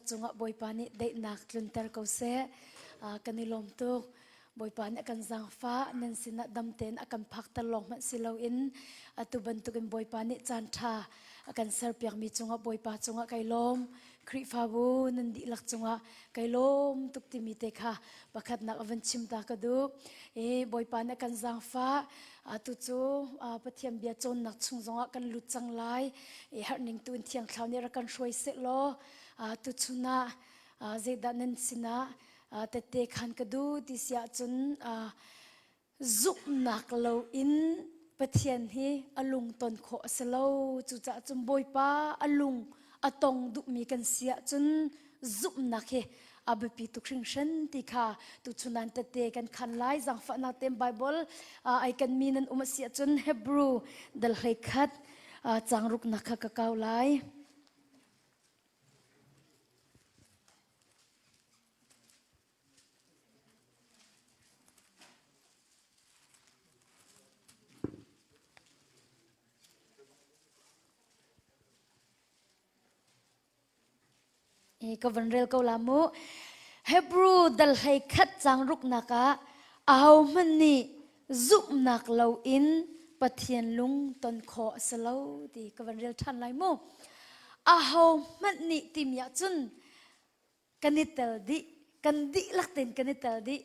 cungah Bawipa nih daihnak tlunter ko seh. Kan i lawm tuk. Bawipa nih a kan zaangfah, nan sinah dam tein a kan phakter lawng hmanh si loin atu bantukin Bawipa nih caan ṭha a kan serpiakmi cungah Bawipa cungah kai lawm. Khrihfabu nan dihlak cungah kai lawm tuk timi te kha pakhatnak a van chim ta ka duh. I Bawipa nih a kan zaangfah, atu cu Pathian bia cawnnak chung zongah kan lut cang lai. I harhning tu in Thiang Thlarau nih rak kan hruai seh law tuchun ah zeidah nan sinah tette khan ka duh ti si ahcun zumhnak loin Pathian hi a lung ton khawh a si lo. Cucaah cun Bawipa a lung a tong duhmi kan si ahcun zumhnak hi a biapi tuk hringhran ti kha tuchun an tette kan khan lai. Zaangfahnak tein Bible ai kan mi nan um a si ahcun Hebrew dal 11 caang ruknak kha ka kau lai. Ka van rel ko la mu. Hebrew dal 11 cang ruknak ah ahohmanh nih zumhnak loin Pathian lung ton khawh a si lo ti ka van rel ṭhan lai mu. Ahohmanh nih timi ahcun kan i tel dih kan dihlak tein kan i tel dih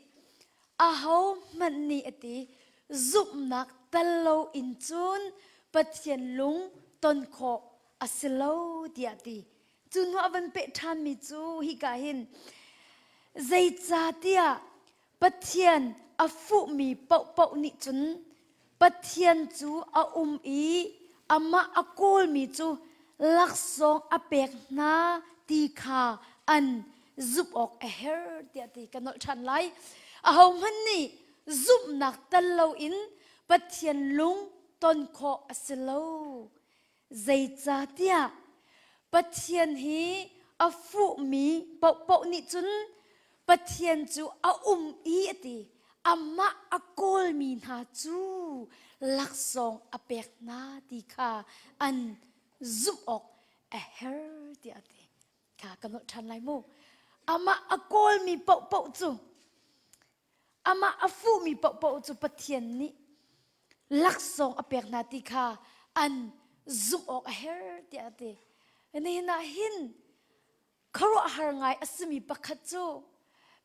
ahohmanh nih a ti zumhnak tel lo in cun Pathian lung ton khawh a si lo tiah ti cu hnu a van peh ṭhanmi cu hika hin zeicahtiah Pathian a fuhmi paohpaoh nih cun Pathian cu a um i amah a kawlmi cu laksawng a pek hna ti kha an zumh awk a herh tiah ti ka nolh ṭhan lai. Ahohmanh nih zumhnak tel loin Pathian lung ton khawh a si lo. Zeicahtiah Pathian hi a fuhmi paohpaoh nih cun Pathian cu a um i a ti. Amah a kawlmi hna cu laksawng a pek hna ti kha an zumh awk a herh tiah a ti. Kha ka nolh ṭhan lai mu. Amah a kawlmi paohpaoh cu Amah a fuhmi paohpaoh cu Pathian nih laksawng a pek hna ti kha an zumh awk a herh tiah a ti. Nihin ah hin khuaruahhar ngai a simi pakhat cu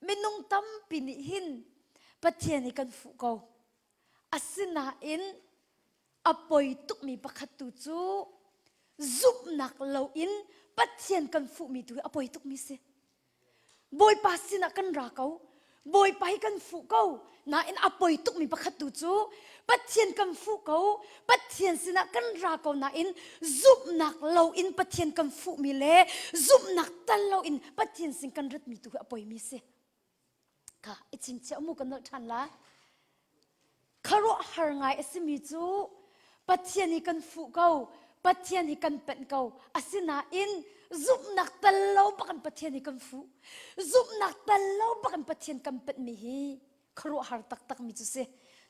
minung tampi nih hin Pathian hi kan fuh ko. Asinain a poi tukmi pakhat tu cu zumhnak loin Pathian kan fuhmi tu hi a poi tukmi si. Bawipa sinah kan ra ko. Bawipa hi kan fuh ko. Nain a poi tukmi pakhat tu cu Pathian kan fuh ko. Pathian sinah kan ra ko nain zumhnak loin Pathian kan fuhmi le zumhnak tal loin Pathian sin kan ratmi tu hi a poimi si. Kha i chingchiah mu kan nolh ṭhan la. Khuaruahhar ngai a simi cu Pathian hi kan fuh ko, Pathian hi kan penh ko. Asinain zumhnak tel lo bakin Pathian hi kan fuh. Zumhnak tel lo bakin Pathian kan penhmi hi khuaruahhar taktakmi cu si.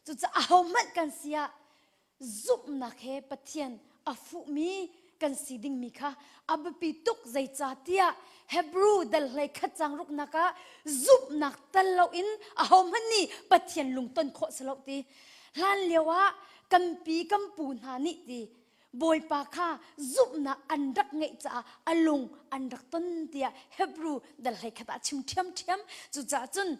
Cucaah ahohmanh kan si ah zumhnak he Pathian a fuhmi kan si dingmi kha a biapi tuk zeicahtiah Hebrew dal 11 cang ruknak ah zumhnak tel loin ahohmanh nih Pathian lungton khawh si lo ti hlan lio ah kan pi kan pu hna nih ti Bawipa kha zumhnak an rak ngeih caah a lung an rak ton tiah Hebrew dal 11 ah chim ṭhiamṭhiam cucaah cun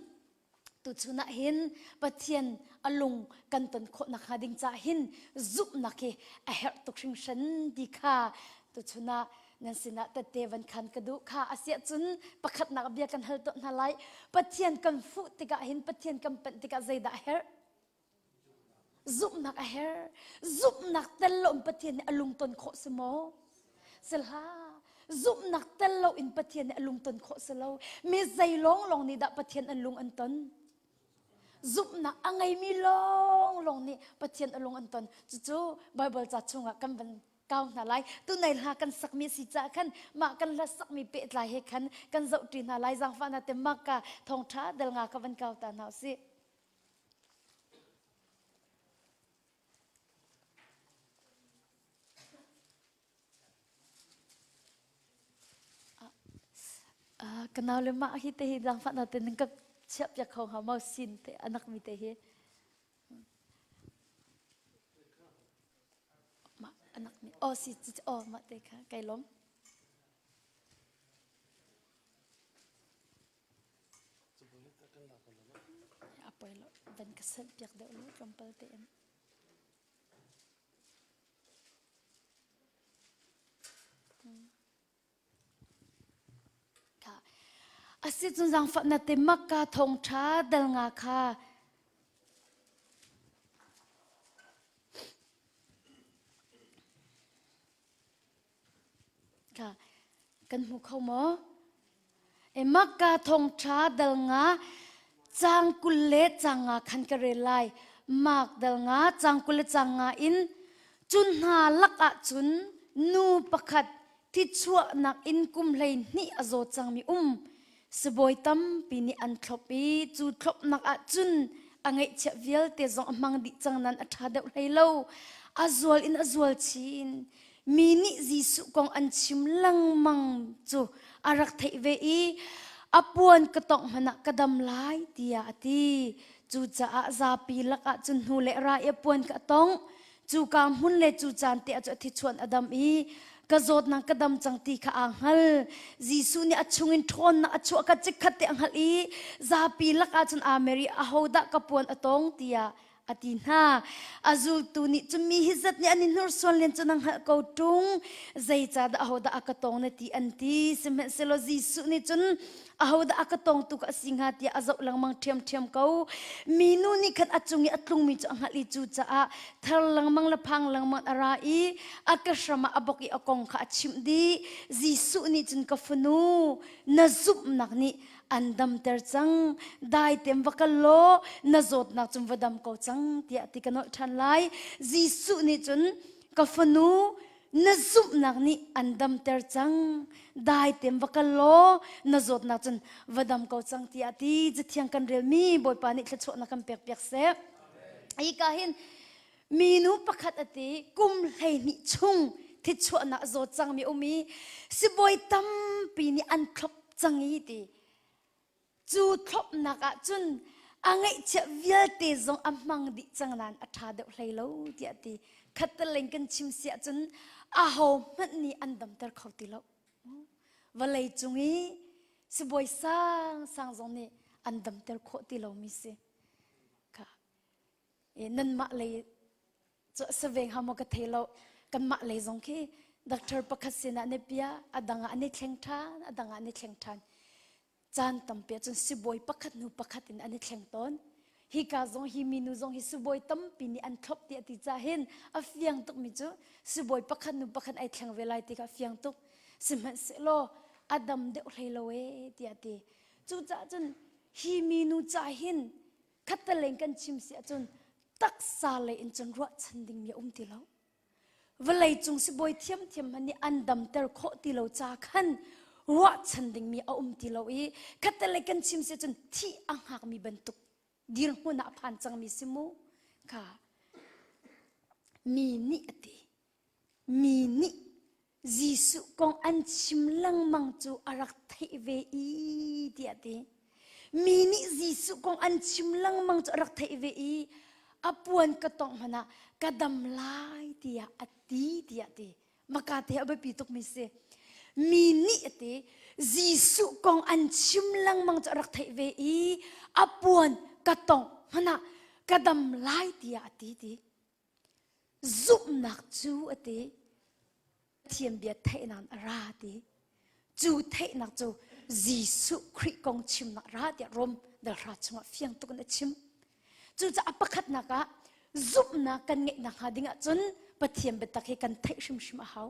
Tuchun ah hin Pathian a lung kan ton khawh nakhnga ding caah hin zumhnak hi a herh tuk hringhran ti kha tuchun ah nan sinah tette van khan ka duh kha asiah cun pakhatnak bia kan hal tuah hna lai Pathian kan fuh tikah hin Pathian kan panh tikah zeidah a herh Zumhnak a herh. Zumhnak tel loin Pathian nih a lungton khawh si maw? Si hlah. Zumhnak tel loin Pathian nih a lungton khawh si lo. Mi zei lawnglawng nih dah Pathian an lung an ton? Zumhnak a ngeimi lawnglawng nih Pathian a lung an ton. Cucu Baibal ca chungah kan van kau hna lai. Tunai hla kan sakmi si caah khan mah kan hla sakmi pehtlai he khan kan zohṭi hna lai. Zaangfahnak te maka thawngṭha dal nga ka van kau ta hna usih. Ka nau le mah hi te hi zaangfahnak te nan ka chiah piak kho hnga maw sin te anak mi te hi. Mah anak mi oh si oh mah te kha kai lom. A poi lo van ka sanh piak deuh lo tlawmpal te in. A si cun zaangfahnak te Makka thawngṭha dal nga kha kha kan hmu kho maw? E Makka thawngṭha dal nga caang 20 le caang nga khan ka rel lai. Mark dal nga caang 20 le caang nga in cu hna lakah cun nu pakhat thichuahnak in kum 12 a zaw cangmi um sibawi tampi nih an thlop i cu thlopnak ah cun a ngeihchiah vialte zong a hmang dih cang nain a ṭha deuh hlei lo. A zual in a zual chin. Mi nih Jesuh kong an chim lengmang cu a rak theih ve i a puan ka tongh hmanh ah ka dam lai tiah a ti. Cucaah zapi lakah cun hnu le ra i a puan kha a tongh. Cuka hmun le cu caan te ah cu a thichuan a dam i ka zawtnak ka dam cang ti kha aa hngal. Jesuh nih a chungin ṭhawnnak a chuah kha chikkhat te a hngalh i zapi lakah cun aa mer i ahodah ka puan a tawng tiah a ti hna. A zultu nih cun mi hi zat nih an i hnursuan len cu na hngalh ko ṭung. Zeicahdah ahodah a ka tawng na ti an ti. Sihmanhsehlaw Jesuh nih cun ahodah a ka tawngtu ka si hnga tiah a zoh lengmang ṭhiamṭhiam ko. Minu nih khan a cung i a tlungmi cu a hngalh i cucaah ther lengmang le phang lengmang a ra i a ke hram ah a bok i a kong kha a chimh dih. Jesuh nih cun ka fanu, na zumhnak nih an damter cang. Dai tein va kal law na zawtnak cun va dam ko cang tiah ti ka nolh ṭhan lai. Jesuh nih cun ka fanu, na zumhnak nih an damter cang dai tein va kal law na zawtnak cun va dam ko cang tiah ti cathiang kan relmi bawipa nih thluachuahnak kan pek piak seh hi ka hin minu pakhat ati kum 12 chung thichuahnak zawt cangmi um i sibawi tampi nih an thlop cang i ti Cu thlopnak ah cun a ngeihchiah vialte zong a hmang dih cang nain a ṭha deuh hlei lo tiah a ti. Khattelei kan chim si ahcun aho hmanh nih an damter kho ti lo. Vawlei cung i sibawi sangsang zong nih an damter khawh ti lomi si. Kha nanmah lei cu a si ve hnga maw ka thei lo. Kanmah lei zong khi doctor pakhat sinah an i piah, a dang ah an i thleng ṭhan, a dang ah an i thleng ṭhan. Caan tampi ahcun sibawi pakhat hnu pakhat in an i thleng tawn. Hika zong hi minu zong hi sibawi tampi nih an thlop ti a ti caah hin a fiang tukmi cu sibawi pakhat hnu pakhat ai thleng ve lai ti kha a fiang tuk. Sihmanhsehlaw a dam deuh hlei lo ee tiah a ti. Cucaah cun hi minu ca hin khattelei kan chim si ahcun taksa lei in cun ruahchan dingmi a um ti lo. Vawleicung sibawi thiamthiam hmanh nih an damter khawh ti lo ca khan ruahchan dingmi a um ti lo i khattelei kan chim si cun thih a hngakmi bantuk dirhmun ah a phan cangmi si mu kha mi nih a ti mi nih Jesuh kong an chim lengmang cu a rak theih ve i tiah a ti. Mi nih Jesuh kong an chim lengmang cu a rak theih ve i a puan ka tongh hmanh ah ka dam lai tiah a ti tiah a ti. Maka te a biapi tukmi si. Mi nih a ti Jesuh kong an chim lengmang cu a rak theih ve i a puan ka tongh hmanh ah ka dam lai tiah a ti ti. Zumhnak cu a ti. Pathian bia theihnak a ra ti. Cu theihnak cu Jesuh Khrih kong chimnak ra tiah Rom dalhra chungah fiang tuk in a chim. Cucaah pakhatnak ah zumhnak kan ngeih nakhnga ding ahcun Pathian biatak hi kan theih hrimhrim a hau.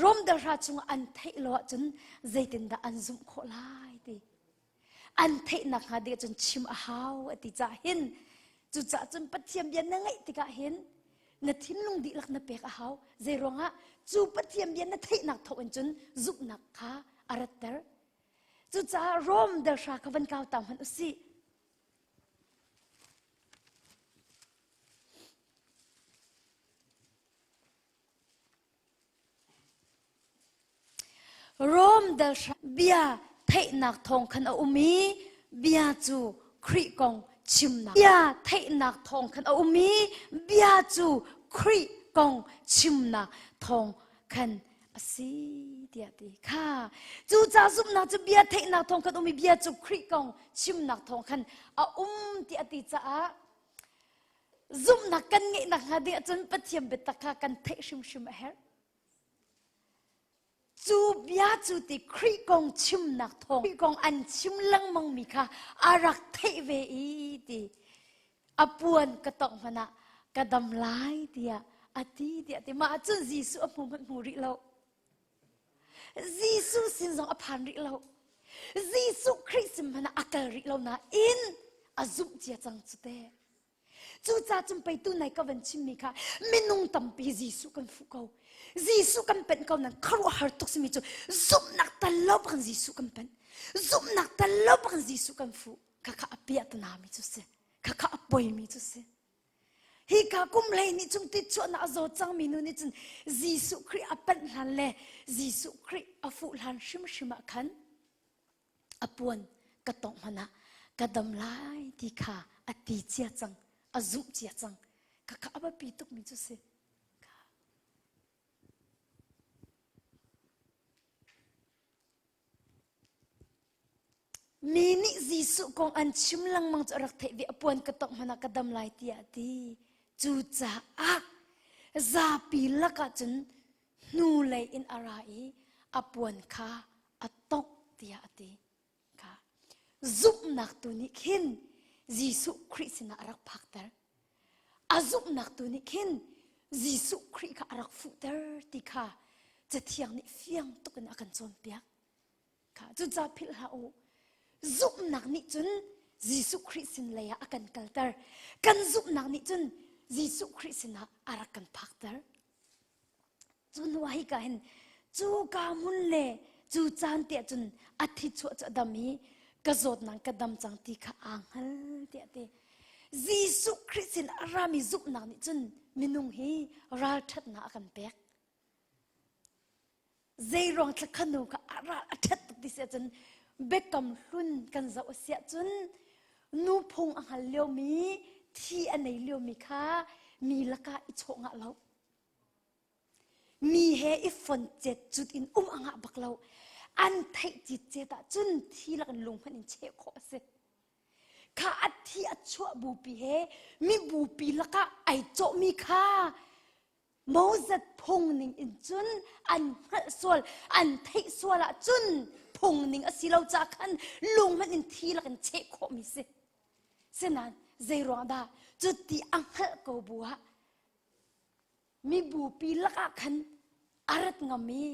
Rom dalhra chungah an theih lo ahcun zeitindah an zumh khawh lai ti. An theih nakhnga ding ahcun chim a hau a ti caah hin cucaah cun Pathian bia na ngaih tikah hin na thinlung dihlak na pek a hau. Zei ruangah cu Pathian bia na theihnak thawk in cun zumhnak kha a ratter. Cucaah Rom dalhra kha van kau ta hmanh u sih. Rom dal bia theihnak thawng khan a um i bia cu Khrih kong chimnak bia theihnak thawng khan a um i bia cu Khrih kong chimnak thawng khan a si tiah ti kha cucaah zumhnak cu bia theihnak thawng khan um i bia cu Khrih kong chimnak thawng khan a um tiah a ti caah zumhnak kan ngeih nakhnga ding ahcun Pathian biatak kha kan theih hrimhrim a herh. Cu bia cu ti Khrih kong chimnak thawng Khrih kong an chim lengmang mi kha a rak theih ve i ti a puan ka tongh hmanh ah ka dam lai tiah a ti tiah ti mah cun Jesuh a hmu hmanh hmu rih lo. Jesuh sin zong a phan rih lo. Jesuh Khrih sin hmanh ah a kal rih lo nain a zumh cia cang cu te. Cucaah cun pei tunai ka van chimmi kha minung tampi Jesuh kan fuh ko. Jesuh kan penh ko nan khuaruahhar tuk simi cu zumhnak tal lo bak in Jesuh kan penh. Zumhnak tal lo bak in Jesuh kan fuh. Khakha a piah tanami cu si. Khakha a poimi cu si. Hi ka kum hlei nih chung ti chuahnak a zaw cangmi nu nih cun Jesuh Khrih a panh hlan le Jesuh Khrih a fuh hlan hrimhrim ah khan a puan ka tongh hmanh ah ka dam lai ti kha a ti cia cang a zumh cia cang ka kha a biapi tukmi cu si Mi nih Jesuh kong an chim lengmang cu a rak theih ve a puan ka tongh hmanh ah ka dam lai tiah a ti. Cucaah zapi lakah cun hnulei in a ra i a puan kha a tongh tiah a ti. Kha zumhnak tu nih khin Jesuh Khrih sinah a rak phakter. A zumhnak tu nih khin Jesuh Khrih kha a rak fuhter ti kha Cathiang nih fiang tuk in a kan cawnpiak. Kha cucaah philh hlah u. Zumhnak nih cun Jesuh Khrih sin lei ah a kan kalter. Kan zumhnak nih cun Jesuh Khrih sinah a rak kan phakter. Cu hnu ah hika hin cu ka hmun le cu caan te cun a thi chuah cu a dam i ka zawtnak ka dam cang ti kha aa hngal tiah ti. Jesuh Khrih sin a rami zumhnak nih cun minung hi ralṭhatnak a kan pek. Zeiruang thlakhanu kha a ral a ṭhat tuk ti si ahcun biakam hlun kan zoh a si ahcun nu phung a hngal liomi thi a nei liomi kha mi lakah i chawh ngah lo. Mi he i fon cet cut in um a ngah bak lo. An theih citcet ahcun thi lak in lung hmanh in cheh khawh a si. Kha a thi a chuah bupi he mi bupi lakah ai cawhmi kha Moses phung ning in cun an hngalh sual, an theih sual ahcun phung ning a si lo caah khan lung hmanh in thi lak in cheh khawhmi si. Sinain zeiruang dah cuti a hngalh ko bu ah mibupi lakah khan a rat ngam i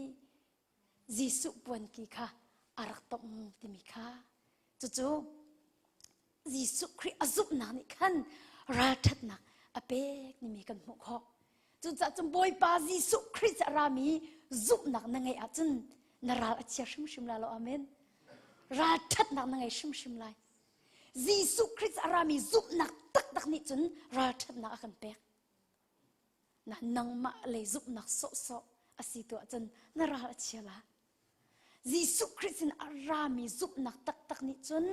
Jesuh puanki kha a rak tongh timi kha cucu Jesuh Khrih a zumhnak nih khan ralṭhatnak a pek nimi kan hmuh khawh. Cucaah cun Bawipa Jesuh Khrih a rami zumhnak na ngeih ahcun na ral a chia hrimhrim lai lo. Amen. Ralṭhatnak na ngei hrimhrim lai. Jesuh Khrih a rami zumhnak taktak nih cun ralṭhatnak a kan pek. Na nangmah lei zumhnak sawhsawh a si tu ahcun na ral a chia la. Jesuh Khrih sin a rami zumhnak taktak nih cun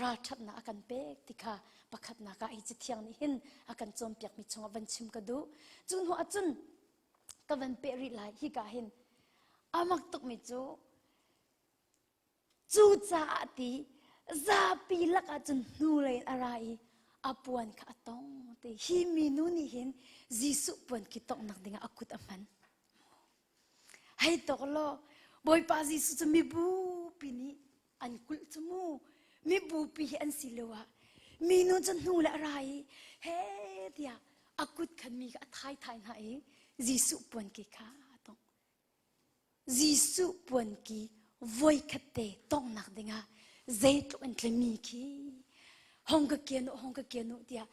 ralṭhatnak a kan pek ti kha pakhatnak ah hi cathiang nih hin a kan cawnpiakmi chungah van chim ka duh. Cu hnu ahcun ka van peh rih lai hika hin a mak tukmi cu Cucaah ti zapi lakah cun hnulei in a ra i a puan kha a tong ti. Hi minu nih hin Jesuh puan khi tonghnak dingah a kut a hman. Hei tok law Bawipa Jesuh cu mibupi nih an kulh cu mu. Mibupi hi an si lio ah minu cu hnu le a ra i he tiah a kut khan mi kha a thai thai hna i Jesuh puan ki kha a tongh. Jesuh puanki voikhat te tonghnak dingah zeitluk in tlimi khi hong ka kian u hong ka kian u tiah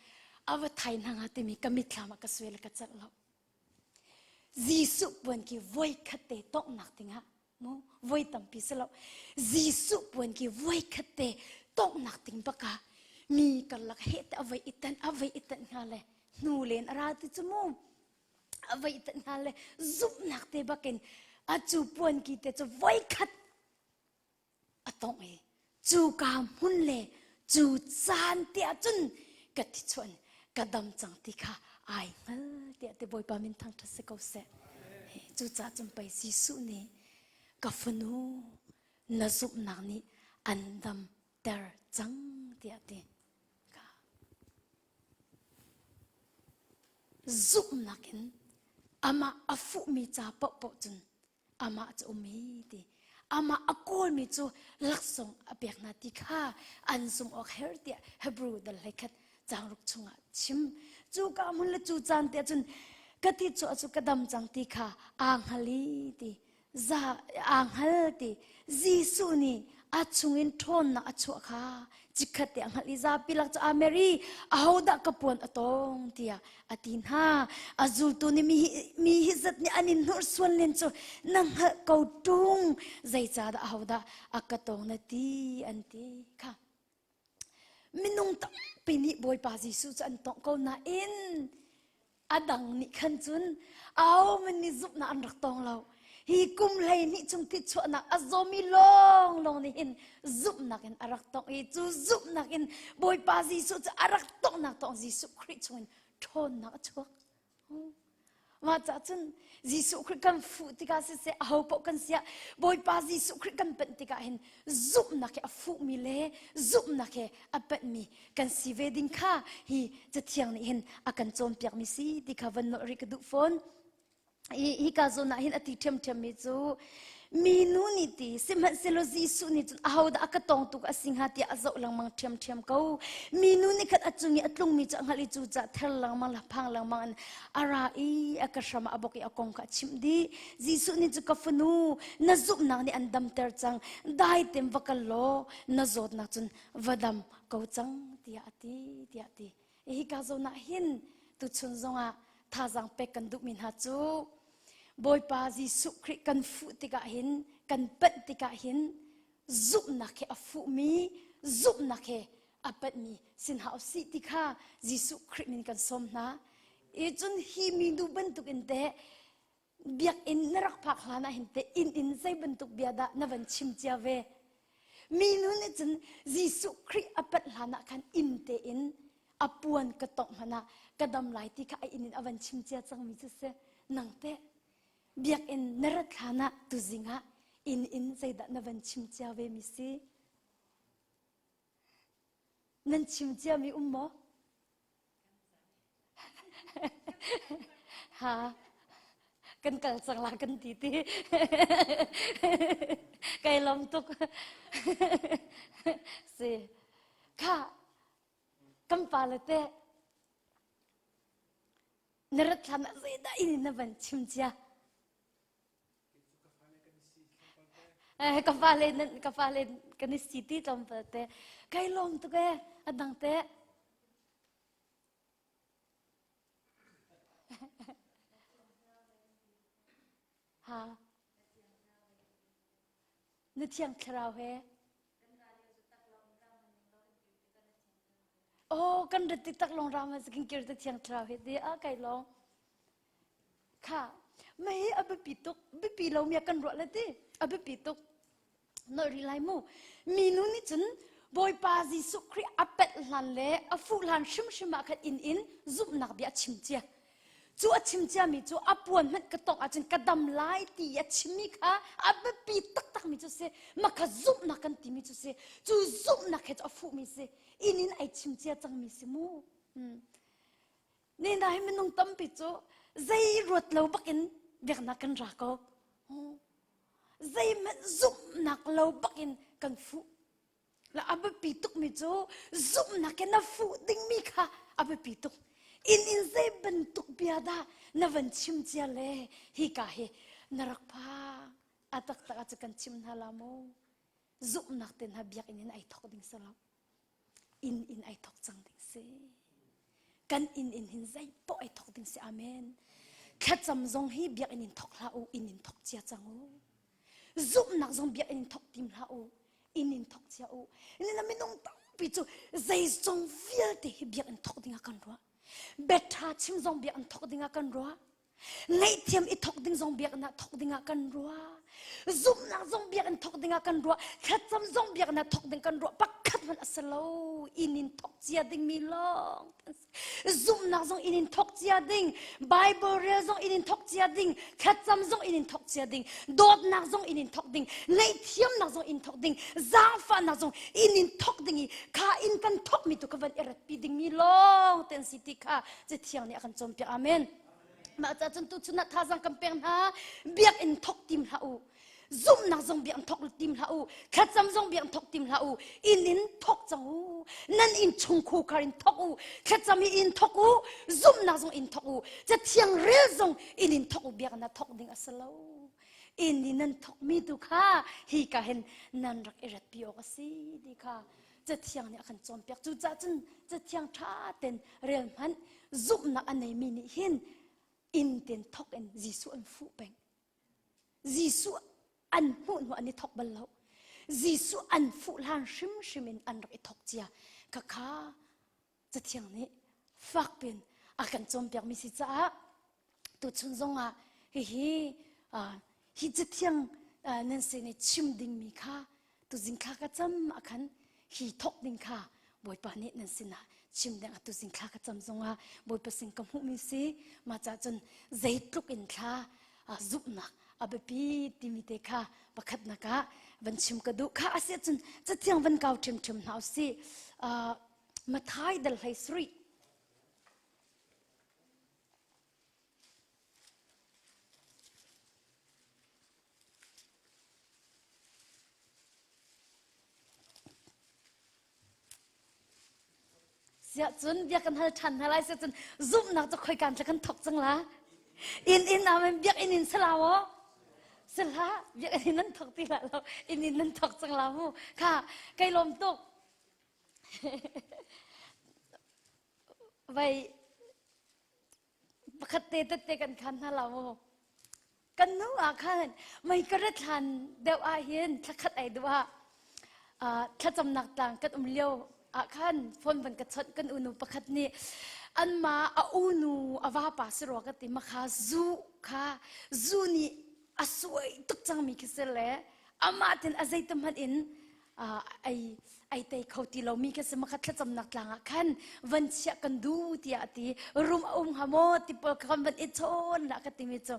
a va thai hna hnga timi ka mitthlam ah ka suai le ka celh lo. Jesuh puanki voikhat te tonghnak dingah mu voi tampi si lo Jesuh puanki voikhat te tonghnak ding baka mi karlak he te a voi itan a voi itan hnga le hnu len a ra ti cu mu a veih te hna le zumhnak te bakin a cu puanki te cu voikhat a tongh i cu ka hmun le cu caan te ah cun ka thi chuan ka dam cang ti kha ai hngal tiah te Bawipa min thangṭhat si ko seh. Cucaah cun pei Jesuh nih ka fanu na zumhnak nih an damter cang tiah a ti. Zumhnak in amah a fuhmi ca paohpaoh cun amah cu um i ti amah a kawlmi cu laksawng a pek hna ti kha an zumh awk her tiah Hebrew dal hleikhat caangruk chungah chim cu ka hmun le cu caan te cun ka ti cu cu ka dam cang ti kha aa hngal i ti za aa hngal ti Jesuh nih a chungin ṭhawnnak a chuah kha chikkhat te a hngalh i zapi lak cu a Mary ahodah ka puan a tawng tiah a ti hna a zultu nih mi hi mi hi zat nih an in hnursuan len cu na hngalh ko ṭung zeicahdah ahodah a ka tawng na ti an ti kha Minung tampi nih Bawipa Jesuh cu an tongh ko nain a dang nih khan cun ahohmanh nih zumhnak an rak tong lo. Hi kum 12 chung thichuahnak a zawmi lawnglawng nih hin zumhnak in a rak tongh i cu zumhnak in Bawipa Jesuh cu a rak tonghnak tong Jesuh Khrih chungin ṭhawnnak a chuak. Mah cah cun Jesuh Khrih kan fuh tikah siseh aho paoh kan siah Bawipa Jesuh Khrih kan panh tikah hin zumhnak he a fuhmi le zumhnak he a panhmi kan si ve ding kha hi cathiang nih hin a kan cawnpiakmi si ti kha van nolh rih ka duh fawn. Hi hika zawn ah hin a ti ṭhiamṭhiammi cu Minu nih ti sihmanhsehlaw Jesuh nih cun ahodah a ka tawngtu a si hnga tiah a zoh lengmang ṭhiamṭhiam ko. Minu nih khan a cung i a tlungmi cu a hngalh i cucaah ther lengmang le phang lengmang in a ra i a ka hram ah a bawk i a kong kha a chimh dih. Jesuh nih cu ka fanu na zumhnak nih an damter cang dai tein va kal law na zawtnak cun va dam ko cang tiah a ti tiah a ti. Hika zawn ah hin tuchun zongah thazaang pek kan duhmi hna cu Bawipa Jesuh Khrih kan fuh tikah hin kan panh tikah hin zumhnak he a fuhmi zumhnak he a panhmi sin hau sih ti kha Jesuh Khrih min kan sawm hna. I cun hi minu bantuk in teh biakinn na rak phak hlan ah hin teh inn in zei bantuk bia dah na van chim cia ve? Minu nih cun Jesuh Khrih a panh hlan ah khan inn tein a puan ka tongh hmanh ah ka dam lai ti kha a inn in a van chim cia cangmi cu si. Nang teh biakinn na rat hlan ah tuzing ah inn in zeidah na van chim cia ve mi si? Nan chim ciami um maw? Ha kan kal cang la kan ti ti kai lom tuk si kha kan pa le te na rat thlan ah zeidah in na van chim cia ka fale ka fale kan i si ti tlawmpal te kai lawm tuk e a dang te Ha. Na thiang thlarau he. Oh, kan rat ti tak long ram kan kir te thiang thlarau he ti a kai long. Kha, ma hi a biapi tuk, biapi lo mi kan ruah le ti, a biapi tuk. Nolh rih lai mu. Minu nih cun Bawipa Jesuh Khrih a pelh hlan le a fuh hlan hrimhrim ah khan inn in zumhnak bia a chim cia. Cu a chim ciami cu a puan hmanh ka tongh ahcun ka dam lai ti i a chimmi kha a biapi taktakmi cu si. Mah kha zumhnak kan timi cu si. Cu zumhnak he cu a fuhmi si. Inn in ai chim cia cangmi si mu. Hmm. Nina hi minung tampi cu zei ruat lo bakin biaknak kan ra ko. Zeihmanh zumhnak lo bakin kan fuh. La a biapi tukmi cu zumhnak in na fuh dingmi kha a biapi tuk. Inn in zei bantuk bia dah na van chim cia le hika hi na rak phak. A taktak ah cu kan chim hna la mu. Zumhnak te hna biakinn in ai thawk ding si lo. Inn in ai thawk cang ding si. Kan inn in hin zei poh ai thawk ding si. Amen. Thlacam zong hi biakinn in thawk hlah u, inn in thawk cia cang u. Zumhnak zong biakinn in thawk tim hlah u, inn in thawk cia u. Nina minung tampi cu zeizong vialte hi biakinn thawk ding ah kan ruah. Biaṭha chim zong biakinn thawk ding ah kan ruah. Ngaihthiam i thawk ding zong biakinn ah thawk ding ah kan ruah. Zumhnak zong biakinn thawk dingah kan ruah, thlacam zong biakinn ah thawk ding kan ruah, pakhat hmanh a si lo. Inn in thawk cia dingmi lawng Zumhnak zong inn in thawk cia ding, Bible rel zong inn in thawk cia ding, thlacam zong inn in thawk cia ding, dawtnak zong inn in thawk ding, ngaihthiamnak zong inn thawk ding, zaangfahnak zong inn in thawk ding i kha inn kan thawkmi tu kha van i ratpi dingmi lawng te an si ti kha Cathiang nih a kan cawnpiak. Amen. Mah ca cun tuchun ah thazaang kan pek hna biakinn thawk tim hlah u zumhnak zong biakinn thawk tim hlah u thlacam zong biakinn thawk tim hlah u inn in thawk cang u nan inn chung khar in thawk u thlacam hi in thawk u zumhnak zong in thawk u cathiang rel zong inn in thawk u biakinn ah thawk ding a si lo inn in nan thawk mi tu kha hi ka hin nan rak i ratpi awk a si ti kha Cathiang nih a kan cawnpiak. Cucaah cun cathiang ṭha tein rel hmanh zumhnak a neimi nih hin inn ten thawk in Jesuh an fuh peng. Jesuh an hmuh hnu an i thawk bal lo. Jesuh an fuh hlan hrimhrim in an rak i thawk cia. Khakha Cathiang nih fakpin a kan cawnpiakmi si caah tuchun zongah hihi hi cathiang nan sin i chim dingmi kha tuzing thla ka cam ah khan hi thawk ding kha Bawipa nih nan sinah chim ding ah tuzing thla ka cam zongah Bawipa sin ka hmuhmi si mah cah cun zeitluk in thla zumhnak a biapi timi te kha pakhatnak ah van chim ka duh kha a si ahcun cathiang van kau ṭhiamṭhiam hna usih Mathai dal hlei sarih. Siah cun bia kan hal ṭhan hna lai siah cun zumhnak cu khoikan tla kan thok cang la. Inn in amen biakinn in sala wo. Sala biakinn in nan thok ti la lo inn in nan thok cang la mu. Kha kai lawm tuk. Vai pakhat te tette kan khan hna la mu. Kan nu ah khan mei ka rat hlan deuh ah hin thlakhat ai duh ah thlacamnak tlang kan um lio ah khan phone van ka chawnh kan unu pakhat nih anmah a unu a vapa si rua ka ti makha zu kha zu nih a suai tuk cangmi khi si le amah tin a zeitam hmanh in ai ai tei kho ti lomi khi si makha thlacamnak tlang ah khan van chiah kan du tiah a ti rum a um hnga maw ti pawl kha kan van i chawn la ka timi cu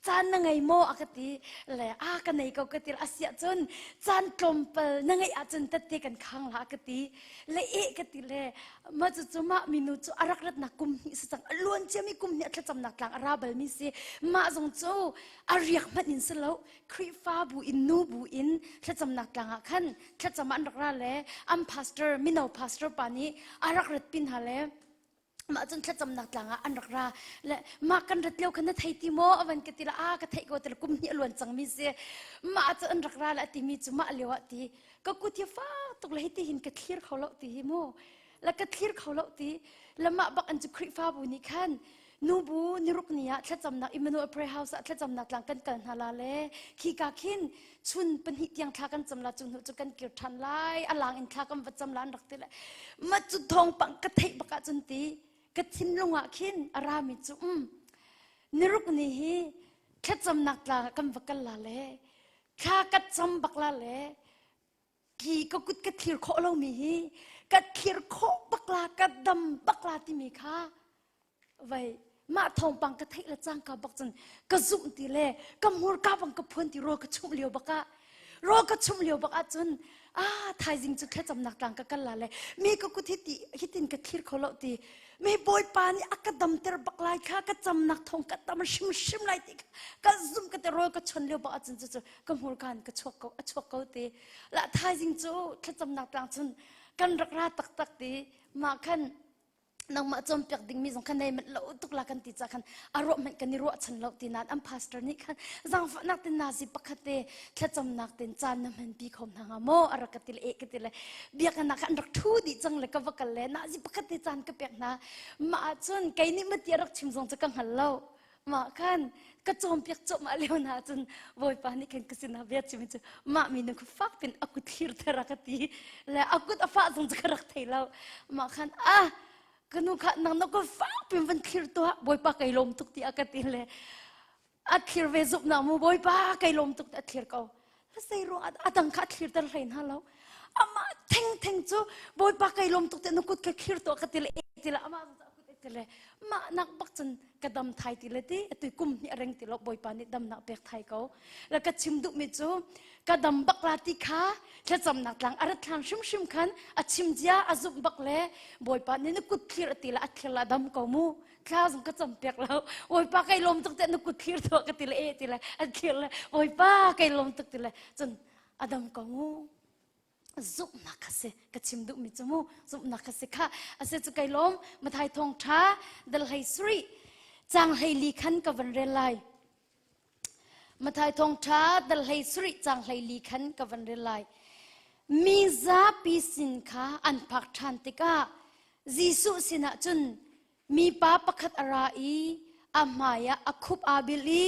caan na ngei maw a ka ti le a ka nei ko ka ti a siah cun caan tlawmpal na ngeih ahcun tette kan khang la ka ti le e ka ti le ma cu cu mah minu cu a rak ratnak kum hnih si cang a luan ciami kum hnih a thlacamnak tlang a ra balmi si mah zong cu a riak hmanh in si lo Khrihfabu in nu bu in thlacamnak tlang ah khan thlacam an rak ra le an pastor mino pastor pa nih a rak rat pin ha le mah cun thlacamnak tlang ah an rak ra le mah kan rat lio khan na thei ti maw avan ka ti la a ka theih ko ti kum hnih a luan cangmi si mah cu an rak ra le a timi cu mah lio ah ti ka kut hi fak tuk le hi ti hin ka thlir kho lo ti hi mu la ka thlir kho lo ti la mah bak an cu Khrihfabu nih khan nubu niruk ni ah thlacamnak Emmanuel Prayer House ah thlacamnak tlang kan kal hna la le khi ka khin chun pahnih tiang thla kan cam la cu hnu cu kan kir ṭhan lai a lang in thla kan va cam la an rak ti le ma cu thawngpang ka theih bak ah cun ti ka thinlung ah khin a rami cu um niruk ni hi thlacamnak tlang ah kan va kal la le thla ka cam bak la le Hi ka kut ka thlir khawh lomi hi ka thlir khawh bak la ka dam bak la timi kha vai mah thawngpang ka theih le cangka bak cun ka zumh ti le ka hmurka bang ka phuan ti rawl ka chumh lio bak ah rawl ka chumh lio bak ah cun ah thaizing cu thlacamnak tlang ka kal la le mi ka kut hi ti hitin ka thlir kho lo ti mi bawipa nih a ka damter bak lai kha ka camnak thawng ka dam hrimhrim lai ti kha ka zumh ka te rawl ka chon lio bak ah cun cu ka hmurka in ka chuak ko a chuak ko ti la thaizing cu thlacamnak tlang cun kan rak ra taktak ti mah khan nangmah cawnpiak dingmi zong khan nei manh lo tuk la kan ti ca khan a ruah hmanh kan i ruahchan lo ti nain an pastor nih khan zaangfahnak tin nazi pakhat te thlacamnak ten caan na hmanpi kho hna hnga maw a rak ka ti le eh ka ti le biakinn ah khan rak thu dih cang le ka va kal le nazi pakhat te caan ka pek hna mah ahcun kei nih mati a rak chim zong cu ka hngal lo Mah khan ka cawnpiak cuahmah lio hna cun Bawipa nih khan ka sinah bia chim cu mah minu kha fak pin a kut thlir ter a ka ti le a kut a fah zong cu ka rak thei lo mah khan ah ka nu kha nang na kut fak pin van thlir tuah Bawipa kai lawm tuk ti a ka ti le. A thlir ve zumhnak mu Bawipa kai lawm tuk a thlir ko. Zei ruang a dang kha a thlirter hlei hna lo. Amah thengtheng cu Bawipa kai lawm tuk te na kut ka thlir tuah ka ti le e ti le amah zong cu a kut e ti le mah nak bak cun ka dam thai ti le ti atu kum hnih a reng ti lo Bawipa nih damnak pek thai ko. Le ka chim duhmi cu ka dam bak la ti kha thlacamnak tlang a rat thlang hrimhrim khan a chim zia a zumh bak le Bawipa nih na kut thlir a ti le a thlir la dam ko mu thla zong ka cam piak lo Bawipa kai lawm tuk te na kut thlir tuah ka ti le e ti le a thlir le Bawipa kai lawm tuk ti le cun a dam ko mu zumhnak kha si ka chim duhmi cu mu zumhnak kha si kha ase cu kai lawm Mathai thawng tha dal hlei suri cang hlei li khan ka van rel lai Mathai thawngṭha dal hlei sarih cang hlei li khan ka van rel lai. Mi zapi sin kha an phak ṭhan tikah Jesuh sinah cun mipa pakhat a ra i a hmaiah a khup aa bil i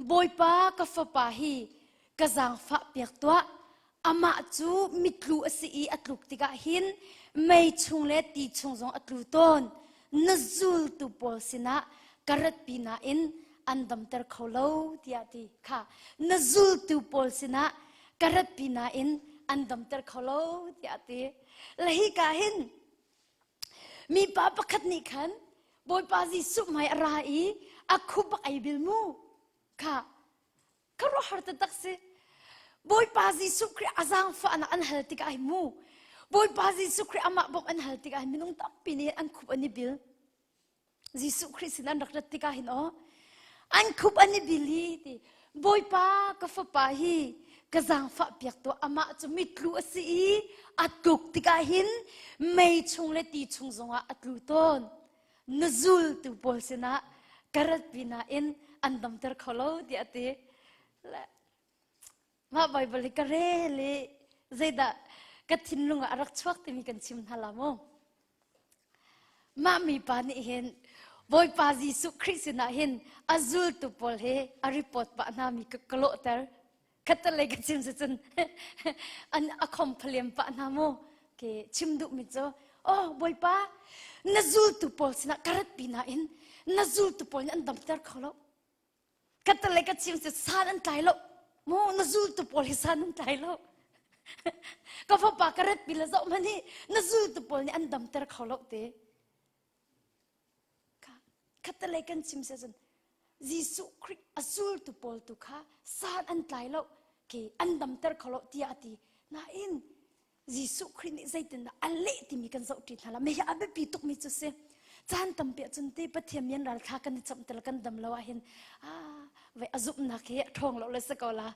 Bawipa ka fapa hi ka zaangfah piak tuah amah cu mitlu a si i a tluk tikah hin mei chung le ti chung zong a tlu tawn na zultu pawl sinah ka ratpi nain an damter kho lo tiah ti kha na zultu pawl sinah ka ratpi nain an damter kho lo tiah ti le hi ka hin mipa pakhat nih khan Bawipa Jesuh hmai a ra i a khup bak ai bil mu kha Khuaruahhar taktak si. Bawipa Jesuh Khrih a zaangfahnak an hal tikah hi mu. Bawipa Jesuh Khrih amah bawmh an hal tikah hin minung tampi nih an khup an i bil. Jesuh Khrih sin an rak rat tikah hin aw an khup an i bil hi ti Bawipa ka fapa hi ka zaangfah piak tuah amah cu mitlu a si i a tluk tikah hin mei chung le ti chung zongah a tlu tawn. Na zultu pawl sinah ka ratpi nain an damter kho lo tiah a ti. Mah Baibal hi ka rel i zeidah ka thinlung ah a rak chuak timi kan chim hna la mu. Mah mipa nih hin Bawipa Jesuh Khrih sinah hin a zultu pawl he a report pah hna mi ka ka lawhter. Khatalei ka chim si cun an a khom phaliam pah hna mu. Ke chim duhmi cu oh Bawipa na zultu pawl sinah ka ratpi nain na zultu pawl nih an damter kho lo. Khatalei ka chim si san an tlai lo. Mu na zultu pawl hi san an tlai lo. Ka fapa ka ratpi la zoh hmanh hi na zultu pawl nih an damter kho lo te. Khatalei kan chim si cun Jesuh Khrih a zultu pawl tu kha san an tlai lo ke an damter kho lo tiah a ti. Nain Jesuh Khrih nih zeitindah a leh timi kan zoh ṭi hna la. Mei hi a biapi tukmi cu si. Caan tampi ahcun te Pathian mian ral thla kan i camh tel kan dam lo ahhin ah ve a zumhnak hi a ṭhawng lo le si ko la.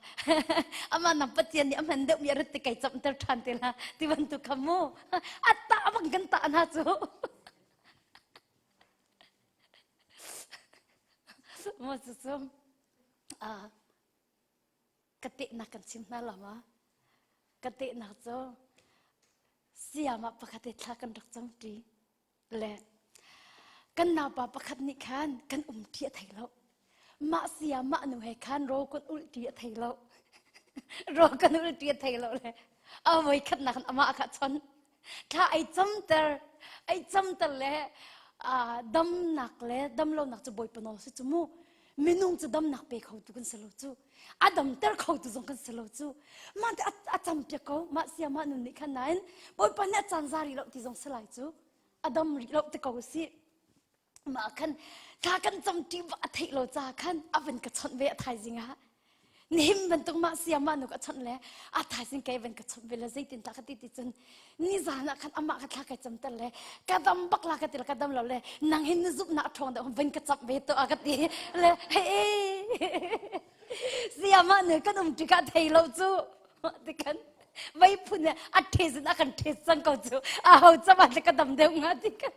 Amah nang Pathian nih a hman deuhmi a rat ti kai camhter ṭhan te la ti bantuk kha mu. A tah bang kan tah hna cu. Maw cucu ka tehnak kan chim hna lo ma? Ka tehnak cu siamah pakhat i thla kan rak cam ṭi le kan naupa pakhat nih khan kan um ṭi a thei lo. Mah sia mah nu he khan ro kan ulh ṭi a thei lo. Ro kan ulh ṭi a thei lo le a voi khatnak in amah kha chon. Thla ai camter ai camter le damnak le damlonak cu Bawipa nawl si cu mu. Minung cu damnak pe kho tu kan si lo cu. A damter kho tu zong kan si lo cu. Mah te a cam piak ko. Mah sia mah nun nih khan nain Bawipa nih a caan za rih lo ti zong si lai cu. A dam rih lo te ko si. Mah khan thla kan cam ṭi a theih lo ca khan a van ka chawnh ve a thaizing ah nihin bantuk mah sia mah nu ka chawnh le a thaizing kei van ka chawnh ve le zeitin ta ka ti ti cun nizan ah khan amah ka thla kai cam ter le ka dam bak la ka ti le ka dam lo le nang hin na zumhnak a ṭhawng deuh van ka camh ve to a ka ti le hei sia mah nu kan um ṭi ka thei lo cu ti kan vei phun a ṭhes in a kan ṭhes cang ko cu a ho cam ah ka dam deuh nga ti kan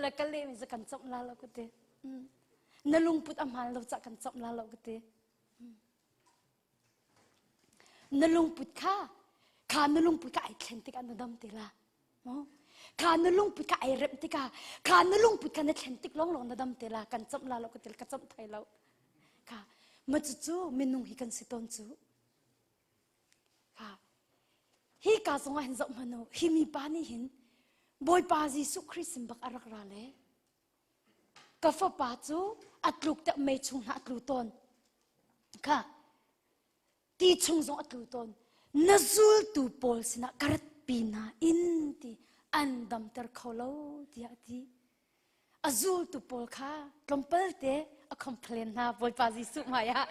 La ka lehmi cu kan cawmh la lo ka ti. Na lungput a hmaan lo cah kan cawmh la lo ka ti. Na lungput kha kha na lungput kha ai thlen tikah na dam ti la. Kha na lungput kha ai remh tikah kha na lungput kha na thlen tik lawnglawng na dam ti la kan cawmh la lo ka ti ka cawmh thai lo. Kha ma cucu minung hi kan si tawn cu. Hi ka zongah hin zoh hmanh u, hi mipa nih hin Bawipa Jesuh Khrih sin bak a rak ra le. Ka fapa cu a tluk te mei chung hna a tlu tawn. Kha ti chung zong a tlu tawn. Na zultu pawl sinah ka ratpi hna in ti an damter kho lo tiah a ti. A zultu pawl kha tlawmpal te a complain hna Bawipa Jesuh hmai ah.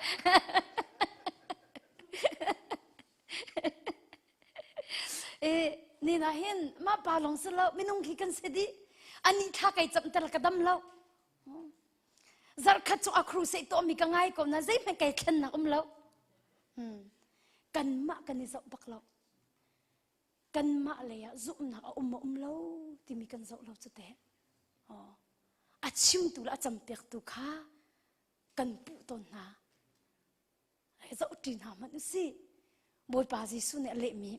E ni na hin mah pa lawng si lo minung khi kan si dih. Ani thla kai camh tel ka dam lo. Zarkhat cu a crusade tuahmi ka ngai ko na zeihmanh kai thlennak um lo. Hmm. Kanmah kan i zoh bak lo. Kanmah lei ah zumhnak a um ma um lo timi kan zoh lo cu teh. Oh. A chimtu le a campiaktu kha kan puh tawn hna. Zoh ṭi hna hmanh usih. Bawipa Jesuh nih a lehmi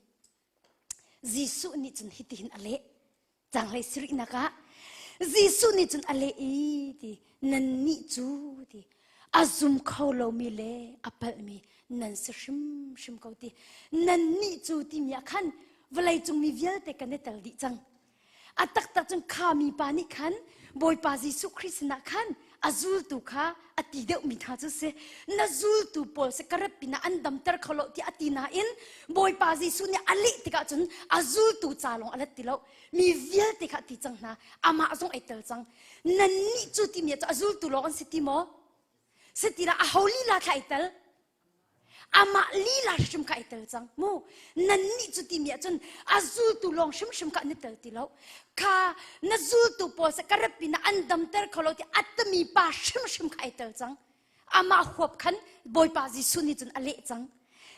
Jesuh nih cun hitihin a leh. Canglei sarihnak ah Jesuh nih cun a leh i ti nannih cu ti a zum kho lomi le a palhmi nan si hrimhrim ko ti nannih cu timi ah khan vawleicung mi vialte kan i tel dih cang. A taktak cun kha mipa nih khan Bawipa Jesuh Khrih sinah khan a zultu kha a ti deuhmi hna cu si. Na zultu pawl si ka rat pinah an damter kho lo tiah a ti nain Bawipa Jesuh nih a leh tikah cun a zultu ca lawng a let ti lo. Mi vialte kha a ti cang hna. Amah zong ai tel cang. Nannih cu timi cu a zultu lawng an si ti maw? Si ti lah aho lila thla ai tel? Amah lila hrim kha ai tel cang mu. Nannih cu timi ahcun a zultu lawng hrimhrim kha an i tel ti lo. Kha na zultu pawl seh ka rat pinah an damter kho lo ti a timi pa hrimhrim kha ai tel cang. Amah huap khan Bawipa Jesuh nih cun a leh cang.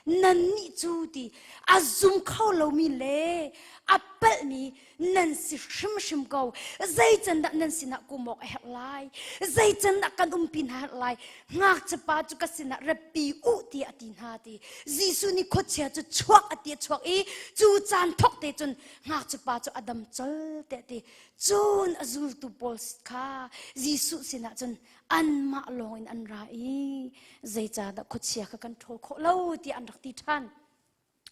Nannih cu ti a zum kho lomi le a palhmi nan si hrimhrim ko. Zei can dah nan sinah kum awk a herh lai? Zei can dah kan umpi hna herh lai? Ngakchiapa cu ka sinah ratpi u tiah a ti hna ti. Jesuh nih khuachia cu chuak a ti a chuak i cu caan thawk te cun ngakchiapa cu a dam col tiah a ti. Cun a zultu pawl kha Jesuh sinah cun anmah lawng in an ra i zeicahdah khuachia kha kan ṭhawl khawh lo tiah an rak ti ṭhan.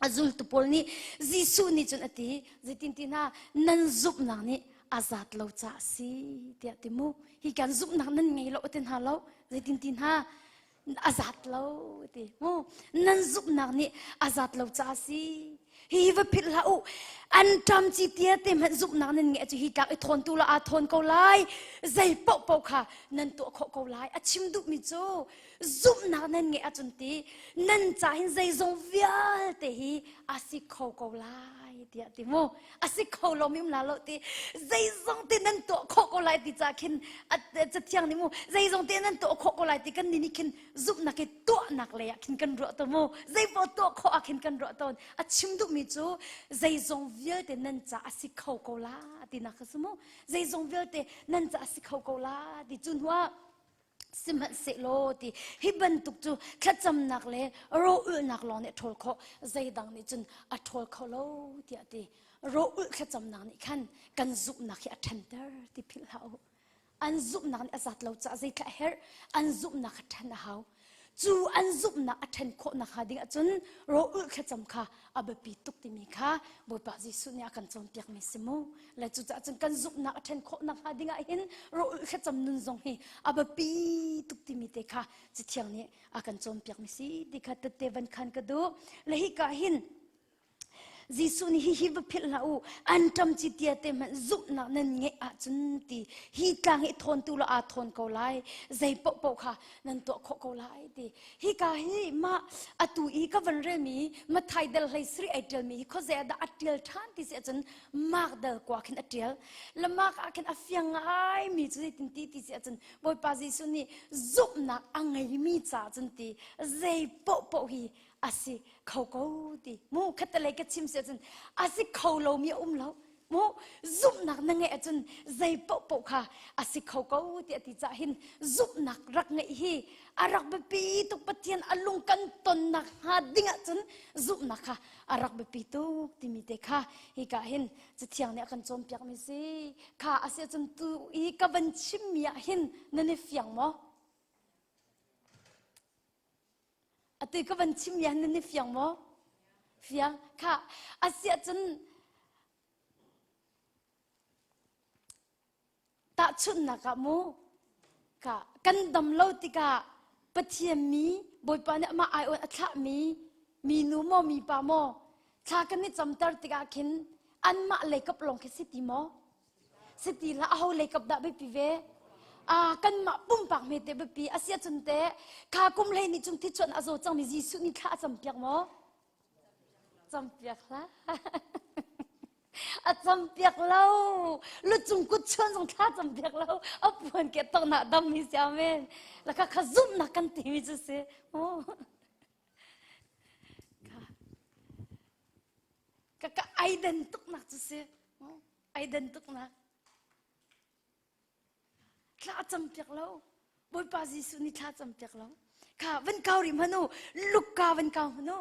A zultu pawl nih Jesuh nih cun a ti, zeitin ti hna nan zumhnak nih a zat lo caah a si tiah ti mu. Hi kan zumhnak nan ngei lo ti hna lo, zeitin ti hna a zat lo ti mu. Nan zumhnak nih a zat lo caah a si. Hi va philh hlah u. An ṭam ci tia te hmanh zumhnak nan ngeih cu hi tlak i thawn tu la aa thawn ko lai. Zei paohpaoh kha nan tuah khawh ko lai. A chim duhmi cu zumhnak nan ngeih ahcun ti nan ca hin zeizong vialte hi a si kho ko lai tiah ti mu a si kho lo mi um la lo ti zeizong te nan tuah khawh ko lai ti ca khin cathiang nih mu zeizong te nan tuah khawh ko lai ti kan ni nih khin zumhnak i tuahnak lei ah khin kan ruah to mu zeipaoh tuah khawh ah khin kan ruah tawn a chim duhmi cu zeizong vialte nan ca a si kho ko la tinak kha si mu zeizong vialte nan ca a si kho ko la ti cu hnuah Sihmanhsehlaw ti hi bantuk cu thlacamnak le rawlulhnak lawng nih a ṭhawl khawh, zeidang nih cun a ṭhawl kho lo tiah a ti. Rawlulh thlacamnak nih khan kan zumhnak hi a ṭhanter ti philh hlah u. An zumhnak nih a zat lo caah zeithlah a herh, an zumhnak kha ṭhan a hau. Cu an zumhnak a ṭhen khawh nakhnga ding ahcun rawlulh thlacam kha a biapi tuk timi kha Bawipa Jesuh nih a kan cawnpiakmi si mu. Le cucaah cun kan zumhnak a ṭhen khawh nakhnga ding ah hin rawlulh thlacam nun zong hi a biapi tuk timi te kha Cathiang nih a kan cawnpiakmi si ti kha tette van khan ka duh. Le hika hin Jesuh nih hihi va philh hlah u, anṭam ci tia te hmanh zumhnak nan ngeih ahcun ti hi tlang hi thawntu la aa thawn ko lai, zei paohpaoh kha nan tuah khawh ko lai ti. Hika hi mah atu i ka van relmi Mathai dal hlei sri ai ṭialmi hi khuazei ah dah a ṭial ṭhan ti si ahcun Mark dal kua khin a ṭial. Le Mark ah khin a fiang ngaimi cu zeitin ti ti si ahcun Bawipa Jesuh nih zumhnak a ngeimi caah cun ti zei paohpaoh hi a si kho ko ti mu khatalei ka chim si ahcun a si kho lomi a um lo mu zumhnak na ngeih ahcun zei paohpaoh kha a si kho ko ti a ti cah hin zumhnak rak ngeih hi a rak biapi tuk Pathian a lung kan tonnak hnga ding ahcun zumhnak kha a rak biapi tuk timi te kha hika hin cathiang nih a kan cawnpiakmi si kha a si ahcun tu i ka van chimmi ah hin nan i fiang maw Atu ka van chim yan nan i fiang maw? Fiang. Kha asiah cun tahchunhnak ah mu. Ka kan dam lo tikah Pathian mi Bawipa nih amah aiawn a thlahmi minu maw mipa maw thla kan i camter tikah khin anmah leikap lawng khi si ti maw? Si ti hlah aho leikap dah biapi ve? Ah kanmah pumpak hmete biapi a si ahcun teh kha kum hlei nih cung thichuan a zaw cangmi Jesuh nih thla a campiak maw? Campiak hlah. A campiak lo. Lucung kut chuan zong thla campiak lo. A puan ke toknak dam mi si amen. Laka kha zumhnak kan timi cu si. Oh. Ka ka aiden tuknak cu si. Aiden tuknak. Thla campiak lo. Bawipa Jesuh nih thla campiak lo. Kha van kau rih hmanu. Lukka van kau hmanu.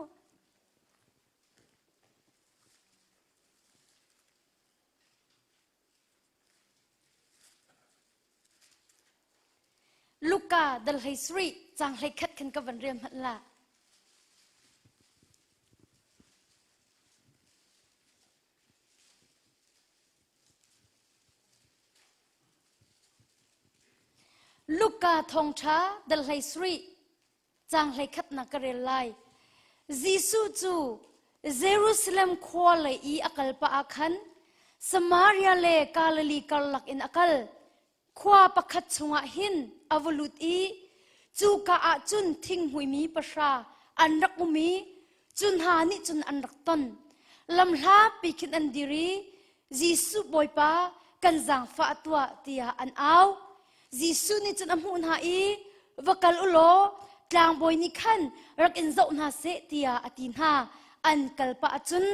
Luka dal hlei sarih cang hlei khat khan ka van rel hmanh la. Luka thawngṭha dal hlei sarih Caang hleikhatnak ka rel lai. Jesuh cu Jerusalem khua lei i a kal pah ah khan Samaria le Galilee karlak in a kal. Khua pakhat chungah hin a va lut i cuka ah cun thinghmuimi pahra an rak um i cu hna nih cun an rak ton. Lamhlapi khin an dir i Jesuh Bawipa kan zaangfah tuah tiah an au. Jesuh nih cun a hmuh hna i va kal u law tlangbawi nih khan rak in zoh hna seh tiah a ti hna. An kal pah ahcun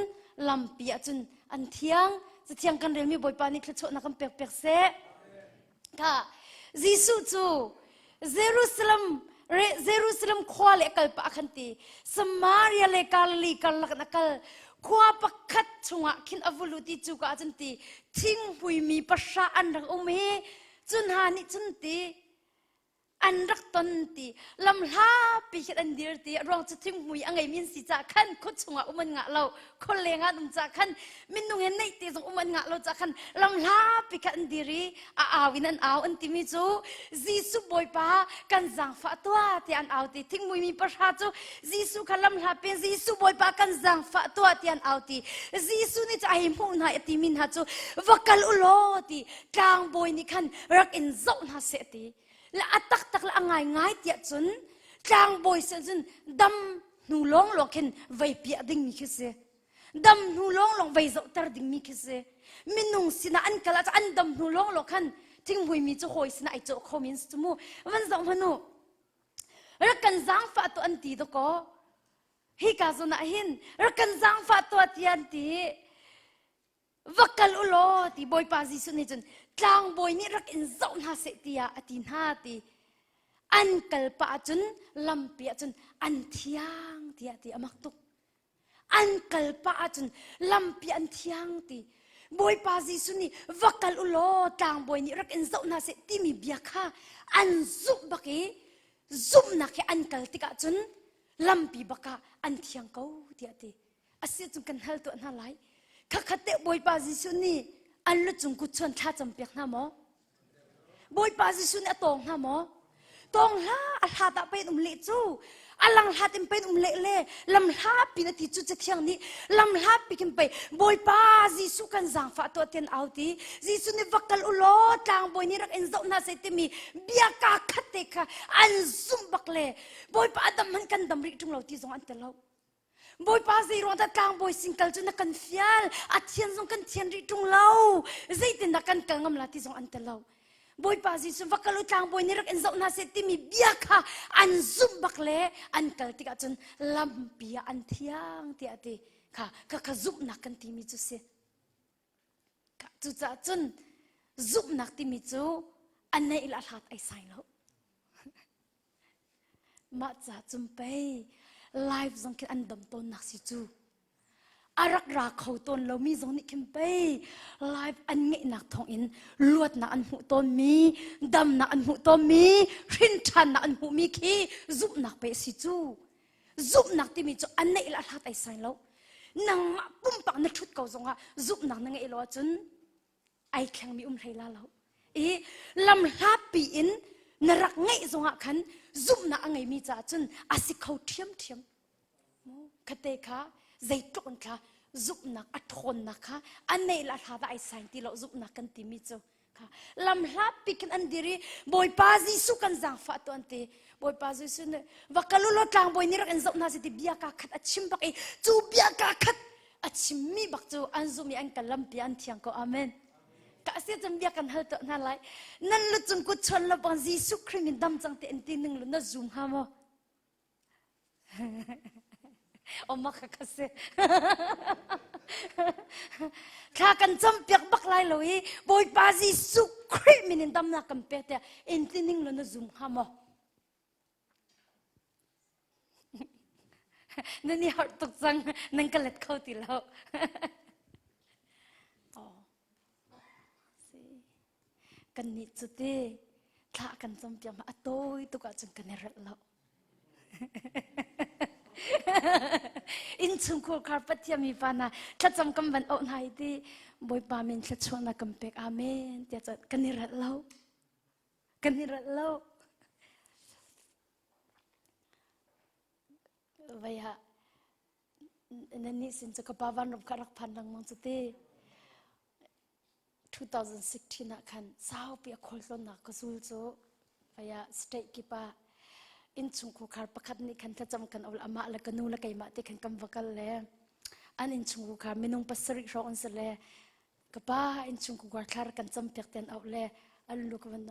lampi ahcun an thiang. Cathiang kan relmi Bawipa nih thluachuahnak kan pek piak seh. Ka Jesuh cu Jerusalem re Jerusalem khua le kal pah khan ti Samaria le Galilee karlak in a kal khua pakhat chungah khin a vulu ti cu ka ahcun ti thinghmuimi pahra an rak um hi Cu hna nih cun ti an rak ton ti lamhlapi khin an dir ti ruang cu thinghmui a ngeimi an si caah khan khua chungah um an ngah lo khua leng ah an um caah khan minung he neih te zong um an ngah lo caah khan lamhlapi khan an dir i a au in an au an timi cu Jesuh Bawipa kan zaangfah tuah tiah an au ti thinghmui mi pahra cu Jesuh kha lamhlapi in Jesuh Bawipa kan zaangfah tuah tiah an au ti Jesuh nih cu a hei hmuh hna i a timi hna cu va kal u law ti tlangbawi nih khan rak in zoh hna seh ti le a taktak le a ngaingai tiah cun tlangbawi sin cun dam hnu lawng lawng khin vei piah dingmi khi si dam hnu lawng lawng vei zohter dingmi khi si minung sinah an kal ah an dam hnu lawng lawng khan thinghmuimi cu hawi sinah ai cawh kho min si cu mu van zoh hmanu rak kan zaangfah tu an ti dakaw hika zawn ah hin rak kan zaangfah tuah ti an ti Va kal u law ti Bawipa Jesuh nih cun tlangbawi nih rak in zoh hna seh tiah a ti hna ti. An kal pah ahcun lampi ahcun an thiang tiah ti a mak tuk. An kal pah ahcun lampi an thiang ti. Bawipa Jesuh nih va kal u law tlangbawi nih rak in zoh hna seh timi bia kha an zumh bak i zumhnak he an kal tikah cun lampi bak ah an thiang ko tiah ti. A si cun kan hal tuah hna lai. Khakhat te Bawipa Jesuh nih an lucung kut chuan thla campiak hna maw? Bawipa Jesuh nih a tawng hna maw? Tawng hla a hlat ah pen um leh cu a lang hlat in pen um leh le lam hla pin a ti cu cathiang nih lam hla pi khin pei Bawipa Jesuh kan zaangfah tuah tian au ti Jesuh nih va kal u law tlangbawi nih rak in zoh hna seh timi bia ka khat te kha an zumh bak le Bawipa a dam hmanh kan dam rih ṭung lo ti zong an ti lo. Bawipa zeiruang dah tlangbawi sin kal cu na kan fial a thian zong kan thian rih ṭung lo zeitindah kan kal ngam la ti zong an ti lo Bawipa Jesuh va kal u tlangbawi nih rak in zoh hna seh timi bia kha an zumh bak le an kal tikah cun lampi ah an thiang tiah a ti kha kha kha zumhnak kan timi cu si cucaah cun zumhnak timi cu a neih le a hlat ai sai lo Mah ca cun pei live zong khin an dam tawnnak si cu. A rak ra kho tawn lomi zong nih khin pei live an ngeihnak thawngin luatnak an hmuh tawnmi, damnak an hmuh tawnmi, hrinṭhannak an hmuhmi khi zumhnak pei a si cu. Zumhnak timi cu a neih le a hlat ai sai lo. Nangmah pumpak na ṭhut ko zongah zumhnak na ngeih lo ahcun ai thlengmi um hlei la lo. I lam hlapi in. Na rak ngeih zongah khan zumhnak a ngeimi caah cun a si kho ṭhiamṭhiam. Khate kha zeitluk in thla zumhnak a ṭhawnnak kha a neih la hla dah ai sain ti lo zumhnak kan timi cu kha lam hlatpi khin an dir i Bawipa Jesuh kan zaangfah tu an ti. Bawipa Jesuh nih va kal u law tlangbawi nih rak in zoh hna seh ti bia kaa khat a chim bak i cu bia kaa khat a chimmi bak cu an zumh i an kal lampi an thiang ko. Amen. Ka si cun bia kan hal tuah hna lai. Nan lu cung kut chuan lo bang Jesuh Khrih min dam cang te in ti ning lu na zum hnga maw? Oma kha ka si. Thla kan campiak bak lai lo i Bawipa Jesuh Khrih min in damnak kan pek tiah in ti ning lo na zum hnga maw? Nan i harh tuk cang, nan ka let kho ti lo. oh. Kan nih cu ti thla kan campiak ma a tawi tuk ahcun kan i relh lo. Innchungkhur khar Pathian mi pa hna thlacam kan van auh hna i ti Bawipa min thluachuahnak kan pek amen tiah cun kan i relh lo. Kan i relh lo. Vai ha nan nih sin cu ka pa vanram kha rak phan lengmang cu ti. 2016 ah khan saupi a khualtlawnnak ka zul cu vaya state kip ah innchungkhar khar pakhat nih khan thlacam kan ol amah le ka nu le keimah te khan kan va kal le an innchungkhar minung pasarih hrawng an si le ka pa innchungkhar thlar kan campiak ten auh le an lu ka van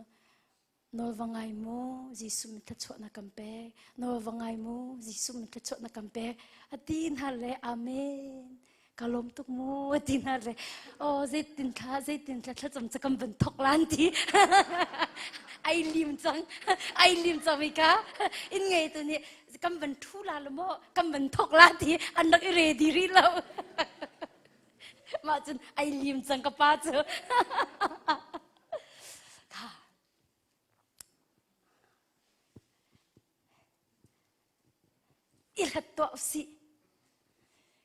Nawl va ngai mu, Jesuh min thluachuah na kan pek. Nawl va ngai mu, Jesuh min thluachuah na kan pek. A ti hna le amen. Ka lawm tuk mu a ti hna le oh zeitin thla zeitin thla thlacam cu kan van thok lan ti. Ai lim cang ai lim cang mi ka in ngei tu nih kan van thu la lo maw kan van thok la ti an rak i ready rih lo. Mah cun ai lim cang ka pa cu. Kha. I hlat tuah usih.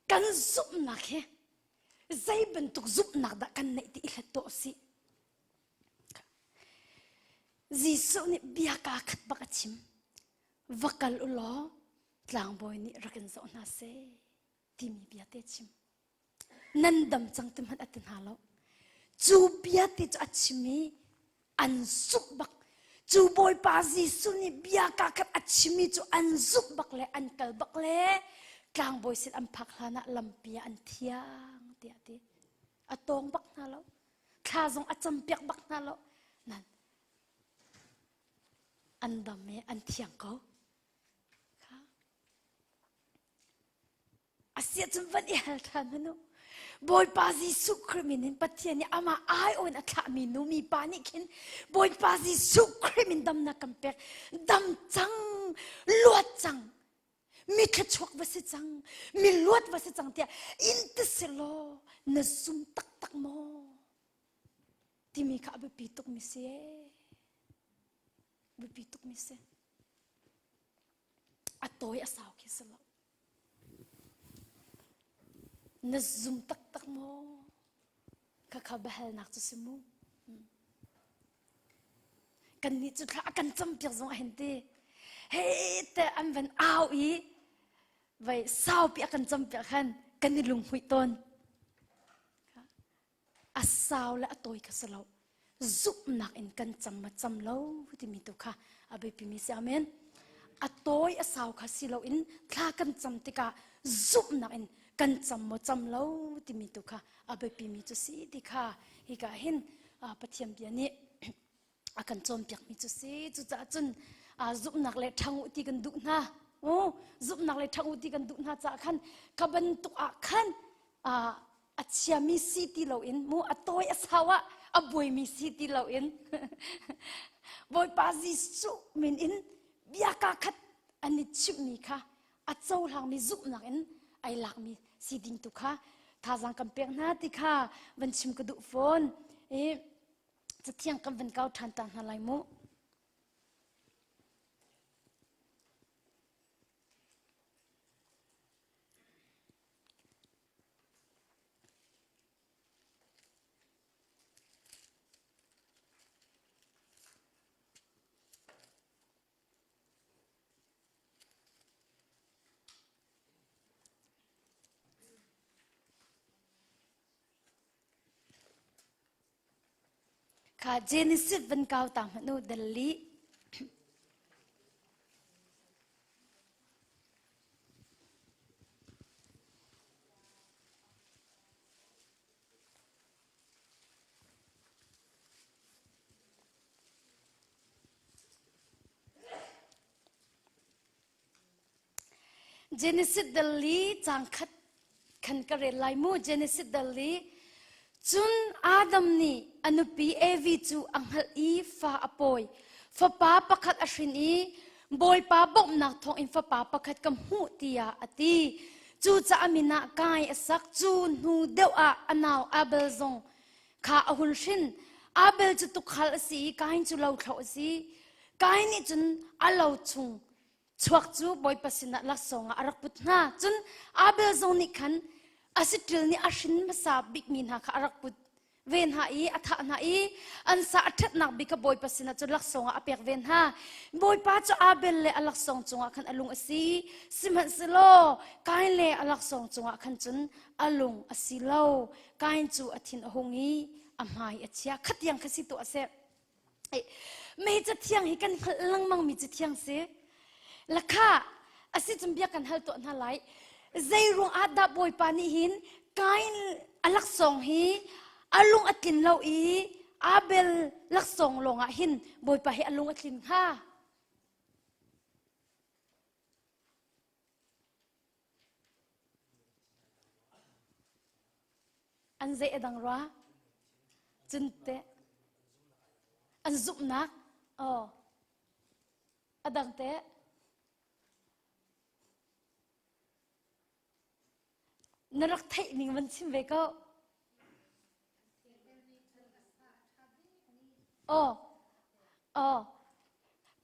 Kan zumhnak hi zei bantuk zumhnak dah kan neih ti i hlat tuah usih. Jesuh nih bia kaa khat bak a chim. Va kal u law tlangbawi nih rak in zoh hna seh timi bia te chim. Nan dam cang ti hmanh a ti hna lo. Cu bia te cu a chim i an zumh bak. Cu Bawipa Jesuh nih bia kaa khat a chimmi cu an zumh bak le an kal bak le tlangbawi sin an phak hlan ah lampi ah an thiang tiah a ti. A tawng bak hna lo. Thla zong a campiak bak hna lo. Nan an dam i an thiang ko. Kha. Asiahcun van i hal ṭhan hmanh u. Bawipa Jesuh Khrih min in Pathian nih amah aiawh in a thlahmi nu mipa nih khin Bawipa Jesuh Khrih min damnak kan pek. Dam cang, luat cang, mi thluachuak va si cang, mi luat va si cang tiah in ti selaw na zum taktak maw? Timi kha a biapi tukmi si ee. Biapi tukmi si. A tawi a sau khi si lo. Na zum taktak maw? Khakha biahalnak cu si mu. Kannih cu thla a kan campiak zong a hin ti. Hei te an van au i vai saupi a kan campiak khan kan i lunghmuih tawn. A sau le a tawi kha si lo. Zumhnak in kan cam ma cam lo timi tu kha a biapimi si amen. A tawi a sau kha si loin thla kan cam tikah zumhnak in kan cam maw cam lo timi tu kha a biapimi cu si ti kha hika hin Pathian bia nih a kan cawnpiakmi cu si. Cucaah cun zumhnak le ṭhang u ti kan duh hna. Zumhnak le ṭhang u ti kan duh hna caah khan kha bantuk ah khan a chiami si ti loin mu a tawi a sau ah a buaimi si ti loin Bawipa Jesuh min in bia kaa khat an i chimhmi kha a cohlangmi zumhnak in ai lakmi si ding tu kha thazaang kan pek hna ti kha van chim ka duh fawn i cathiang kan van kau ṭhan ta hna lai mu. Kha Genesis van kau ta hmanh u dal li. Genesis dal li cang khat khan ka rel lai mu Genesis dal li cun Adam nih a nupi Evi cu a hngalh i fa a pawi fapa pakhat a hrin i Bawipa bawmhnak thawngin fapa pakhat ka hmuh tiah a ti cucaah a min ah Kai a sak cu hnu deuh ah a nau Abel zong kha a hun hrin Abel cu tukhal a si i Kain cu lothlo a si Kain nih cun a lo chung chuak cu Bawipa sinah laksawng ah a rak put hna. Cun Abel zong nih khan a siṭil nih a hrin hmasa bikmi hna kha a rak put ve hna i a thah hna i an sa a ṭhatnak bik kha Bawipa sinah cun laksawng ah a pek ve hna. Bawipa cu Abel le a laksawng cungah khan a lung a si. Sihmanhsehlaw Kain le a laksawng cungah khan cun a lung a si lo. Kain cu a thin a hung i a hmai a chia. Khatiang kha si tuah seh. Mei cathiang hi kan hngalh lengmang mi cathiang si. Lakha asi cun bia kan hal tuah hna lai. Zei ruang ah dah Bawipa nih hin Kain a laksawng hi a lung a tlin lo i Abel laksawng lawng ah hin Bawipa hi a lung a tlin hnga? An zei a dang rua? Cun teh an zumhnak oh a dang teh na rak theih ning van chim ve ko. Oh, oh,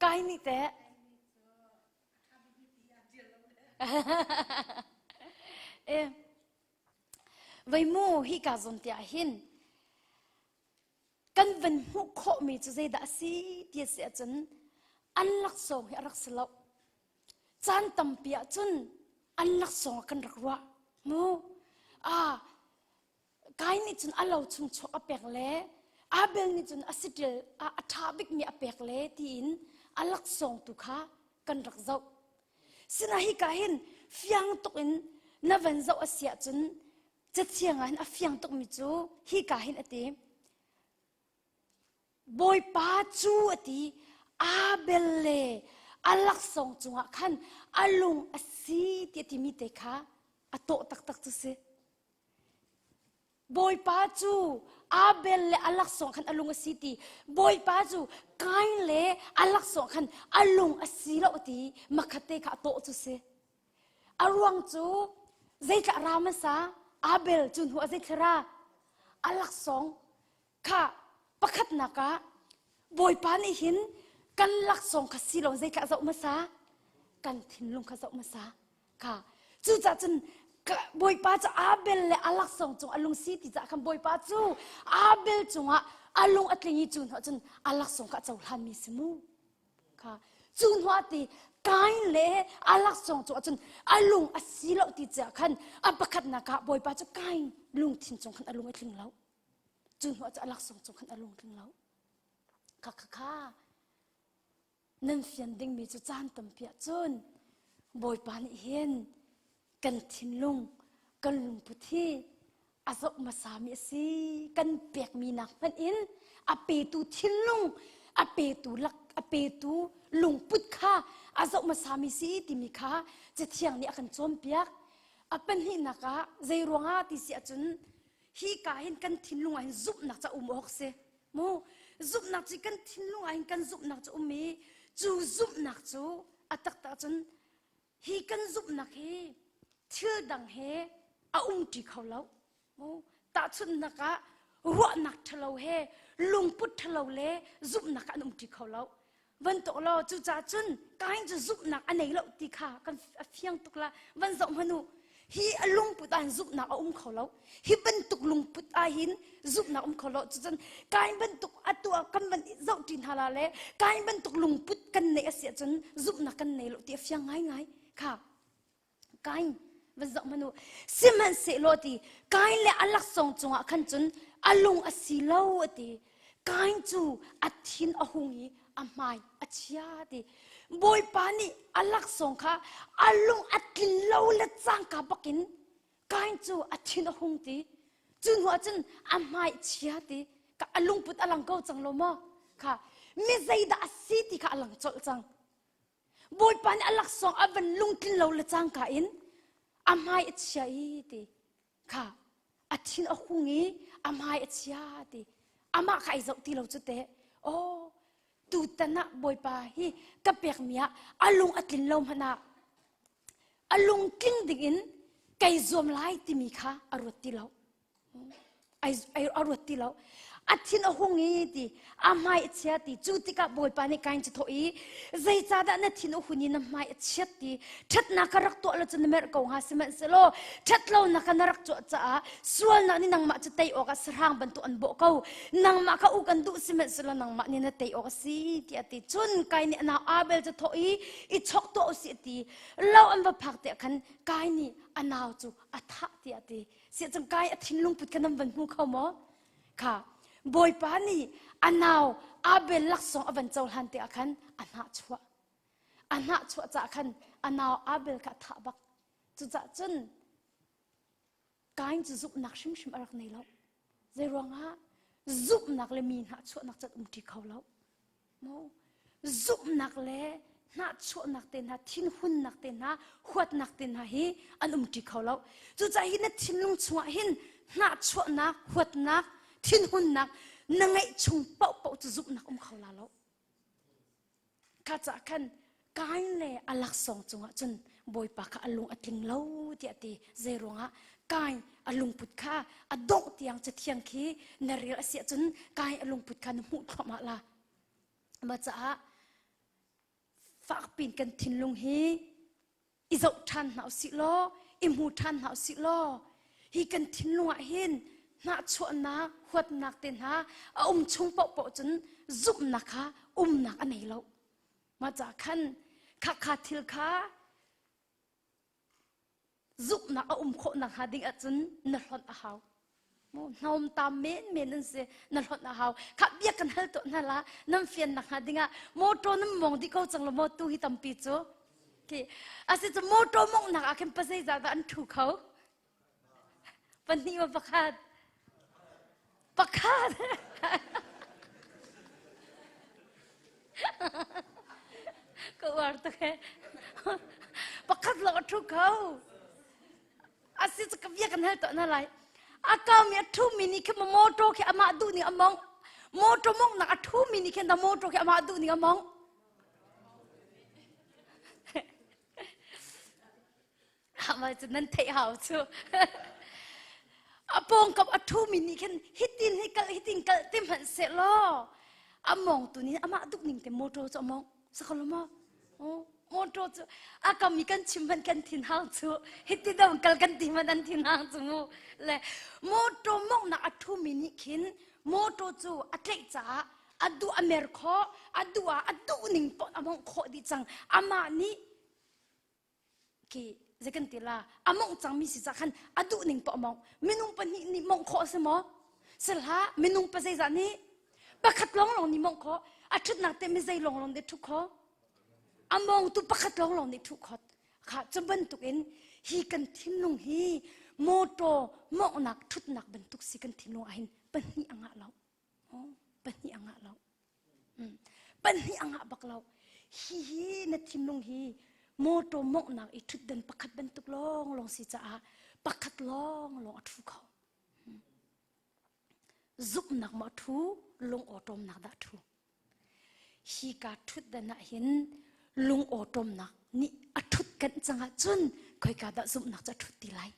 kai nih teh e Vei mu hika zawn te ah hin kan van hmuh khawhmi cu zeidah a si ti a si ahcun an laksawng hi a rak si lo. Caan tampi ahcun an laksawng ah kan rak ruah. Mu ah Kain nih cun a lo chung chuak a pek le Abel nih cun a siṭil a a ṭha bikmi a pek le tiin a laksawng tu kha kan rak zoh. Sina hika hin fiang tuk in na van zoh a si ahcun cathiang ah hin a fiang tukmi cu hika hin a ti. Bawipa cu a ti Abel le a laksawng cungah khan a lung a si ti a timi te kha a tawh taktak cu si. Bawipa cu Abel le a laksawng khan a lung a si ti. Bawipa cu Kain le a laksawng khan a lung a si lo ti makhatte kha a tawh cu si. A ruang cu zeitlah ra hmasa Abel cu hnu a zeithla ra a laksawng kha pakhatnak ah Bawipa nih hin kan laksawng kha si lo zeitlah zoh hmasa kan thinlung kha zoh hmasa kha cucah cun Bawipa cu Abel le a laksawng cung a lung si ti caah khan Bawipa cu Abel cungah a lung a tling i cu hnuah cun a laksawng kha a cohlanmi si mu kha cu hnuah ti Kain le a laksawng cungah cun a lung a si lo ti caah khan a pakhatnak ah Bawipa cu Kain lungthin cung khan a lung a tling lo cu hnuah cu a laksawng cung khan a lung tling lo kha kha kha nan fian dingmi cu caan tampi ah cun Bawipa nih hin kan thinlung kan lungput hi a zoh hmasami a si kan pekmi nak hmanh in a petu thinlung a petu lak a petu lungput kha a zoh hmasami si timi kha cathiang nih a kan cawnpiak a pahnihnak ah zei ruangah ti si ahcun hi ka hin kan thinlung ah hin zumhnak ca um awk si mu zumhnak cu kan thinlung ah hin kan zumhnak cu um i cu zumhnak cu a taktak cun hi kan zumhnak hi thil dang he a umṭi kho lo mu tahchunhnak ah ruahnak ṭhalo he lungput ṭhalo le zumhnak an umṭi kho lo van tuk law cucaah cun kain cu zumhnak a nei lo ti kha kan a fiang tuk la van zoh hmanh u hi a lungput ah hin zumhnak a um kho lo hi bantuk lungput ah hin zumhnak um kho lo cucun kain bantuk atu ah kan van zoh ṭi hna la le kain bantuk lungput kan neih a si ahcun zumhnak kan nei lo ti a fiang ngaingai kha Kain van zoh hmanh u sihmanhsehlaw ti Kain le a laksawng cungah khan cun a lung a si lo a ti. Kain cu a thin a hung i a hmai a chia ti. Bawipa nih a laksawng kha a lung a tlin lo le cangka bakin Kain cu a thin a hung ti. Cu hnu ah cun a hmai a chia ti. Ka a lungput a lang ko cang lo maw? Kha mi zeidah a si ti kha a lang colh cang. Bawipa nih a laksawng a van lungtlin lo le cangka in a hmai a chia i ti. Kha a thin a hung i a hmai a chia ti. Amah kha ai zoh ti lo cu teh. Oh, tutan ah Bawipa hi ka pekmi ah a lung a tlin lo hmanh ah a lungtling ding in kai zuam lai timi kha a ruat ti lo. A ruat ti lo. A thin a hung i ti a hmai a chia ti cu tikah Bawipa nih Kain cu thawh i zeicahdah na thin a hun i na hmai a chiat ti ṭhatnak ka rak tuah lo cu na merh ko hnga sihmanhsehlaw ṭhatlonak kha na rak tuah caah sualnak nih nangmah cu tei awkah sahrang bantuk an bawh ko nangmah kha uk an duh sihmanhsehlaw nangmah nih na tei awk a si tiah a ti cun Kain nih a nau Abel cu thawh i i chok tuah usih a ti lo an va phak tiah khan Kain nih a nau cu a thah tiah a ti siah cun Kain a thinlung put kha nan van hmu kho maw kha Bawipa nih a nau Abel laksawng a van cohlan tikah khan a hnah chuah a hnah chuah caah khan a nau Abel kha a thah bak cucaah cun Kain cu zumhnak hrimhrim a rak nei lo. Zeiruangah zumhnak le mi hnahchuahnak cat umṭi kho lo. Mo zumhnak le hnahchuahnak te hna, thinhunnak te hna, huatnak te hna hi an umṭi kho lo. Cucaah hi na thinlung chungah hin hnahchuahnak, huatnak, thinhunnak na ngeih chung paohpaoh cu zumhnak um kho la lo. Kha caah khan Kain le a laksawng cungah cun Bawipa kha a lung a tling lo tiah a ti. Zei ruangah Kain a lungput kha a dongh tiang cathiang khi na rel a si ahcun Kain a lungput kha na hmuh thluahmah la. Mah caah fakpiin kan thinlung hi i zoh ṭhan hna usih law i hmu ṭhan hna usih law hi kan thinlung ah hin hnahchuahnak huatnak te hna a um chung paohpaoh cun zumhnak kha umnak a nei lo mah caah khan khakha thil kha zumhnak a um khawh nakhnga ding ahcun na hlonh a hau hnawm tam men men an si na hlonh a hau kha bia kan hal tuah hna la nan fian nak hnga dingah motor nan mong dih ko cang lo maw tu hi tampi cu khi asi cu motor mong nak ah khin pa zeizah dah an thu kho pahnih ma pakhat pakhat ka uar tuk he pakhat lo a thu kho asi cu ka bia kan hal tuah na lai a kaumi a thumi nih khin motor khi amah duh ning a mong motor mong nak a thumi nih khin motor khi amah duh ning a mong Hamai cu nan theih hau cu a pawngkam a thumi nih khin hitin hi kal hitin kal ti hmanh seh law a mong tu nih amah duh ning te motor cu a mong sakolo maw motor cu a kam i kan chim hmanh kan thin hang cu hiti dong kal kan ti hmanh an thin hang cu mu le motor mongnak a thumi nih khin motor cu a tlaih caah a duh a mer khawh a duh ah a duh ning pon a mongh khawh dih cang amah nih khi zei kan ti la a mongh cangmi si cah khan a duh ning poh mongh minung pahnih nih mongh khawh a si maw sihlah minung pa zeizah nih pakhat lawng lawng nih mongh khawh a ṭhutnak te mi zei lawng lawng nih ṭhu khawh a mongtu pakhat lawng lawng nih ṭhu khawt kha cu bantuk in hi kan thinlung hi motor monghnak ṭhutnak bantuk si kan thinlung ah hin pahnih a ngah lo pahnih a ngah lo Pahnih a ngah bak lo. Hi hi na thinlung hi motor monghnak i ṭhutdan pakhat bantuk lawnglawng si caah pakhat lawnglawng a ṭhu kho. Zumhnak maw a ṭhu, lung awṭawmnak dah a ṭhu. Hi ka ṭhutdan ah hin lung awṭawmnak nih a ṭhut kanh cang ahcun khoika dah zumhnak cu a ṭhut ti lai?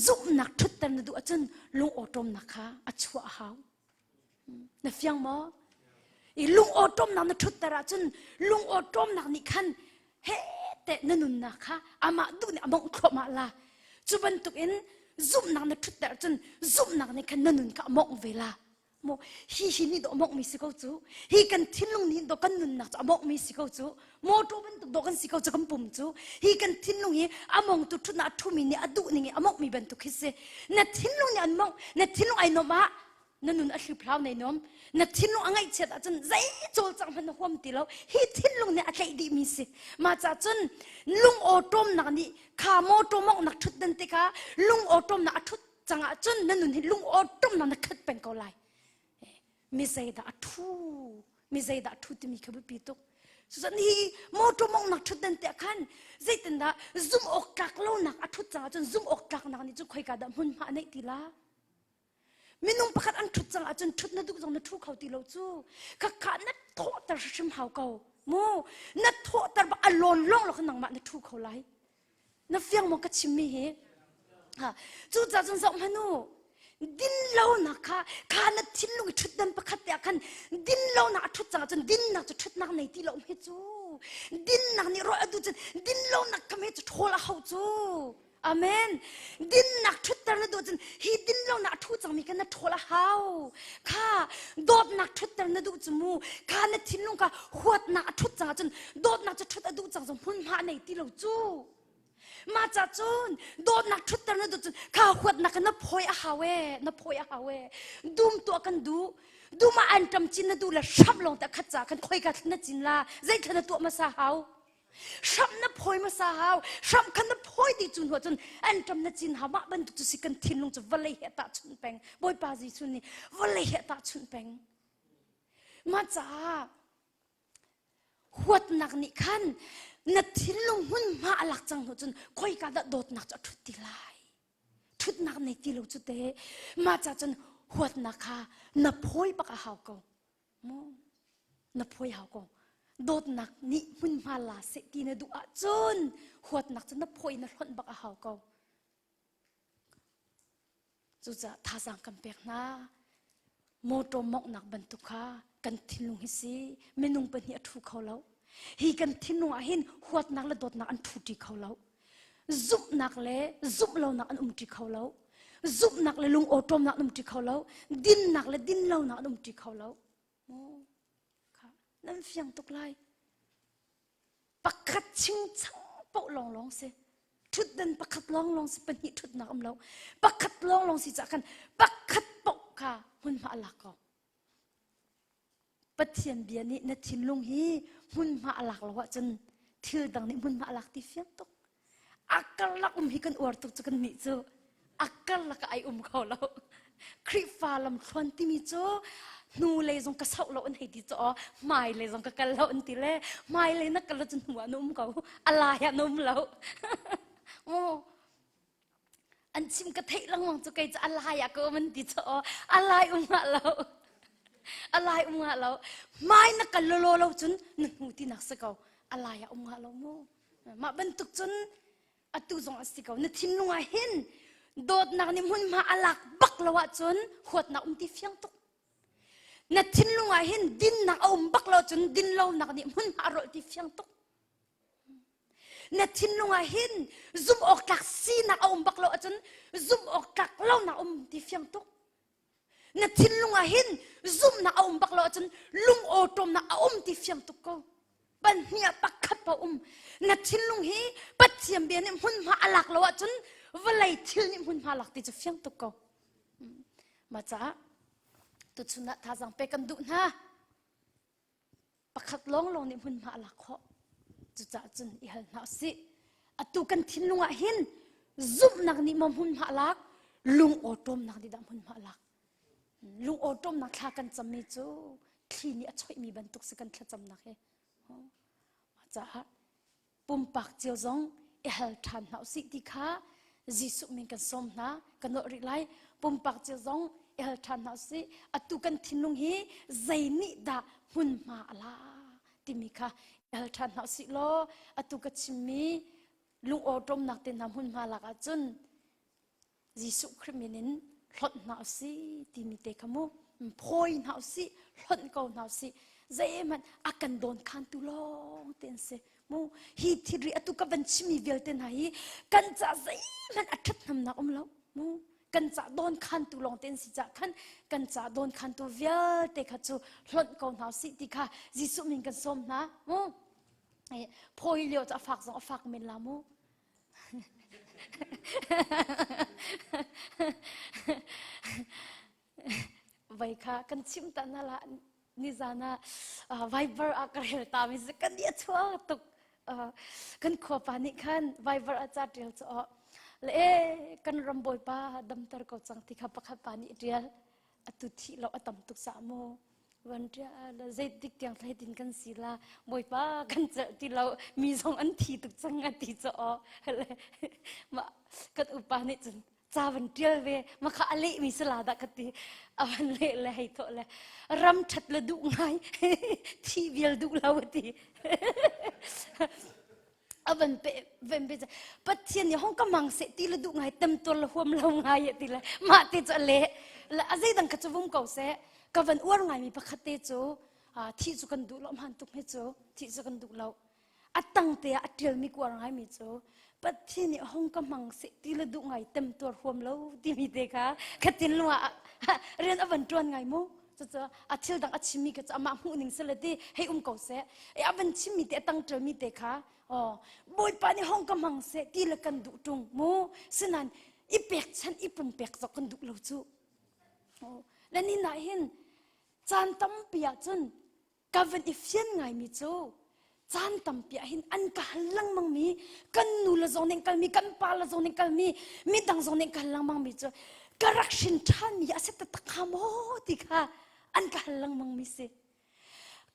Zumhnak ṭhutter na duh ahcun lung awṭawmnak kha a chuah a hau. Na fiang maw? I lung awṭawmnak na ṭhutter ahcun lung awṭawmnak nih khan he teh na nunnak kha amah duh nih a mawngh thluahmah la. Cu bantukin zumhnak na ṭhutter ahcun zumhnak nih khan na nun kha a mawngh ve la. Maw hi hi nih dawh a mawngh mi si ko cu. Hi kan thinlung nih dawh kan nunnak cu a mawngh mi si ko cu. Motor bantuk dawh kan si ko cu kan pum cu. Hi kan thinlung hi a mawngtu ṭhutnak a ṭhumi nih a duh ning i a mawngh mi bantuk hi si. Na thinlung nih an mawngh, na thinlung ai nuamh ah. Na nun a hliphlau nei nuam. Na thinlung a ngaihchiat ahcun zei cawlcangh hmanh na huam ti lo. Hi thinlung nih a tlaih dihmi si. Mah ca cun lung awṭawmnak nih kha mawṭaw mawnghnak ṭhutdan te kha lung awṭawmnak a ṭhut cang ahcun na nun hi lung awṭawmnak na khat peng ko lai. Mi zeidah a ṭhu mi zeidah a ṭhu timi kha biapi tuk. Cucun hi mawṭaw mawnghnak ṭhutdan te ah khan zeitindah zumh awk tlak lonak a ṭhut cang ahcun zumh awk tlaknak nih cun khoika dah hmunhma a neih ti la? Minung pakhat an ṭhut cang ahcun ṭhut na duh zong na ṭhu kho ti lo cu. Khakha na thawhter hrimhrim hau ko. Mu na thawhter bak a lawn lawng lawng khan nangmah na ṭhu kho lai. Na fiang maw ka chimmi hi? Ha, cucaah cun zoh hmanh u. Dinlonak kha kha na thinlung i ṭhutdan pakhat te ah khan dinlonak a ṭhut cang ahcun dinnak cu ṭhutnak nei ti lo hme cu. Dinnak nih rawl a duh cun dinlonak kam he cu ṭhawl a hau cu. Amen. Dinnak ṭhutter na duh cun hi dinlonak a ṭhu cangmi kha na ṭhawl a hau. Kha dawtnak ṭhutter na duh cu mu. Kha na thinlung kha huatnak a ṭhut cang ahcun dawtnak cu ṭhut a duh cang zong hmunhma a nei ti lo cu. Mah ca cun dawtnak ṭhutter na duh cun kha huatnak kha na phawi a hau ee, na phawi a hau ee. Dum tuah kan duh. Dum ah anṭam cin na duh le hramh lawng te khat ca khan khoika thla na cin la, zei thla na tuah hmasa hau. Hramh na phawi hmasa hau. Hramh kha na phawi ti cu hnuah cun anṭam na cin hau. Mah bantuk cu si kan thinlung cu vawlei he tahchunh peng. Bawipa Jesuh nih vawlei he tahchunh peng. Mah caah huatnak nih khan na thinlung hmunhma a lak cang hnu cun khoika dah dawtnak cu a ṭhut ti lai. Ṭhutnak nei ti lo cu te. Mah caah cun huatnak kha na phawi bak a hau ko. Mu na phawi hau ko. Dawtnak nih hmunhma la seh ti na duh ahcun huatnak cu na phawi na hlonh bak a hau ko. Cucaah thazaang kan pek hna. Motor mawnghnak bantuk kha kan thinlung hi si minung pahnih a ṭhu kho lo. Hi kan thinlung ah hin huatnak le dawtnak an ṭhuṭi kho lo. Zumhnak le zumh lonak an umṭi kho lo. Zumhnak le lung awṭawmnak an umṭi kho lo. Dinnak le dinlonak an umṭi kho lo. Kha nan fiang tuk lai. Pakhat chingchang paoh lawnglawng si. Ṭhutdan pakhat lawnglawng si pahnih ṭhutnak um lo. Pakhat lawnglawng si caah khan pakhat paoh kha hmunhma a lak ko. Pathian bia nih na thinlung hi hmunhma a lak lo ahcun thil dang nih hmunhma a lak ti fiang tuk. A karlak um hi kan uar tuk cu kan nih cu a karlak ah ai um kho lo. Khrihfa lamthluan timi cu hnu lei zong ka soh lo an hei ti cu aw hmai lei zong ka kal lo an ti le hmai lei na kal lo cu hnu ah na um ko a lai ah na um lo. An chim ka theih lengmang cu kei cu a lai ah ka um an ti cu aw a lai um ngah lo a lai um ngah lo hmai na kal lawlaw lo cun na hnu tinak si ko a lai ah um ngah lo mu mah bantuk cun atu zong a si ko na thinlung ah hin dawtnak nih hmunhma a lak bak lo ahcun huatnak um ti fiang tuk na thinlung ah hin dinnak a um bak lo cun dinlonak nih hmunhma a rolh ti fiang tuk Na thinlung ah hin zumh awk tlak sinak a um bak lo ahcun zumh awk tlak lonak um ti fiang tuk. Na thinlung ah hin zumhnak a um bak lo ahcun lung awṭawmnak a um ti fiang tuk ko. Pahnih ah pakhat pa um. Na thinlung hi Pathian bia nih hmunhma a lak lo ahcun vawlei thil nih hmunhma lak ti cu fiang tuk ko. Mah caah tuchun ah thazaang pek kan duh hna. Pakhat lawnglawng nih hmunhma a lak khawh. Cucaah cun i hal hna usih. Atu kan thinlung ah hin zumhnak nih maw hmunhma a lak, lung awṭawmnak nih dah hmunhma a lak. Lung awṭawmnak thla kan cammi cu thli nih a choihmi bantuk si kan thlacamnak hi. Mah caah pumpak cio zong i hal ṭhan hna usih ti kha Jesuh min kan sawm hna ka nolh rih lai pumpak cio zong i hal ṭhan hna usih atu kan thinlung hi zei nih dah hmunhma a la timi kha i hal ṭhan hna usih law atu ka chimmi lungawṭawmnak te hna hmunhma lak ahcun Jesuh Khrih min in hlonh hna usih timi te kha mu phawi hna usih hlonh ko hna usih zeihmanh a kan dawn khantu lawng te an si mu hi thilri atu ka van chimmi vialte hna hi kan ca zeihmanh a ṭhathnemnak um lo mu kan ca dawn khantu lawng te an si cah khan kan ca dawn khantu vialte kha cu hlonh ko hna usih ti kha Jesuh min kan sawm hna mu phawi lio cu a fak zong a fak men la mu Vai kha kan chim ta na la nizan ah Viber ah ka rel ta mi kan i a chuak tuk. Kan khuapa nih khan Viber ah ca ṭial cu le e kan ram bawipa damter ko cang ti kha pakhat pa nih ṭial. Atu thih lo a tam tuk sa mu. Van ṭial zeitik tiang thlai tin kan si la bawipa kan celh ti lo mi zong an thi tuk cang a ti cu le mah kan upa nih cun ca van ṭial ve ma kha a lehmi si la dah ka ti a van leh le hei thawh le ram ṭhat le duh ngai thi vial duh lo a ti a van pe van pe pathian nih hong ka mang seh ti le duh ngai temtuar le huam lo ngai ti le mah te cu a leh le a zeidang kha cu vum ko seh ka van uar ngai mi pakhat te cu thi cu kan duh lo hman tuk hi cu thi cu kan duh lo A tangte ah a ṭialmi kuar ngaimi cu Pathian nih hong ka hmang seh ti le duh ngai temtuar huam lo timi te kha ka thinlung ah rian a van ṭuan ngai mu. Cucu a thil dang a chimmi kha cu amah hmuh ning sile ti hei um ko seh. E a van chimmi te a tang ṭialmi te kha oh Bawipa nih hong ka hmang seh ti le kan duh ṭung mu. Sinain i pekchanh i pumpek zok kan duh lo cu. Oh, le ni na hin caan tampi ah cun Ka van i fian ngaimi cu caan tampi ah hin an ka hal lengmangmi kan nu le zong nih kalmi kan pa le zong nih kalmi midang zong nih ka hal lengmangmi cu ka rak hrin ṭhanmi a si taktak hnga maw ti kha an ka hal lengmangmi si.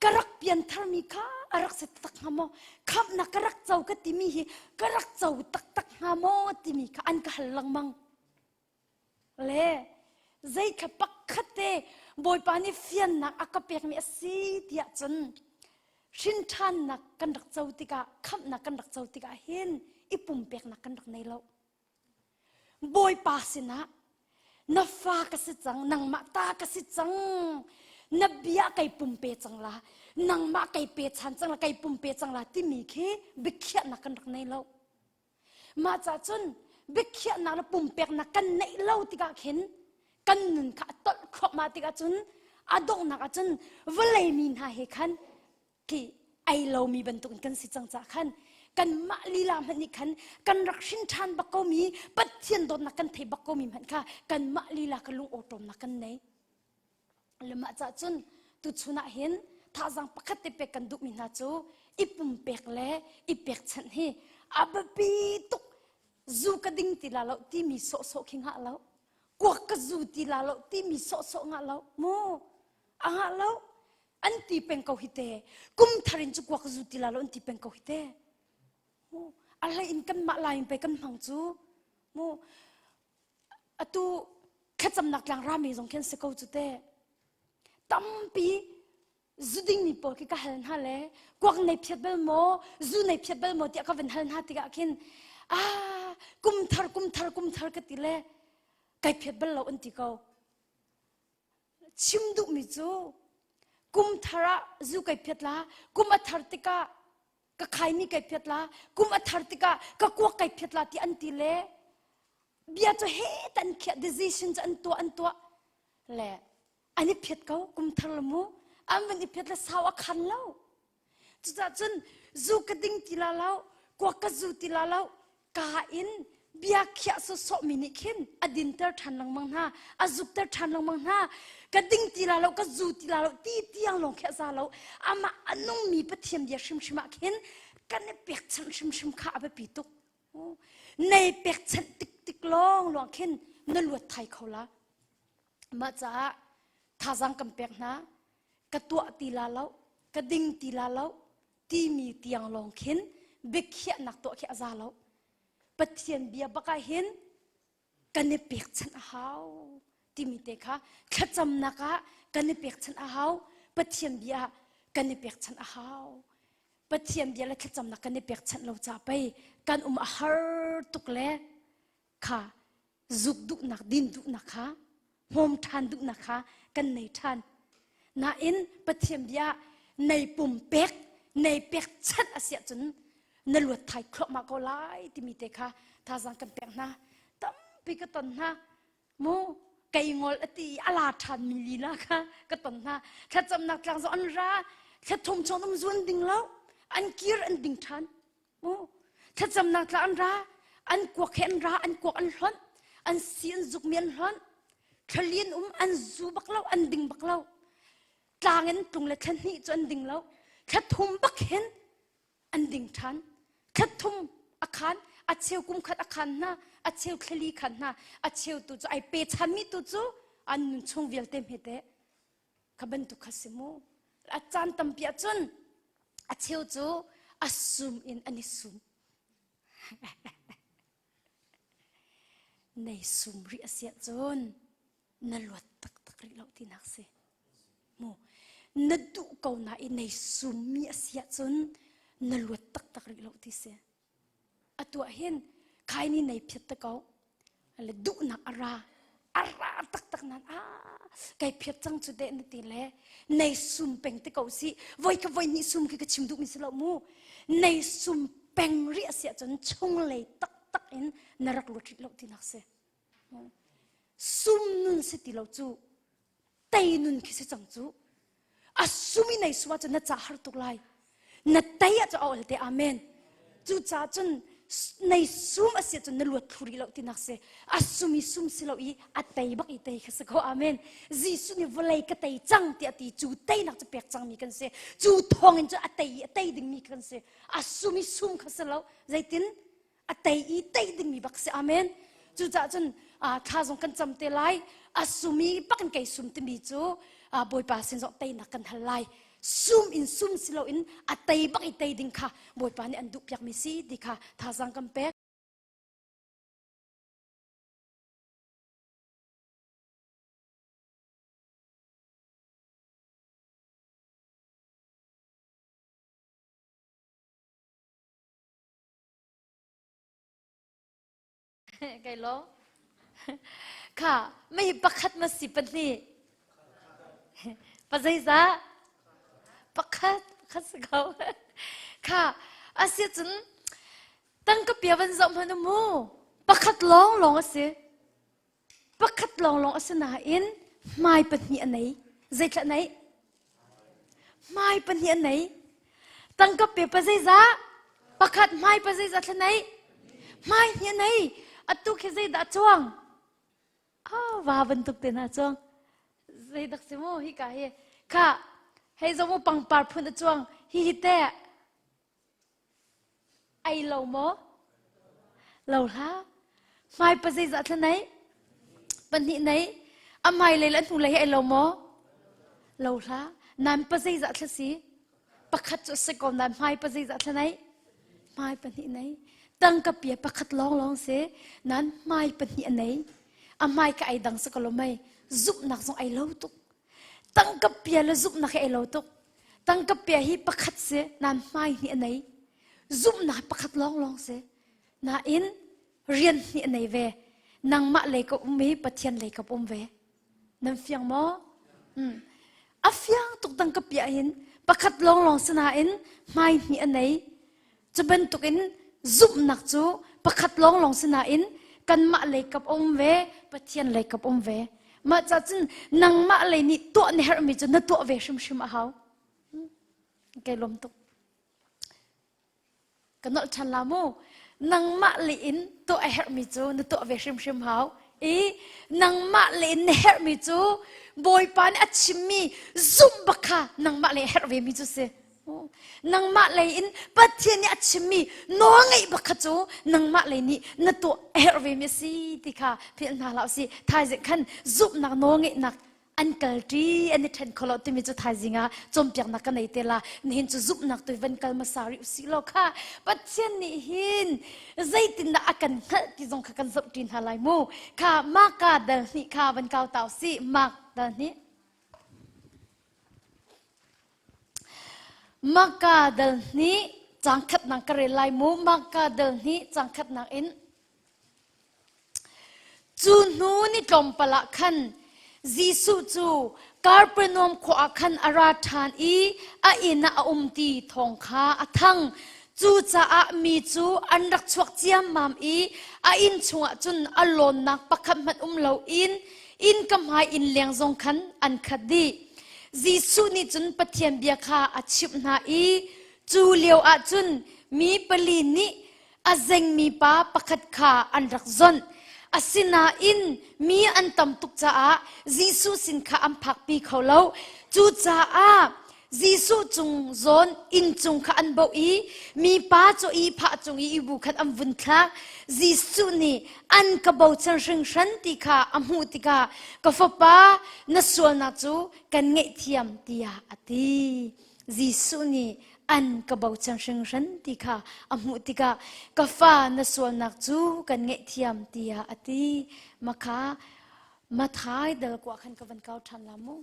Ka rak piantharmi kha a rak si taktak hnga maw? Khamhnak ka rak co ka timi hi ka rak co taktak hnga maw timi kha an ka hal lengmang. Le zei kha pakhat te Bawipa nih fiannak a ka pekmi a si tiah cun hrinṭhannak kan rak co tikah khamhnak kan rak co tikah hin i pumpeknak kan rak nei lo. Bawipa sinah na fa ka si cang, nangmah ta ka si cang, na bia kei pumpe cang la, nangmah kei pe chan cang la, kei pumpe cang la timi khi biakhiahnak kan rak nei lo. Mah cah cun biakhiahnak le pumpeknak kan neih lo tikah khin kan nun kha a tolh thluahmah tikah cun a donghnak ah cun vawlei mi hna he khan khi ei lomi bantuk in kan si cang caah khan kanmah lila hmanh nih khan kan rak hrin ṭhan bak komi Pathian dawtnak kan thei bak komi hmanh kha kanmah lila ka lung awṭawmnak kan nei. Le mah cah cun tuchun ah hin thazaang pakhat te pek kan duhmi hna cu i pumpek le i pekchanh hi a biapi tuk zu ka ding ti la lo timi sawhsawh khi ngah lo kuak ka zu ti la lo timi sawhsawh ngah lo mu a ngah lo an ti peng ko hi te kum thar in cu kuak zu ti la lo an ti peng ko hi te mu a hlei in kan mah lai in pe kan hmang cu mu atu thlacamnak tlang rami zong khin si ko cu te tampi zu dingmi pawl khi ka hal hna le kuak nei phiat bal maw zu nei phiat bal maw tiah ka van hal hna tikah khin ah kum thar kum thar kum thar ka ti le kai phiat bal lo an ti ko chim duhmi cu kum thar ah zu kai phiat la kum a thar tikah ka khaimi kai phiat la kum a thar tikah ka kuak kai phiat la ti an ti le bia cu he tan khiah decision cu an tuah an tuah le an i phiat ko kum thar le mu an van i phiat le sau a khan lo cucah cun zu ka ding ti la lo kuak ka zu ti la lo ka in bia khiah sawsawh mi nih khin a dinter ṭhan lengmang hna a zukter ṭhan lengmang hna ka ding ti la lo ka zu ti la lo ti tiang lawng khi a za lo amah a nungmi Pathian bia hrimhrim ah khin kan i pekchanh hrimhrim kha a biapi tuk nei pekchanh tik tik lawng lawng khin na luat thai kho la mah caah thazaang kan pek hna ka tuah ti la lo ka ding ti la lo timi tiang lawng khin biakhiahnak tuah khi a za lo pathian bia bak ah hin kan i pekchanh a hau timi te kha thlacamnak ah kan i pekchanh a hau pathian bia ah kan i pekchanh a hau pathian bia le thlacamnak kan i pekchanh lo ca pei kan um a har tuk le kha zuk duhnak din duhnak kha hmawm ṭhan duhnak kha kan nei ṭhan nain Pathian bia nei pumpek nei pek chanh a siah cun na luat thai thluahmah ko lai timi te kha thazaang kan pek hna tampi ka ton hna mu kei ngol ati a la ṭhan mi lila kha ka ton hna thlacamnak tlang zong an ra thlathum chung um zuan ding lo an kir an ding ṭhan Thlacamnak tla an ra, an kuak he an ra, an kuak an hlonh, an si an zukmi an hlonh. Thlalian um an zu bak lo, an ding bak lo. Tlang in tlung le thla hnih cu an ding lo. Thla thum bak hin an ding ṭhan. Thla thum a khan, a cheu kum khat a khan hna, a cheu thlali khan hna, a cheu tu cu ai pe chanmi tu cu an nun chung vialte hmete kha bantuk kha si mu. A caan tampi ahcun a cheu cu a sum in an i sum. Nei sum rih a si ahcun na luat taktak rih lo tinak si. Mu na duh ko nain nei summi a si ahcun na luat taktak rih lo ti si. Atu ah hin khaini nei phiat te ko. Le duhnak a ra. A ra taktak nan a kai phiat cang cu deh na ti le nei sum peng te ko si. Voi ka voi hnih sum khi ka chim duhmi si lo mu. Nei sum peng rih a si ahcun chunglei taktak in na rak luat rih lo tinak si. Sum nun si ti lo cu tei nun khi si cang cu. A sum i nei sum ahcun na ca har tuk lai. Na tei ahcun a ol te amen. Cucaah cun nei sum a si ahcun na luat thlu rih lo tinak si. A sum i sum si lo i a tei bak i tei kha si ko amen. Jesuh nih vawlei ka tei cang tiah ti cu teinak cu pek cangmi kan si. Cu thawng in cun a tei i a tei dingmi kan si. A sum i sum kha si lo. Zeitin a tei i tei dingmi bak si amen cucaah cun thla zong kan cam te lai a sumi bak in kei sum timi cu bawipa sin zong teinak kan hal lai sum in sum si loin a tei bak i tei ding kha bawipa nih an duh piakmi si ti kha thazaang kan pek Kai lo. Kha, mei pakhat ma si pahnih. Pa zeizah? Pakhat, pakhat si ko. Kha, asi cun tangka pia van zoh hmanh mu. Pakhat lawng lawng a si. Pakhat lawnglawng a si nain hmai pahnih a nei. Zeithlah nei? Hmai pahnih a nei. Tangka pe pa zeizah? Pakhat hmai pa zeizah thla nei? Hmai hnih a nei. Atu khi zeidah cuang? Ah, va bantuk te hna cuang. Zeidak si mu hi ka hi. Kha, hei zo mu pangpar phun a cuang. Hi hi te. Ei lo maw? Lo hlah. Hmai pa zeizah thla nei? Pahnih nei. A hmailei le a hnulei hi ei lo maw? Lo hlah. Nan pa zeizah thla si? Pakhat cu a si ko nan hmai pa zeizah thla nei? Hmai pahnih nei. Tangka pia pakhat lawnglawng si. Nan hmai pahnih a nei. A hmai ka ei dang si ko lo mei. Zumhnak zong ei lo tuk. Tangka pia le zumhnak hi ei lo tuk. Tangka pia hi pakhat si, nan hmai hnih a nei. Zumhnak pakhat lawnglawng si. Nain rian hnih a nei ve. Nangmah lei ka um i Pathian lei ka um ve. Nan fiang maw? Hmm. A fiang tuk tangka pia hin pakhat lawnglawng si nain hmai hnih a nei. Cu bantukin zumhnak cu pakhat lawnglawng si nain kanmah lei kap a um ve, Pathian lei kap um ve. Mah ca cun nangmah lei nih tuah na herhmi cu na tuah ve hrimhrim a hau. Hmm. Kai lawm tuk. Ka nolh ṭhan la mu. Nangmah lei in tuah a herhmi cu na tuah ve hrimhrim hau. I nangmah lei in na herhmi cu Bawipa nih a chimmi zumh bak kha nangmah lei a herh vemi cu si. Nangmah lei in Pathian nih a chimmi nawlngeih bak kha cu nangmah lei nih na tuah a herh vemi a si ti kha philh hna hlah usih. Thaizing khan zumhnak nawlngeihnak an kalṭi an i ṭhen kho lo timi cu thaizing ah cawnpiaknak ka nei te la. Nihin cu zumhnak tu van kal hmasa rih usih law kha Pathian nih hin zeitindah a kan hngalh ti zong kha kan zohṭi hna lai mu. Kha Marka dal hnih kha van kau ta usih. Mark dal hnih. Maka dal hnih cang khatnak ka rel lai mu. Maka dal hnih cang khatnak in. Cu hnu ni tlawmpal ah khan Jesuh cu Kapernaum khua ah khan a ra ṭhan i a inn ah a um ti thawng kha a thang. Cucaah mi cu an rak chuak ciammam i a inn chungah cun a lawnnak pakhat hmanh um loin innka hmai innleng zong khan an khat dih. Jesuh nih cun Pathian bia kha a chimh hna i cu lio ah cun mi pali nih a zengmi pa pakhat kha an rak zonh. Asinain mi an tam tuk caah Jesuh sin kha an phakpi kho lo. Cucaah Jesuh cung zawn inn cung kha an boh i mipa cu ihphah cung i ibu khan an vun thlak. Jesuh nih an ka bochan hringhran ti kha a hmuh tikah ka fapa na sualnak cu kan ngaihthiam tiah a ti. Jesuh nih an ka bochan hringhran ti kha a hmuh tikah ka fa na sualnak cu kan ngaihthiam tiah a ti. Makha Mathai dal kua khan ka van kau ṭhan la mu.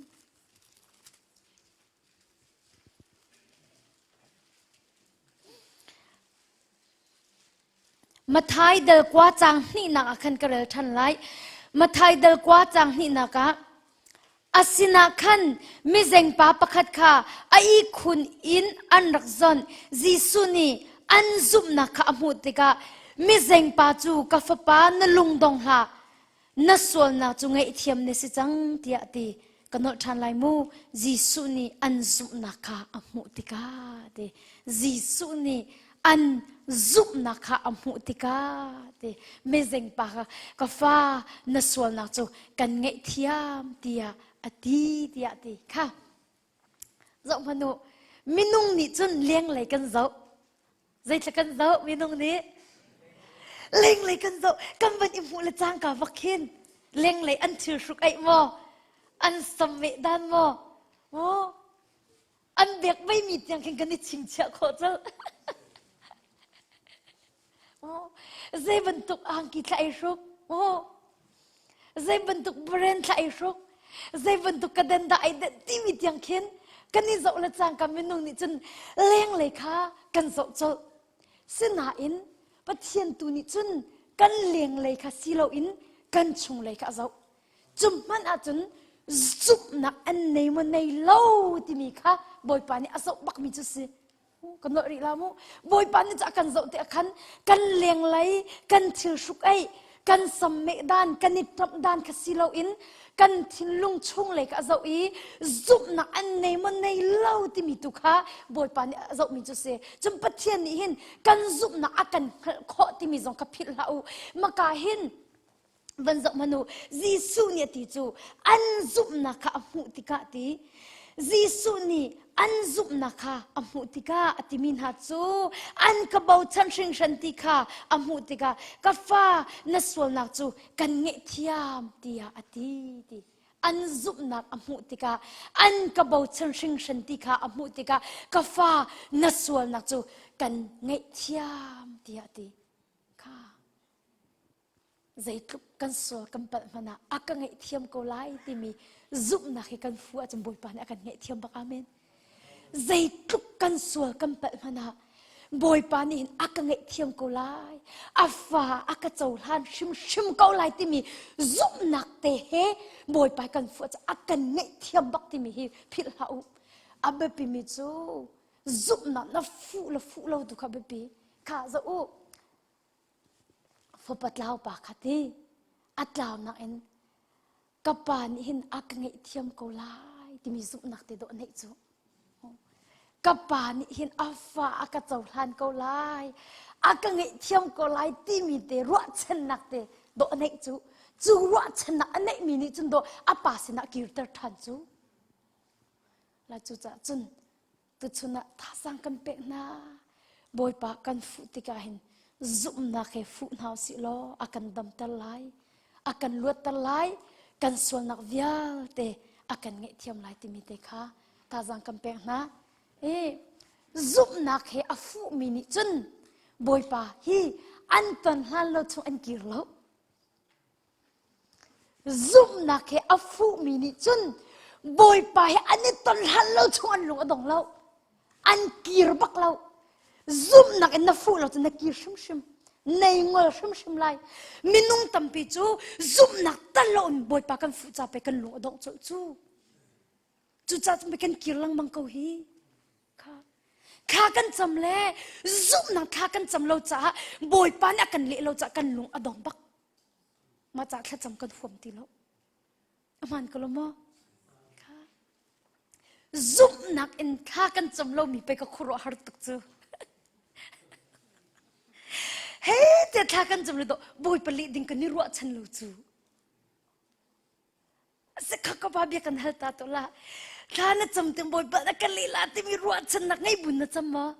Mathai dal kua caang hnihnak ah khan ka rel ṭhan lai. Mathai dal kua caang hnihnak ah a sinah khan mizengpa pakhat kha a ihkhun in an rak zonh. Jesuh nih an zumhnak kha a hmuh tikah mizengpa cu ka fapa na lung dong hlah na sualnak cu ngaihthiam na si cang tiah a ti. Ka nolh ṭhan lai mu. Jesuh nih an zumhnak kha a hmuh tikah ti. Jesuh nih an zumhnak kha a hmuh tikah ti. Mezeng pa kha ka fa na sualnak cu kan ngaihthiam tiah a ti tiah ti kha. Zoh hmanh u. Minung nih cun lenglei kan zoh. Zeitluk kan zoh minung nih lenglei kan zoh kan van i hmuh le cangka vak khin lenglei an thil hruk aih maw an sammeh dan maw maw an bek mi tiang khin kan i chingchiah khawh colh Zei bantuk angki thla ei hruk? Zei bantuk brand thla ei hruk? Zei bantuk ka den dah ei den timi tiang khin kan i zoh le cangka minung nih cun lenglei kha kan zoh colh. Sinain Pathian tu nih cun kan lenglei kha si loin kan chunglei kha a zoh. Cu hmanh ahcun zumhnak an nei maw nei lo timi kha Bawipa nih a zoh bakmi cu si. Kan nolh rih la mu. Bawipa nih cu a kan zoh ti khan kan lenglei, kan thil hruk ei, kan sammeh dan, kan i ṭamh dan kha si loin kan thinlung chunglei kha a zoh i zumhnak an nei maw nei lo timi tu kha Bawipa nih a zohmi cu si. Cun Pathian nih hin kan zumhnak a kan hngalh khawh timi zong kha philh hlah u. Maka hin van zoh hmanh u Jesuh nih a ti cu an zumhnak kha a hmuh tikah ti Jesuh nih an zumhnak kha a hmuh tikah a timi hna cu an ka bochan hringhran ti kha a hmuh tikah ka fa na sualnak cu kan ngaihthiam tiah a ti ti an zumhnak a hmuh tikah an ka bochan hringhran ti kha a hmuh tikah ka fa na sualnak cu kan ngaihthiam tiah a ti kha zeitluk kan sual kan palh hmanh ah a ka ngaihthiam ko lai timi zumhnak hi kan fu ahcun Bawipa nih a kan ngaihthiam bak amen zeitluk kan sual kan palh hmanh ah Bawipa nih hin a ka ngaihthiam ko lai a fa a ka cohlan hrimhrim ko lai timi zumhnak te he Bawipa kan fu ahcun a kan ngaihthiam bak timi hi philh hlah u a biapimi cu zumhnak na fuh le fuh lo tu kha biapi kha zoh u Fapa tlau pa kha ti a tlaunak in ka pa nih hin a ka ngaihthiam ko lai timi zumhnak te dawh neih cu. Ka pa nih hin a fa a ka cohlan ko lai, a ka ngaihthiam ko lai timi te ruahchannak te dawh neih cu. Cu ruahchannak a neihmi nih cun dawh a pa sinah kirter ṭhan cu. La cucaah cun Tuchun ah thazaang kan pek hna. Bawipa kan fuh tikah hin zumhnak he fuh hna usih law a kan damter lai, a kan luatter lai, kan sualnak vialte a kan ngaihthiam lai timi te kha thazaang kan pek hna. I zumhnak he a fuhmi nih cun Bawipa hi an ton hlan lo chung an kir lo. Zumhnak he a fuhmi nih cun Bawipa he an i ton hlan lo chung an lung a dong lo. An kir bak lo. Zumhnak in na fuh lo cun na kir hrimhrim. Nei ngol hrimhrim lai. Minung tampi cu zumhnak tal lo in Bawipa kan fuh ca pe kan lung a dongh colh cu. Cucaah cun kan kir lengmang ko hi. Kha thla kan cam le zumhnak thla kan cam lo caah Bawipa nih a kan leh lo caah kan lung a dong bak. Mah caah thlacam kan huam ti lo. A hmaan ko lo maw? Kha zumhnak in thla kan cam lomi pei ka khuaruah har tuk cu. Hei te thla kan cam le do Bawipa leh ding kan i ruahchan lo cu. Sikha ka pa bia kan hal ta to la. Thla na cam ting Bawipa na ka leh la timi ruahchannak ngei bun na cam maw?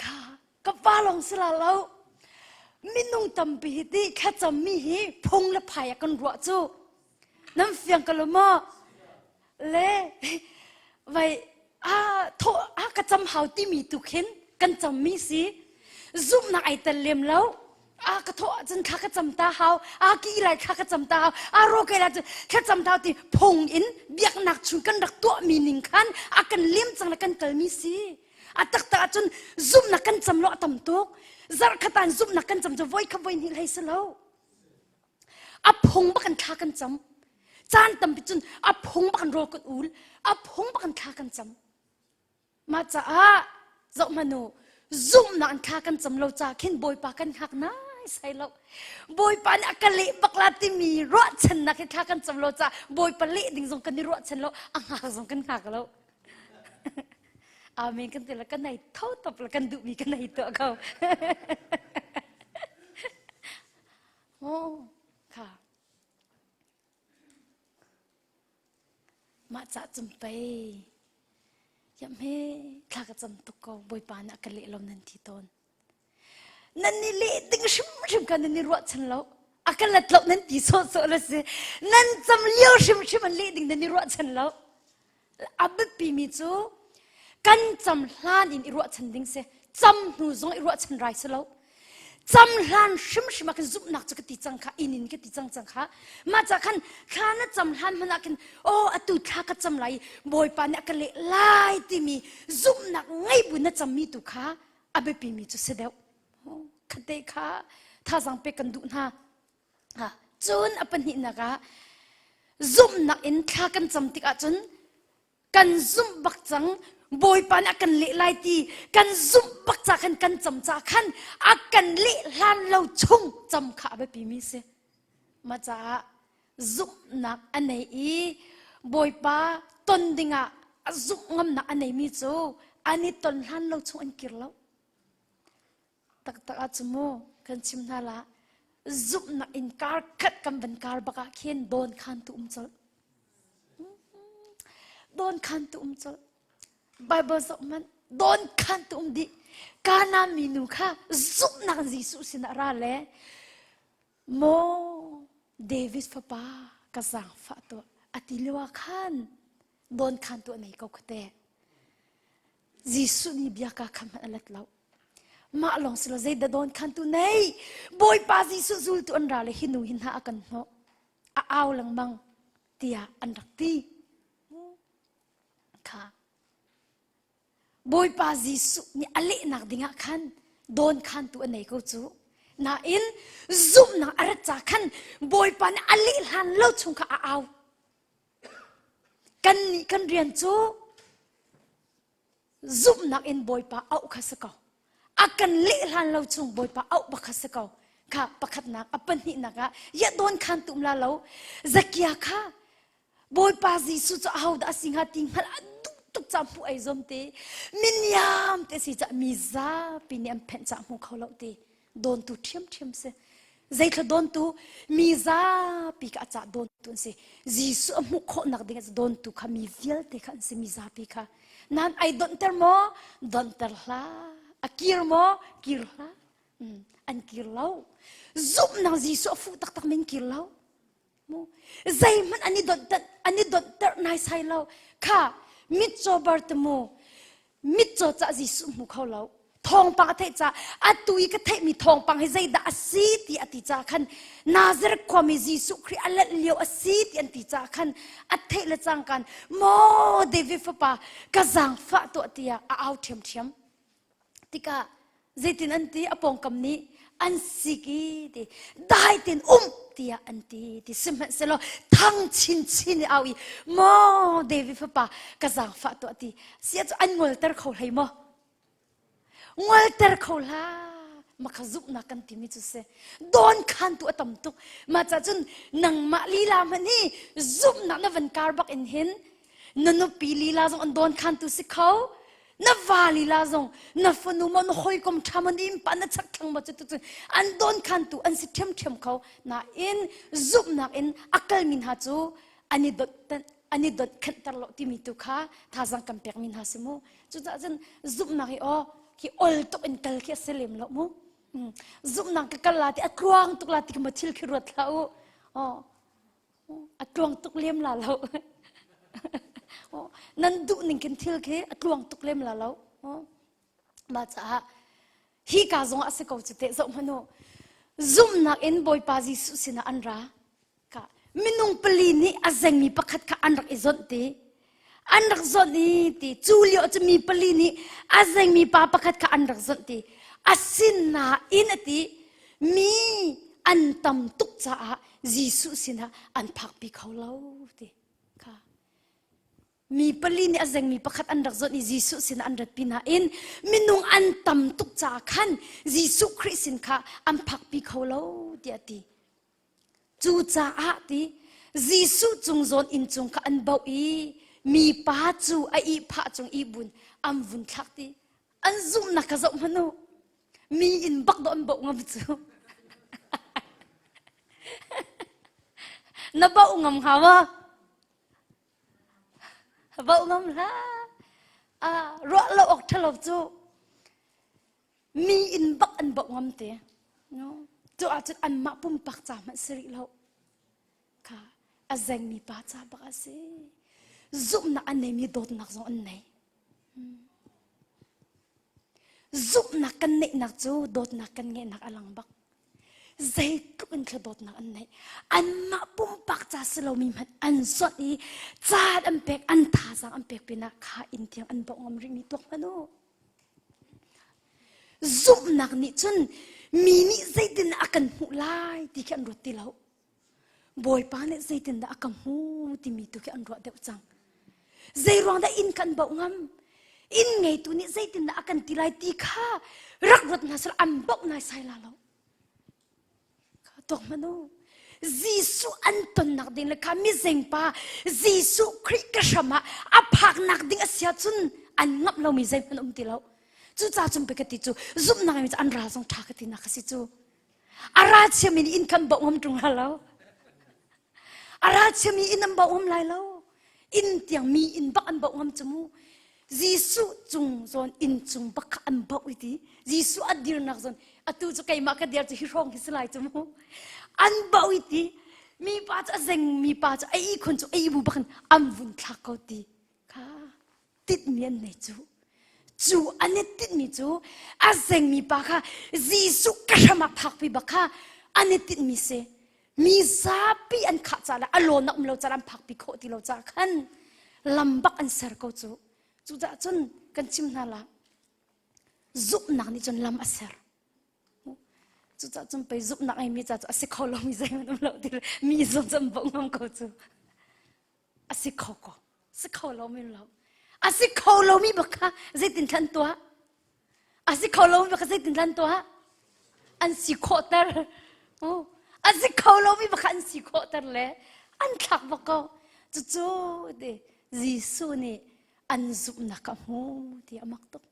Ka ka pa lawng si la lo. Minung tampi hi ti thlacammi hi phung le phai ah kan ruah cu. Nan fiang ka lo maw? Le vai a thaw a ka cam hau timi tu khin kan cammi si. Zumhnak ai tel lem lo. A ka thawh ahcun thla ka cam ta hau. A ki lai thla ka cam ta hau. A ro ke lai cun thla cam ta hau ti phung in biaknak chung kan rak tuahmi ning khan a kan liam cang le kan kalmi si. A taktak ahcun zumhnak kan cam lo a tam tuk. Zarh khat ah zumhnak kan cam cu voi kha voi hnih hlei si lo. A phung bak in thla kan cam. Caan tampi cun a phung bak in rawl kan ul. A phung bak in thla kan cam. Mah caah zoh hmanh u, zumhnak in thla kan cam lo ca khin Bawipa kan hngak nai sai lo. Bawipa nih a ka leh bak la timi ruahchannak hi thla kan cam lo ca Bawipa leh ding zong kan i ruahchan lo, a hngak zong kan hngak lo. Amen kan ti la kan nei tho top la kan duhmi kan nei tuah ko. Oh, kha. Mah ca cum pei. Yam he thla ka cam tuk ko Bawipa nih a ka leh lo nan ti tawn. Nan ni leh ding hrimhrim kha nan i ruahchan lo. A ka let lo nan ti sawhsawh le si. Nan cam lio hrimhrim an leh ding nan i ruahchan lo. A biapimi cu kan cam hlan in i ruahchan ding si. Cam hnu zong i ruahchan rai si lo. Cam hlan hrimhrim ah khin zumhnak cu ka ti cang kha, inn in ka ti cang cang kha. Mah ca khan thla na cam hlan hmanh ah khin oh atu thla ka cam lai i Bawipa nih a ka leh lai timi zumhnak ngei bu na cammi tu kha a biapimi cu si deuh. Khate kha thazaang pek kan duh hna. Cun a pahnihnak ah zumhnak in thla kan cam tik ahcun kan zumh bak cang Bawipa nih a kan leh lai ti kan zumh bak ca khan kan cam ca khan a kan leh hlan lo chung cam kha a biapimi si. Mah caah zumhnak a nei i Bawipa ton dingah a zumh ngamnak a neimi cu an i ton hlan lo chung an kir lo. Taktak ah cu mu kan chim hna la zumhnak in kar khat kan van kar bak ah khin dawn khan tu um colh. Dawn khan tu um colh. Bible zoh hmanh dawn khan tu um dih. Kana minu kha zumhnak Jesuh sinah ra le Maw David fapa ka zaangfah tuah a ti lio ah khan dawn khan tu a nei ko kha te. Jesuh nih bia ka kha hmanh a let lo. Mah lawng si lo zeidah dawn khan tu nei? Bawipa Jesuh zultu an ra le hi nu hi hna a kan hnawh. A au lengmang tiah an rak ti. Kha Bawipa Jesuh nih a lehnak dingah khan dawn khantu a nei ko cu. Nain zumhnak a rat ca khan Bawipa nih a leh hlan lo chung kha a au. Kannih kan rian cu zumhnak in Bawipa auh kha si ko. A kan leh hlan lo chung Bawipa auh bak kha si ko. Kha pakhatnak a pahnihnak ah ya dawn khan tum la lo. Zakia kha Bawipa Jesuh cu ahodah a si hnga ti hngalh a duh tuk ca hmuh ei zom te miniam te si ca mi zapi nih an phenh ca hmu kho lo ti dawntu ṭhiamṭhiam si zeithla dawntu mi zapi kha a cah dawntu an si Jesuh a hmuh khawhnak ding ah dawntu kha mi vialte kha an si mi zapi kha nan ai donhter maw donhter hlah a kir maw kir hlah an kir lo zumhnak Jesuh a fuh taktak min kir lo Mu zeihmanh an i donhter an i donhter naisai lo. Kha mitcaw Bartimu mitcaw cah Jesuh hmu kho lo. Thawngpang a theih caah atu i ka theihmi thawngpang hi zeidah a si ti a ti caah khan Nazareth khuami Jesuh Khrih a lanh lio a si ti an ti caah khan a theih le cangkan maw David fapa ka zaangfah tuah tiah a au ṭhiamṭhiam. Tikah zeitin an ti a pawngkam nih an sik i ti dai tein um tiah an ti ti sihmanhsehlaw thang chinchin i au i maw David fapa ka zaangfah tuah ti sia cu an ngolter kho hlei maw ngolter kho hlah. Makha zumhnak kan timi cu si. Dawn khantu a tam tuk. Mah ca cun nangmah lila hmanh hi zumhnak na van kar bak in hin na nupi lila zong an dawn khantu si kho. Na va lila zong na fanu maw na hawikom ṭha maw na innpa na chakthlang maw cu tu an dawn khantu an si ṭhiamṭhiam kho. Nain zumhnak in a kalmi hna cu an i dot an i dot khenhter lo timi tu kha thazang kan pekmi hna si mu. Cucaah cun zumhnak hi aw khi ol tuk in kal khi a si lem lo mu. Zumhnak ka kal la ti a tluang tuk la ti ka thil khi ruat hlah u. Oh, a tluang tuk lem la lo. Oh, nan duh ning khin thil khi a tluang tuk lem la lo. Oh. Mah caah hi ka zong ah a si ko cu teh zoh hmanh u. Zumhnak in Bawipa Jesuh sinah an ra. Ka minung pali nih a zengmi pakhat kha an rak i zonh ti. An rak zonh i ti cu lio cu mi pali nih a zengmi pa pakhat kha an rak zonh ti. Asinain a ti mi an tam tuk caah Jesuh sinah an phakpi kho lo ti. Kha Mi pali nih a zengmi pakhat an rak zawnh i Jesuh sinah an ratpi nain minung an tam tuk caah khan Jesuh Khrih sin kha an phakpi kho lo tiah a ti. Cucaah ti Jesuh cung zawn inn cung kha an bauh i mipa cu a ihphah cung ihbun an vun thlak ti an zumhnak kha zoh hmanh u. Mi inn bak dawh an bauh ngam cu. Na bauh ngam hnga maw? Bauh ngam hlah. Ah, ruah lo awk ṭhalo cu mi inn bak an bauh ngam te. No. Cu ahcun anmah pumpak ca hmanh si rih lo. Kha a zengmi pa ca bak a si. Zumhnak an neimi dawtnak zong an nei. Hmm. Zumhnak kan neihnak cu dawtnak kan ngeihnak a lang bak. Zeitluk in thladawtnak an neih. Anmah pumpak ca si lomi hmanh an zawnh i caan an pek, an thazaang an pek pinah kha inn tiang an bawh ngam rihmi tuak hmanh u. Zumhnak nih cun mi nih zeitin a kan hmuh lai ti khi an ruat ti lo. Bawipa nih zeitindah a ka hmu timi tu khi an ruah deuh cang. Zei ruang dah inn kan bauh ngam? Inn ngeitu nih zeitindah a kan ti lai ti kha rak ruat hna sel an bauh naisai la lo. Tuak hmanh u. Jesuh an tonnak ding le kha mizengpa Jesuh Khrih ka hram ah a phaknak ding a si ahcun an ngamh lomi zeihmanh um ti lo. Cucaah cun pei ka ti cu zumhnak mi cu an ral zong ṭha ka ti nak a si cu. A ral chiami nih inn kan bauh ngam ṭung la lo. A ral chiami inn an bauh ngam lai lo. Inn tiang mi inn bak an bauh ngam cu mu. Jesuh cung zawn inn cung bak kha an bauh i ti. Jesuh a dirnak zawn atu cu keimah ka dir cu hi hrawng hi si lai cu mu. An bauh i ti. Mi pa cu a zeng mi pa cu a ihkhun cu a ih bu bak in an vun thlak ko ti. Kha tinhmi an nei cu cu an i tinhmi cu a zengmi pa kha Jesuh ka hram ah phakpi bak kha an i tinhmi si mi zapi an khah ca le a lawn a um lo ca an phakpi khawh ti lo ca khan lam bak an ser ko cu cucaah cun kan chim hna la zumhnak nih cun lam a ser cucaah cun pei zumhnak ngeimi ca cu a si kho lomi zeihmanh um lo ti mi zawn cu an bawh ngam ko cu a si kho ko si kho lomi lo a si kho lomi bak kha zeitin thlan tuah a si kho lomi bak kha zeitin thlan tuah an si khawhter oh a si kho lomi bak kha an si khawhter le an thlak bak ko cucu ti Jesuh nih an zumhnak a hmu ti a mak tuk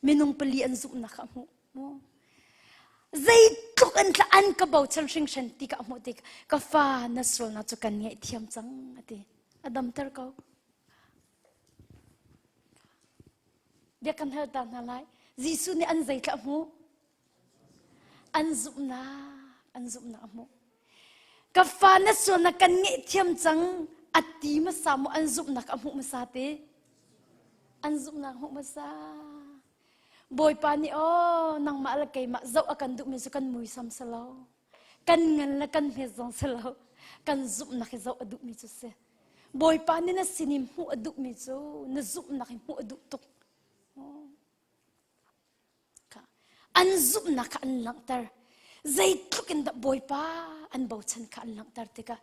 minung pali an zumhnak a hmuh zeitluk an tla an ka bochan hringhran ti ka hmuh tik ka fa na sualnak cu kan ngaihthiam cang a ti a damter ko bia kan hal ta hna lai Jesuh nih an zeitla a hmuh An zumhnak, an zumhnak a hmuh. Ka fa na sualnak kan ngaihthiam cang a ti hmasa maw an zumhnak a hmuh hmasa te? An zumhnak a hmuh hmasa. Bawipa nih aw nangmah le keimah zoh a kan duhmi cu kan muisam si lo. Kan ngan le kan hmet zong si lo. Kan zumhnak hi zoh a duhmi cu si. Bawipa nih na sin i hmuh a duhmi cu na zumhnak hi hmuh a duh tuk. An zumhnak kha an langhter. Zeitluk in dah Bawipa an bochan kha an langhter tikah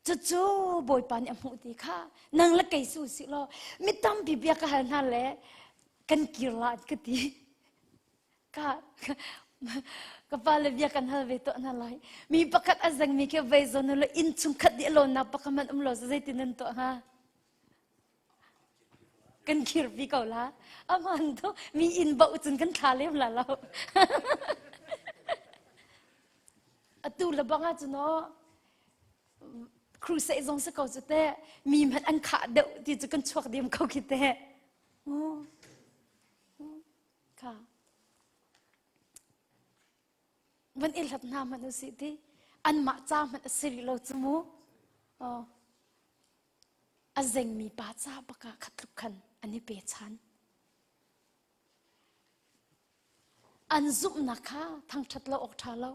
cucu Bawipa nih a hmuh ti kha nang le kei su sih law mi tampi bia ka hal hna le kan kir la an ka ti. Ka. Ka pa le bia kan hal ve tuah hna lai. Mi pakhat a zengmi khi vei zawn u law inn chungkhat dih lawnnak pakhat hmanh um lo zeitin nan tuah hnga? Kan kirpi ko la. Aman tu mi inn bauh cun kan thla lem la lo. Atu le bang ahcun aw crusade zong si ko cu te mi hmanh an khah deuh ti cu kan chuak diam ko khi te. Kha. Van i hlat hna hmanh usih ti anmah ca hmanh a si rih lo cu mu. Oh. A zengmi pa ca bak ah khat tluk khan an i pe chan. An zumhnak kha thangṭhat lo awk ṭha lo.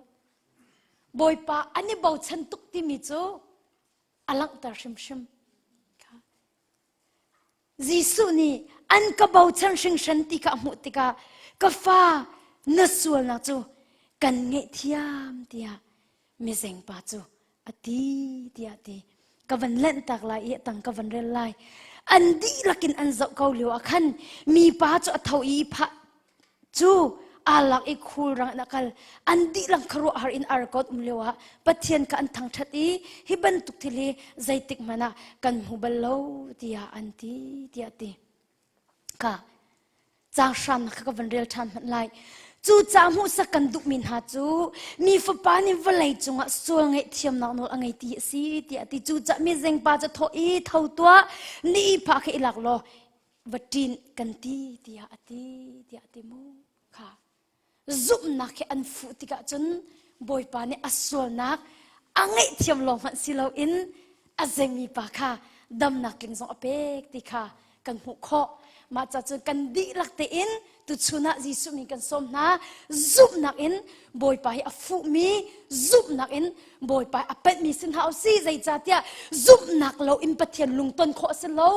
Bawipa an i bochan tuk timi cu a langhter hrimhrim. Jesuh nih an ka bochan hringhran ti kha a hmuh tikah ka fa na sualnak cu kan ngaihthiam tiah mizengpa cu a ti tiah ti ka van lenhtak lai i a tang ka van rel lai an dihlak in an zoh ko lio ah khan mipa cu a tho i phah cu aa lak i khulrang in a kal. An dihlak khuaruahhar in arkawt um lio ah Pathian kha an thangṭhat i hi bantuk thil hi zeitik hmanh ah kan hmu bal lo tiah an ti tiah ti. Ka caang hramnak kha ka van rel ṭhan hmanh lai. Cu ca hmuhsak kan duhmi hna cu mi fapa nih vawlei cungah sual ngaihthiamnak nawl a ngei ti a si tiah ti. Cucaah mi zengpa cu thawh i tho tuah, ni pha kha i lak law va ṭin kan ti tiah a ti tiah a ti mu kha zumhnak he an fuh tikah cun Bawipa nih a sualnak a ngaihthiam lawng hmanh si loin a zengmi pa kha damnak tling zong a pek ti kha kan hmuh khawh mah ca cun kan dihlak tein tuchun ah Jesuh min kan sawm hna zumhnak in Bawipa hi a fuhmi zumhnak in Bawipa a penhmi si hna usih zeicahtiah zumhnak lo in Pathian lungton khawh a si lo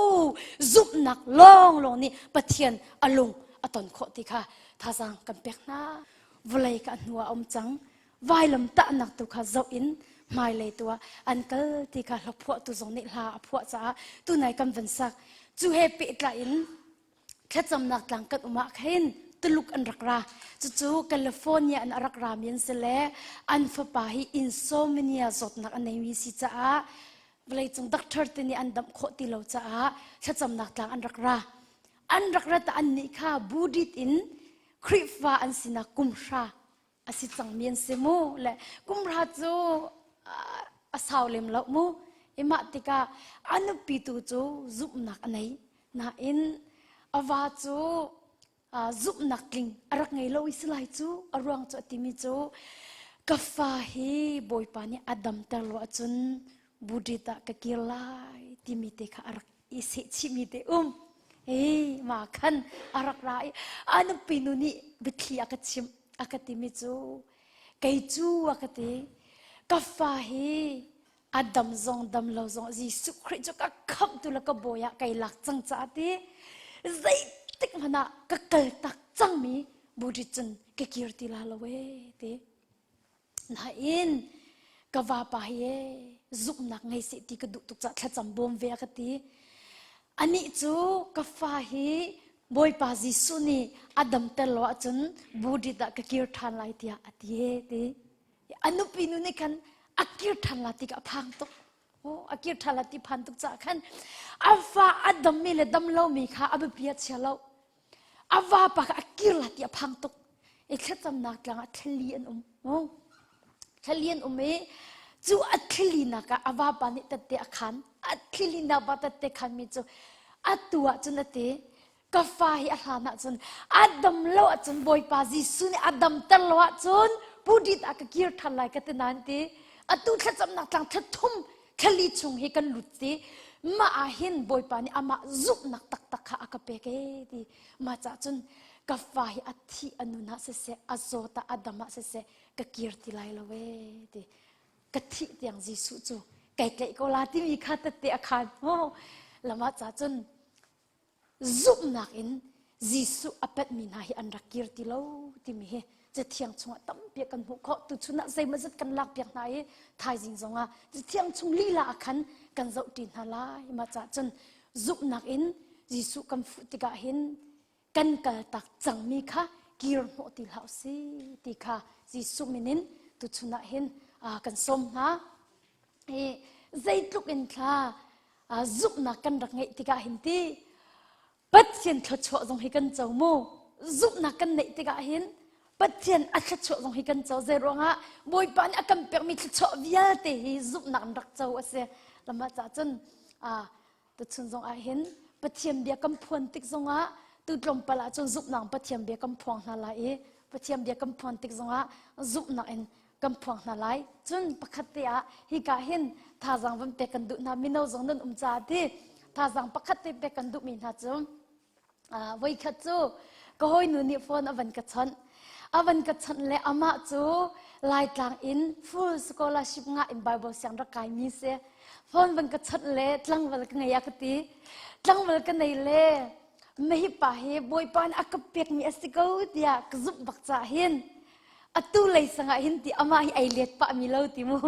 zumhnak lawnglawng nih Pathian a lung a ton khawh ti kha thazaang kan pek hna vawlei ka hnu ah um cang vailam tahnak tu kha zoh in hmailei tu ah an kal ti kha hla phuahtu zong nih hla a phuah caah tunai kan van sak cu he pehtlai in thlacamnak tlang kan um ah khin Tuluk an rak ra. Cucu California in a rak rami an si le an fapa hi insomnia zawtnak a neimi si caah vawleicung doctor te nih an damh khawh ti lo caah thlacamnak tlang an rak ra. An rak rat ah annih kha Buddhist in Khrihfa an sinak kum hra a si cangmi an si mu le kum hra cu a sau lem lo mu i mah tikah a nupi tu cu zumhnak a nei nain a va cu zumhnak tling a rak ngei lo i si lai cu a ruang cu a timi cu ka fa hi bawipa nih a damter lo ahcun Buddhist ah ka kir lai timi te kha a rak i sehchihmi te um ei ma khan a rak ra i a nupi nu nih biathli a ka chimh a ka timi cu kei cu a ka ti ka fa hi a dam zong dam lo zong Jesuh Khrih cu ka khamhtu le ka bawi ah kai lak cang caah ti zeitik hmanh ah ka kal tak cangmi Buddhist cun ka kir ti la lo ee ti Nain ka vapa hi ee zumhnak ngei seh ti ka duh tuk caah thlacam bawm ve a ka ti. Anih cu ka fa hi Bawipa Jesuh nih a damter lo ahcun Buddhist ah ka kir ṭhan lai tiah a ti ee ti. A nupi nu nih khan a kir ṭhan la ti ka a phang tuk. Oh, a kir ṭhan la ti phan tuk caah khan a fa a dammi le dam lomi kha a biapi a chia lo. A vapa kha a kir la ti a phang tuk. I thlacamnak tlang ah thlali an um. Oh. Thlali an um i cu a thlili nak ah a vapa nih tette a khan. A thlili nak ba tette khan mi cu atu ah cun a ti ka fa hi a hlan ahcun a dam lo ahcun Bawipa Jesuh nih a damter lo ahcun pudit ah ka kir ṭhan lai ka ti nain ti atu thlacamnak tlang thla thum thlali chung hi kan lut ti mah ah hin Bawipa nih amah zumhnak taktak kha a ka pek ee ti mah cah cun ka fa hi a thih a nun ah siseh a zawt ah a dam ah siseh ka kir ti lai lo ee ti ka thih tiang Jesuh cu kai tlaih ko la timi kha tette a khan lamah ca cun zumhnak in Jesuh a penhmi hna hi an rak kir ti lo timi hi Cathiang chungah tampi kan hmuh khawh. Tuchun ah zeimawzat kan lakpiak hna i thaizing zongah Cathiang chung lila ah khan kan zohṭi hna lai. Mah caah cun zumhnak in Jesuh kan fuh tikah hin kan kaltak cangmi kha kir hnawh ti hlah si ti kha Jesuh min in tuchun ah hin kan sawm hna. Hi zeitluk in thla zumhnak kan rak ngeih tikah hin ti Pathian thluachuah zong hi kan co mu. Zumhnak kan neih tikah hin Pathian a thluachuah zong hi kan co. Zei ruangah Bawipa nih a kan pekmi thluachuah vialte hi zumhnak in rak co a si. Lamah cah cun tuchun zong ah hin Pathian bia kan phuan tik zongah tu tlawmpal ah cun zumhnak Pathian bia kan phuang hna lai i Pathian bia kan phuan tik zongah zumhnak in kan phuang hna lai. Cun pakhat te ah hika hin thazaang van pek kan duh hna mino zong nan um caah ti thazaang pakhat te pek kan duhmi hna cu voikhat cu ka hawinu nih phone a van ka chawnh. A van ka chawnh le amah cu Laitlang in full scholarship ngah in Bible siang rak kaimi si. Phone van ka chawnh le tlangval ka ngei a ka ti. Tlangval ka nei le mahi pa hi Bawipa nih a ka pekmi a si ko tiah ka zumh bak caah hin atu lei sangah hin ti amah hi ai let pah mi lo ti mu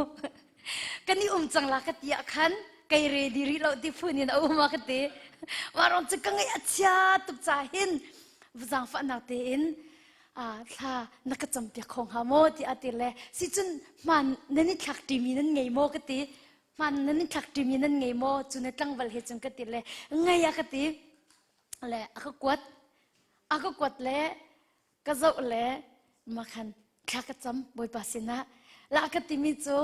kan i um cang la ka ti ah khan kei ready rih lo ti phun in a um a ka ti mah rong cu ka ngaih a chia tuk ca hin zaangfahnak tein thla na ka campiak kho hnga maw ti a ti le si cun hman nan i thlak ṭimi nan ngei maw ka ti hman nan i thlak ṭimi nan ngei maw cu na tlangval he cun ka ti le ngei a ka ti le a ka kuat a ka kuat le ka zoh le makhan thla ka cam bawipa sinah la ka timi cu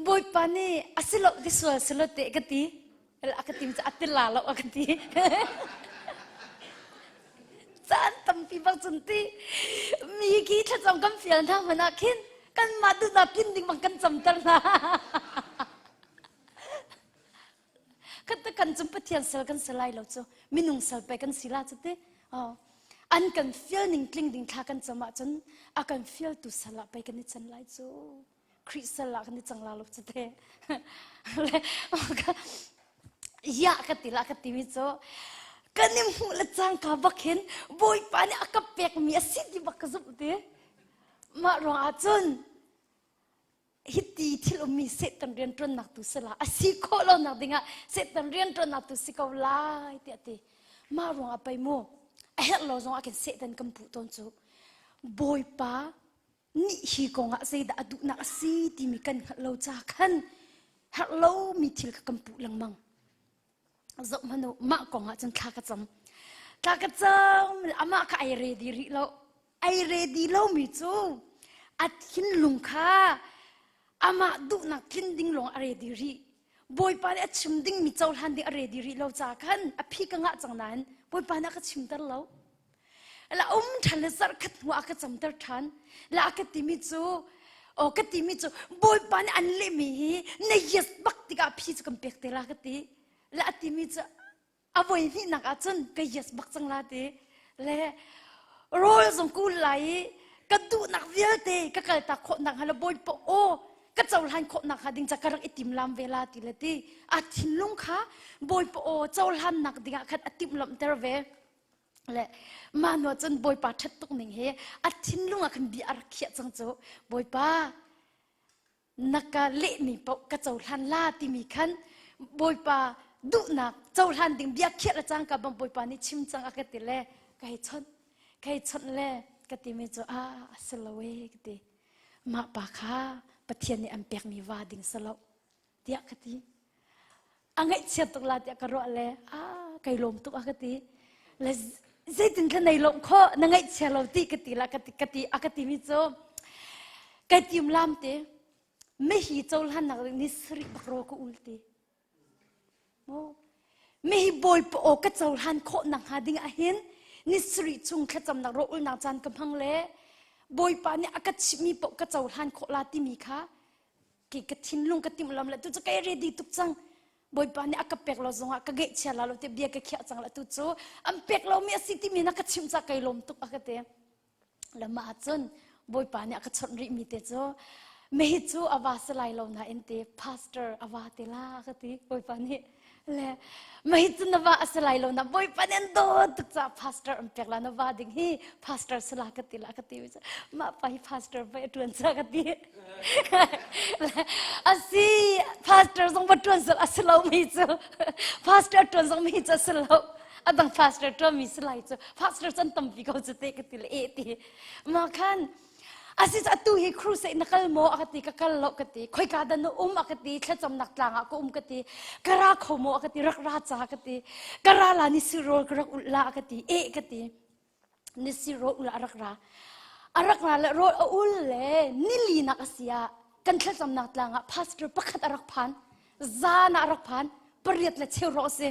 bawipa nih a si lo ti sual si lo te ka ti a ka timi cu a ti la lo a ka ti caan tampi bak cun ti mi khi thlacam kan fial hna hmanh ah khin kanmah duhnak tlin ding bang kan camter hna Kan te kan cung Pathian sal kan si lai lo cu minung sal pe kan si la cu ti. Oh. An kan fial ning tling ding thla kan cam ahcun a kan fial tu sal ah pei kan i can lai cu. Khrih sal ah kan i cang la lo cu te. Ya ka ti la ka ti mi cu kan i hmuh le cangka bak hin Bawipa nih a ka pekmi a si ti bak ka zumh ti. Mah ruang ah cun hiti thil ummi Satan rianṭuannak tu si la a si khawh lonak dingah Satan rianṭuannak tu si ko lai tiah ti mah ruangah pei mu a herh lo zongah khin Satan kan puh tawn cu Bawipa nih hi kongah zeidah a duhnak a si timi kan hngalh lo ca khan herh lomi thil kha kan puh lengmang zoh hmanh u mah kong ah cun thla ka cam thla ka cam amah kha ai ready rih lo ai ready lomi cu a thinlung kha amah duhnak tlin ding lawng a ready rih bawipa nih a chim dingmi cohlan ding a ready rih lo ca khan a phi ka ngah cang nain bawipa nih a ka chimter lo la um ṭhan le zarh khat hnu ah ka camter ṭhan la ka timi cu o ka timi cu bawipa nih an lehmi hi na yes bak tikah phi cu kan pek te la ka ti la a timi cu a voi hnihnak ah cun ka yes bak cang la ti le rawl zong ka ul lai i ka duhnak vialte ka kaltak khawhnak hnga le bawipa aw ka cohlan khawhnak hnga ding ca ka rak i timlam ve la ti le ti a thinlung kha bawipa aw cohlannak dingah khan a timhlamhter ve Le mah hnu cun Bawipa ṭhat tuk ning hi a thinlung ah khan bia a rak khiah cang cu. Bawipa, na ka lehmi paoh ka cohlan la timi khan Bawipa duhnak cohlan ding bia khiah le cangka bang Bawipa nih chim cang a ka ti le ka hei chawnh ka hei chawnh le ka timi cu a a si lo e ka ti. Mah pa kha Pathian nih an pekmi va ding si lo. tiah ka ti a ngaihchiat tuk la tiah ka ruah le a kai lawm tuk a ka ti le zeitin ka nei lawm kho na ngaihchia lo ti ka ti la ka ti ka ti a ka ti mi cu kai tim lam te mihi cohlan nak ni sarih bak ro ka ul ti mo mihi bawipa aw ka cohlan khawh nak hnga ding ah hin ni sarih chung thlacamnak ro ulnak caan ka hmang le bawipa nih a ka chimhmi paoh ka cohlan khawh la timi kha ki ka thinlung ka timhlam le tu cu kai ready tuk cang bawipa nih a ka pek lo zongah ka geihchia la lo te bia ka khiah cang la tu cu an pek lomi a si timi na ka chimh ca kai lawm tuk a ka ti lama ahcun bawipa nih a ka chawnh rih mi te cu mehi cu a va si lai lo nain te pastor a va te la ka ti bawipa nih le mei cu na va a si lai lo na bawipa nih an dawt tuk caah pastor an pek la na va ding hi pastor si la ka ti la ka ti mah pa hi pastor pei a ṭuan ca ka ti a si pastor zong va ṭuan sal a si lo mi cu pastor ṭuan zong mi cu a si lo. A dang pastor ṭuanmi si lai cu. Pastor can tampi ko cu te ka ti le eh ti. Ma khan Asis atu hi crusade na kal maw a ka ti ka kal lo ka ti khoika dah na um a ka ti thlacamnak tlang ah ka um ka ti ka ra kho maw a ka ti rak ra ca ka ti ka ra la ni si rawl ka rak ulh la a ka ti eh ka ti ni si rawl ul a rak ra a rak ra le rawl a ul le nili nak a si ah kan thlacamnak tlang ah pastor pakhat a rak phan zan ah a rak phan pariat le cheu rawh si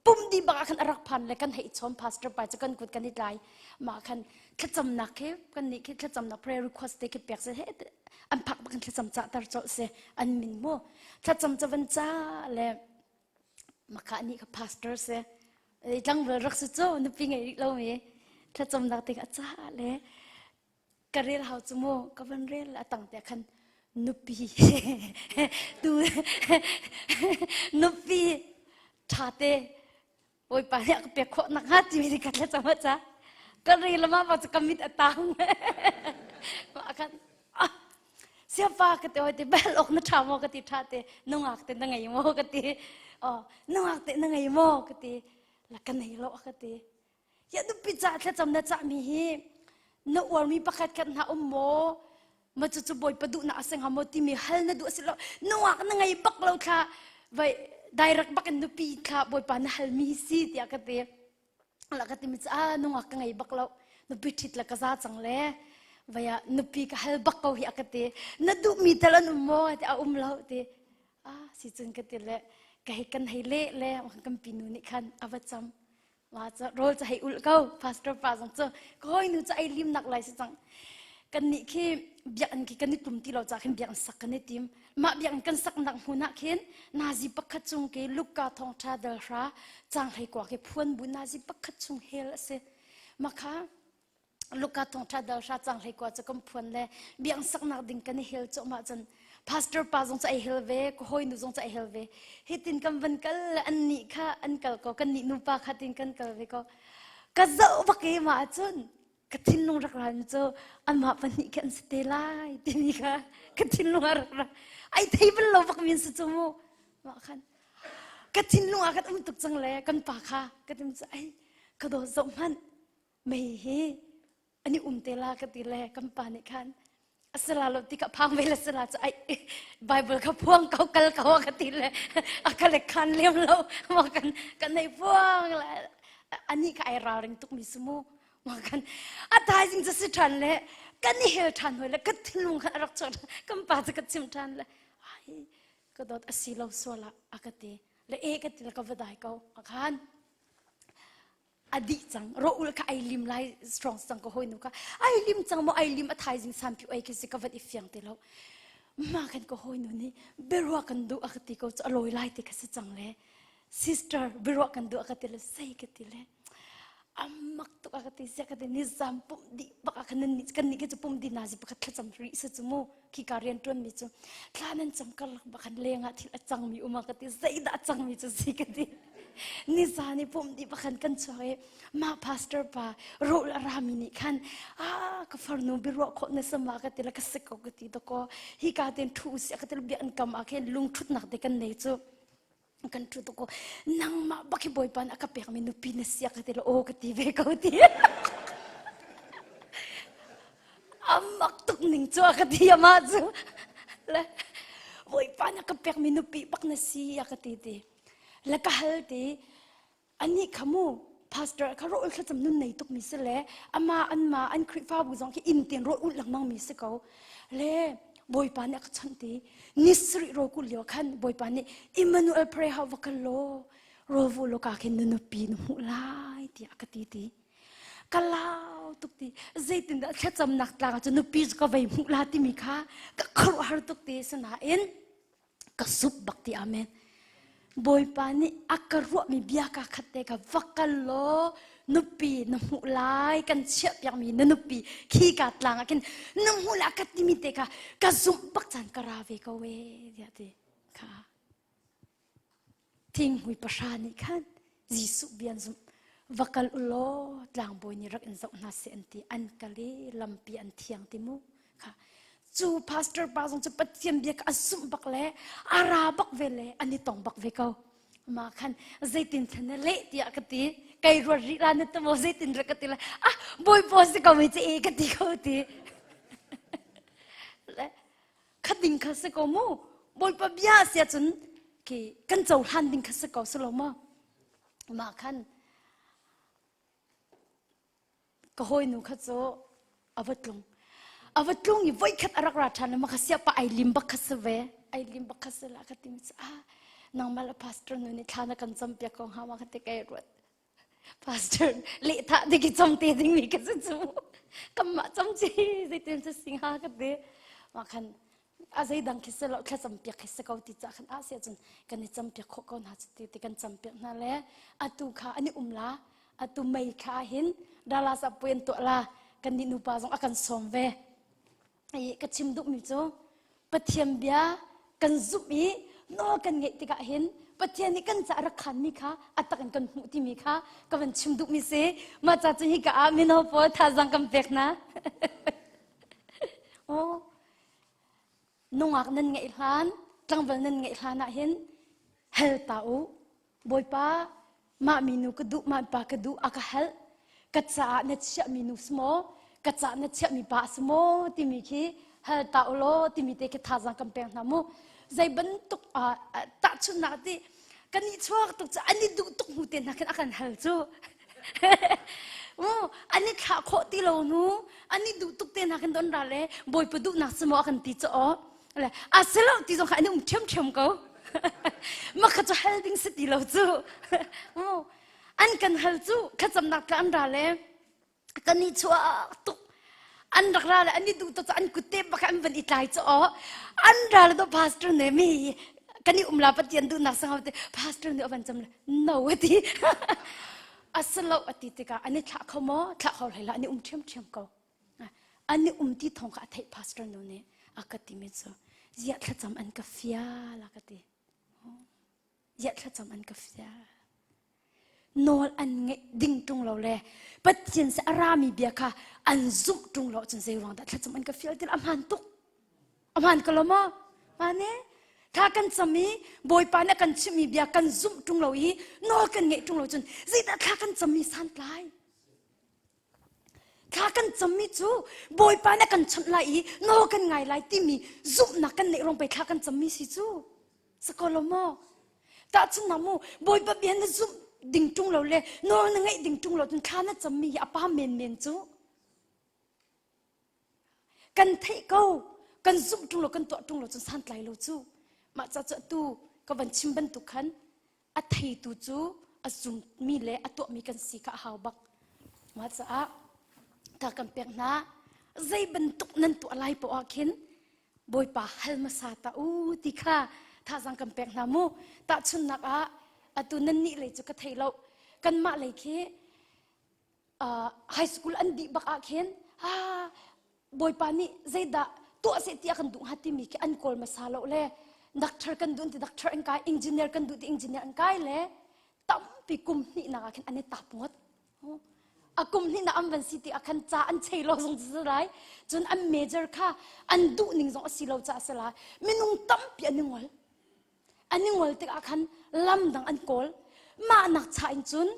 pum di bak ah khan a rak phan le kan hei chom pastor pa cu kan kut kan i tlai mah khan thlacamnak khi kan nih khi thlacamnak prayer request te khi pek se he an phak bak in thlacam ca tar colh si an min mu thlacam ca van ca le maka nih kha pastor si tlangval rak si cu nupi ngei rih lo mi thlacamnak te kha a ca le ka rel hau cu mu ka van rel a tang te khan nupi tu nupi tha te Bawipa nih a ka pek khawh nak hnga timi ka thlacam a ca ka rel ma ba cu ka mit a tang ma khan ah siapa ka te hoi te bel ok na tha maw ka ti tha te nungak te na ngei maw ka ti oh nungak te na ngei maw ka ti la ka nei lo ka ti Ya nupi ca thlacam na cahmi hi na uarmi pakhat khat hna um maw? Ma cucu Bawipa duhnak a si hnga maw timi hal na duh a si lo. Nungak na ngei bak lo thla vai direct bak in nupi thla Bawipa na halmi si tiah ka ti. La ka timi cu ah nungak ka ngei bak lo. Nupi ṭhit le ka za cang le vai ah nupi ka hal bak ko hi a ka ti. Na duhmi tal an um maw? Ti a um lo ti. Ah si cun ka ti le ka hei kan hei leh le kan pinu nih khan a va cam. Mah cu rawl cu hei ulh ko pastor pa zong cu ka hawinu cu ei lim nak lai si cang kan nih khi biakinn khi kan i tum ti lo ca khin biakinn sak kan i tim mah biakinn kan sak nak hmun ah khin nazi pakhat chung ke Luka thawngtha dal hra cang hlei kwa ke phuan bu nazi pakhat chung hel a si makha Luka thawngṭha dal hra cang hlei kua cu kan phuan le biang saknak ding kan i hel cuahmah cun pastor pa zong cu ai hel ve ka hawinu zong cu ai hel ve hitin kan van kal le an nih kha an kal ko kan nih nupa kha tin kan kal ve ko ka zoh bak i mah cun ka thinlung rak ran cu anmah pahnih khi an si te lai timi kha ka thinlung a rak ra ai thei bal lo bak min si cu mu mah khan ka thinlung ah khan um tuk cang le kan pa kha ka tim cu ai ka dawt zoh hmanh mei hi an i um te la ka ti le kan pa nih khan a si la lo ti ka phang ve le si la cu ai Bible ka phuang ko kal ko ka ti le a ka le khan lem lo ma kan kan nei phuang le ani ka ai ralring tuk mi sumu ma kan a thaizing cu si than le kan i hel than hoi le ka thinlung khan a rak chuak kan pa cu ka chim than le ai ka dawt a si lo sual ah a ka ti le e ka ti le ka va dai ko a khan a dih cang rawul kha ai lim lai strong cang ka hawinu kha ai lim cang maw ai lim a thaizing sanpi oi khi si ka van i fiang ti lo ma kan ka hawinu nih biaruah kan duh a ka ti ko cu a lawi lai ti ka si cang le sister biaruah kan duh a ka ti le sei ka ti le amak tuk a ka ti sia ka ti nizam pum dih bak a kan nih kan nih ke cu pum di na zi pakhat thlacam rih se cu mu khi ka rian tuan mi cu thla nan cam karlak bak han leng ah thil a cang mi um a ka ti zeidah a cang mi cu si ka ti nizan i pum dih bakhan kan chuak i mah pastor pa rawl a rami nih khan ah ka farnu biaruah khawh na sama ka ti la ka sik ko ka ti to ko hi ka ten thu si ka ti bia an kam ah khin lung thutnak te kan nei cu kan thu to ko nangmah bak hi bawipa a ka pek mi nupi na sia ka ti la o ka ti ve ko ti amak tuk ning cu a ka ti ama cu le bawipa na ka pek mi nupi bak na si a ka ti ti Le ka hal ti anih kha mu pastor kha rawl thlacam nun nei tuk mi si le ama an ma an Khrihfabu zong khi inn ten rawl ulh lengmang mi si ko le Bawipa nih a ka chawnh ti ni sarih rawl kul lio khan Bawipa nih Emmanuel prayer house va kal law rawl vu lo ka khin na nupi na hmuh lai tiah a ka ti ti ka lau tuk ti zeitindah thlacamnak tlang ah cun nupi cu ka vei hmuh la timi kha ka khuaruahhar tuk ti sinain ka sup bak ti amen bawipa nih a ka ruahmi bia ka khat te ka va kal law nupi na hmuh lai kan chiah piakmi na nupi khi ka tlang ah khin na hmuh lai ka timi te kha ka zumh bak caan ka ra ve ko e tiah ti kha Thinghmui pahra nih khan Jesuh bia an zumh. Va kal u law tlangbawi nih rak in zoh hna seh an ti. An kal i lampi an thiang ti mu. Kha cu pastor pa zong cu Pathian bia kha a zumh bak le a ra bak ve le an i tong bak ve ko. Mah khan zeitin thlen na leh tiah ka ti. Kai ruat rih la na tamo zeitin ra ka ti lai. Ah, bawipa si ko mi ci e ka ti ko ti. Kha ding kha si ko mu. Bawipa bia sia cun ki kan cohlan ding kha si ko si lo maw? Mah khan ka hawinu kha cu a va tlung a va tlung i voikhat a rak ra ṭhan le maka siapa ai lim bak kha si ve ai lim bak kha si la ka ti mi cu ah nangmah le pastor nu nih thla na kan cam piak ko hnga ma ka ti kai ruat pastor leh thah dik i cam te ding mi ka si cu kanmah cam ci zeitin si sing ha ka ti ma khan a zeidang khi si lo thlacam piak khi si ko ti ca khan a si ahcun kan i campiak khawh ko hna cu ti ti kan campiak hna le atu kha an i um la atu mei kha hin Dallas ah puai an tuah la kan nih nupa zong a kan sawm ve i ka chim duhmi cu Pathian bia kan zumh i nawl kan ngeih tikah hin Pathian nih kan ca rak khanmi kha a tak in kan hmuh timi kha ka van chim duhmi si mah ca cu hika ah mino pawl thazaang kan pek hna oh Nungak nan ngeih hlan, tlangval nan ngeih hlan ah hin hal ta u. Bawipa, mah minu ka duh, mah pa ka duh, a ka hal. Ka caah na chiahmi nu si maw? Ka caah na chiahmi pa si maw? Timi khi hal ta u law timi te khi thazaang kan pek hna mu. Zei bantuk tahchunhnak ti kan i chuak tuk cu an i duh tuk hnu te hna khin a kan hal cu. Mu an i thlah khawh ti lo nu an i duh tuk te hna khin don ra le bawipa duhnak si maw a kan ti cu aw le a si lo ti zong kha an i um ṭhiamṭhiam ko mah kha cu hal ding si ti lo cu mu an kan hal cu thlacamnak tla an ra le kan i chuak tuk an rak ra le an i duh tuk an kutte bak an van i tlai cu aw an ra le do pastor ne mi kan i um la pathian duhnak sang te pastor nih a van cam le no ati asalo ati tikah an i thlah kho maw thlah kho hlei la an i um ṭhiamṭhiam ko an i um ti thong kha a theih pastor nu nih a ka ti mi cu ziah thlacam an ka fial a ka ti ziah thlacam an ka fial nawl an ngeih ding ṭung lo le Pathian se a rami bia kha an zumh ṭung lo cun zei ruang dah thlacam an ka fial til a hmaan tuk a hmaan ko lo maw hmaan e thla kan cam i Bawipa nih a kan chimhmi bia kan zumh ṭung lo i nawl kan ngeih ṭung lo cun zeidah thla kan cammi santlai Thla kan cammi cu Bawipa nih a kan chawnh lai i nawl kan ngai lai timi zumhnak kan neih ruang pei thla kan cammi si cu. Sako lo maw? Tahchunhnak mu Bawipa bia na zumh ding ṭung lo le nawl na ngeih ding ṭung lo cun thla na cammi hi a pa menmen cu. Kan theih ko, kan zumh ṭung lo, kan tuah ṭung lo cun santlai lo cu. Mah ca cu atu ka van chim bantuk khan a theitu cu a zummi le a tuahmi kan si kha a hau bak. Mah caah ta kan pek hna zei bantuk nan tuah lai poah ah khin Bawipa hal hmasa ta u ti kha thazang kan pek hna mu. Tahchunhnak ah atu nan nih lei cu ka thei lo. Kanmah lei khi uh, high school an dih bak ah khin ah Bawipa nih zeidah tuah seh ti a kan duh hnga timi khi an kawl hmasa lo le doctor kan duh ti doctor an kai engineer kan duh ti engineer an kai le tampi kum hnihnak ah khin an i tap ngawt a kum hnihnak an van si ti ah khan ca an chei lo zong si lai cun an major kha an duh ning zong a si lo ca a si lai minung tampi an i ngol An i ngol tikah khan lam dang an kawl. Mah nak cha in cun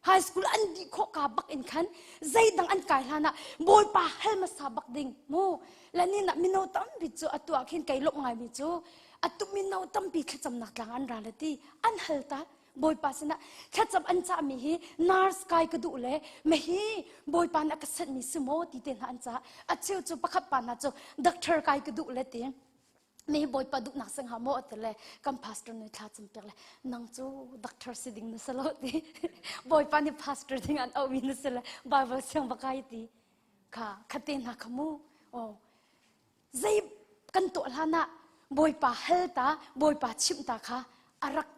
high school an dih khawh ka bak in khan zeidang an kai hlan ah Bawipa hal hmasa bak ding mu. Lanin ah mino tampi cu atu ah khin kei lawmh ngaimi cu atu mino tampi thlacamnak tlang an ra le ti an hal ta Bawipa sinah thlacam an cahmi hi nurse kai ka duh le mahi Bawipa nih a ka senhmi si maw ti te hna an cah. A cheu cu pakhat pa hna cu doctor kai ka duh le ti. Mi bawipa duhnak sing ha maw ati le kan pastor nih thla cam piak le nang cu doctor si ding na si lo ti bawipa nih pastor ding an auhmi na si le bible siang va kai ti kha khate hna kha mu oh zei kan tuah hlan ah bawipa hal ta bawipa chimh ta kha a rak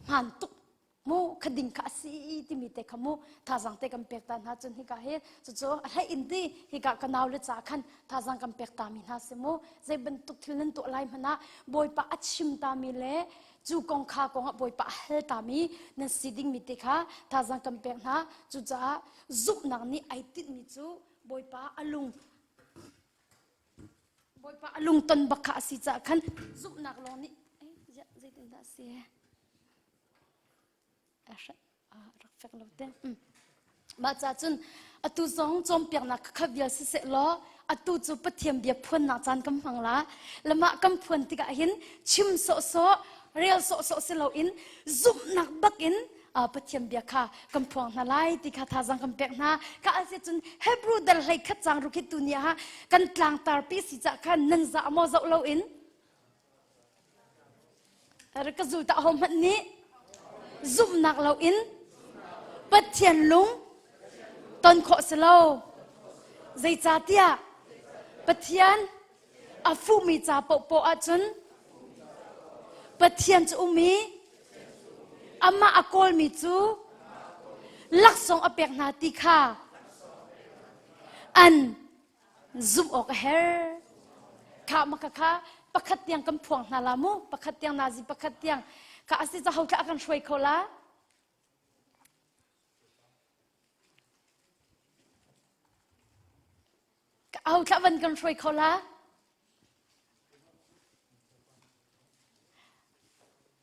hmaan tuk mu kha ding kha a si timi te kha mu thazang te kan pek ta hna cun hika hi cucu a hlei in ti hika ka nau le ca khan thazang kan pek ta mi hna si mu zei bantuk thil nan tuah lai hmanh ah bawipa a chim ta mi le cu kong kha kong ah bawipa a hal ta mi nan si ding mi te kha thazang kan pek hna cucaah zumhnak nih ai tinh mi cu bawipa a lung Bawipa a lungton bak kha a si caah khan zumhnak lawng nih zeitindah a si a rak. Fek lo te. Mah ca cun atu zong cawnpiaknak kha vial siseh law atu cu Pathian bia phuannak caan kan hmang la. Lamah kan phuan tikah hin chim sawhsawh, rel sawhsawh si loin zumhnak bakin Pathian bia kha kan phuang hna lai ti kha thazang kan pek hna. Ka asi cun Hebrew dal hlei khat cang ruk hi tu ni ah kan tlangtar pi si cah khan nan za maw zoh loin Ka zul ta ho hmanh nih zumhnak loin Pathian lung ton khawh si lo. Zeicahtiah Pathian a fuhmi ca paohpaoh ahcun Pathian cu um i amah a kawlmi cu laksawng a pek hna ti kha an zumh awk a her. Kha maka kha pakhat tiang kan phuang hna la mu pakhat tiang nazi pakhat tiang kha asi ca ho thla kan hruai kho la ka ho thla van kan hruai kho la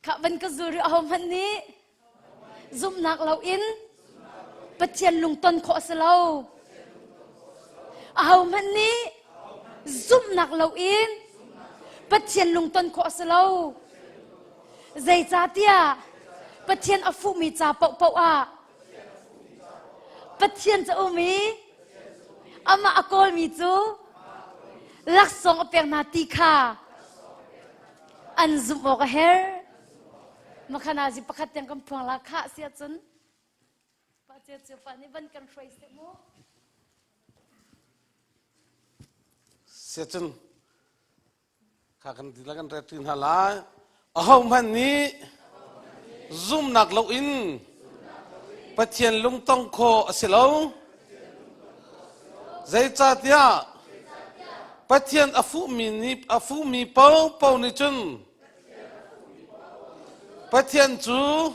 Khah van ka zul rih ahohmanh nih zumhnak loin Pathian lungton khawh a si lo. Ahohmanh nih zumhnak loin Pathian lungton khawh a si lo. Zeicahtiah Pathian a fuhmi ca paohpaoh ah Pathian cu um i amah a kawlmi cu laksawng a pek hna ti kha an zumh awk a herh. Makhanazi pakhat tiang kan phuang la khah si ahcun pa cia cio pa nih van kan hruai seh mu. Siacun Kha kan ti kan ret hna lai. Ahohmanh nih zumhnak loin Pathian lungtong khawh a si lo. Zeicahtiah Pathian a fuhmi nih a fuhmi paohpaoh nih cun Pathian cu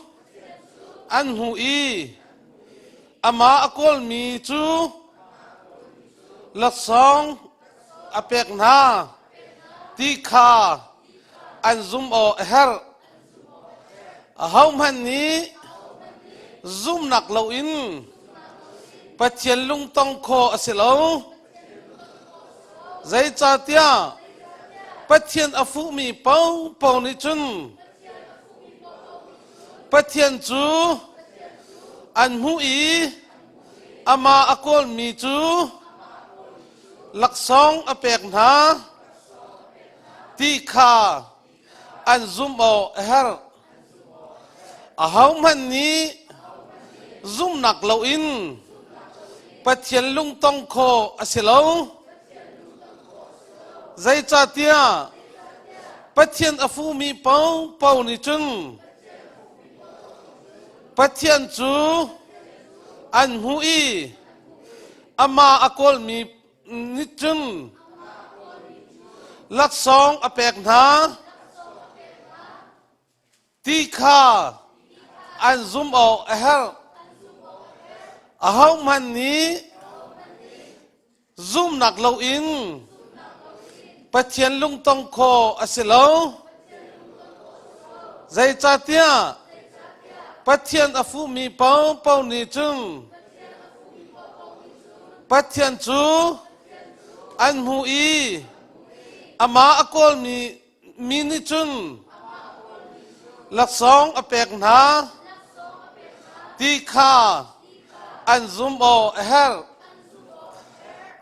an hmuh i amah a kawlmi cu laksawng a pek hna ti kha an zumh awk a herh. Ahohmanh nih zumhnak loin Pathian lungtong khawh a si lo. Zeicahtiah Pathian a fuhmi paohpaoh nih cun Pathian cu an hmuh i amah a kawlmi cu laksawng a pek hna ti kha an zumh awk a herh. Ahohmanh nih zumhnak loin Pathian lungtong khawh a si lo. Zeicahtiah Pathian a fuhmi paohpaoh nih cun Pathian cu an hmuh i amah a kawlmi nih cun laksawng a pek hna ti kha an zumh awk a herh. Ahohmanh nih zumhnak loin Pathian lungtong khawh a si lo. Zeicahtiah Pathian a fuhmi paohpaoh nih cun Pathian cu an hmuh i amah a kawlmi mi nih cun laksawng a pek hna ti kha an zumh awk a herh.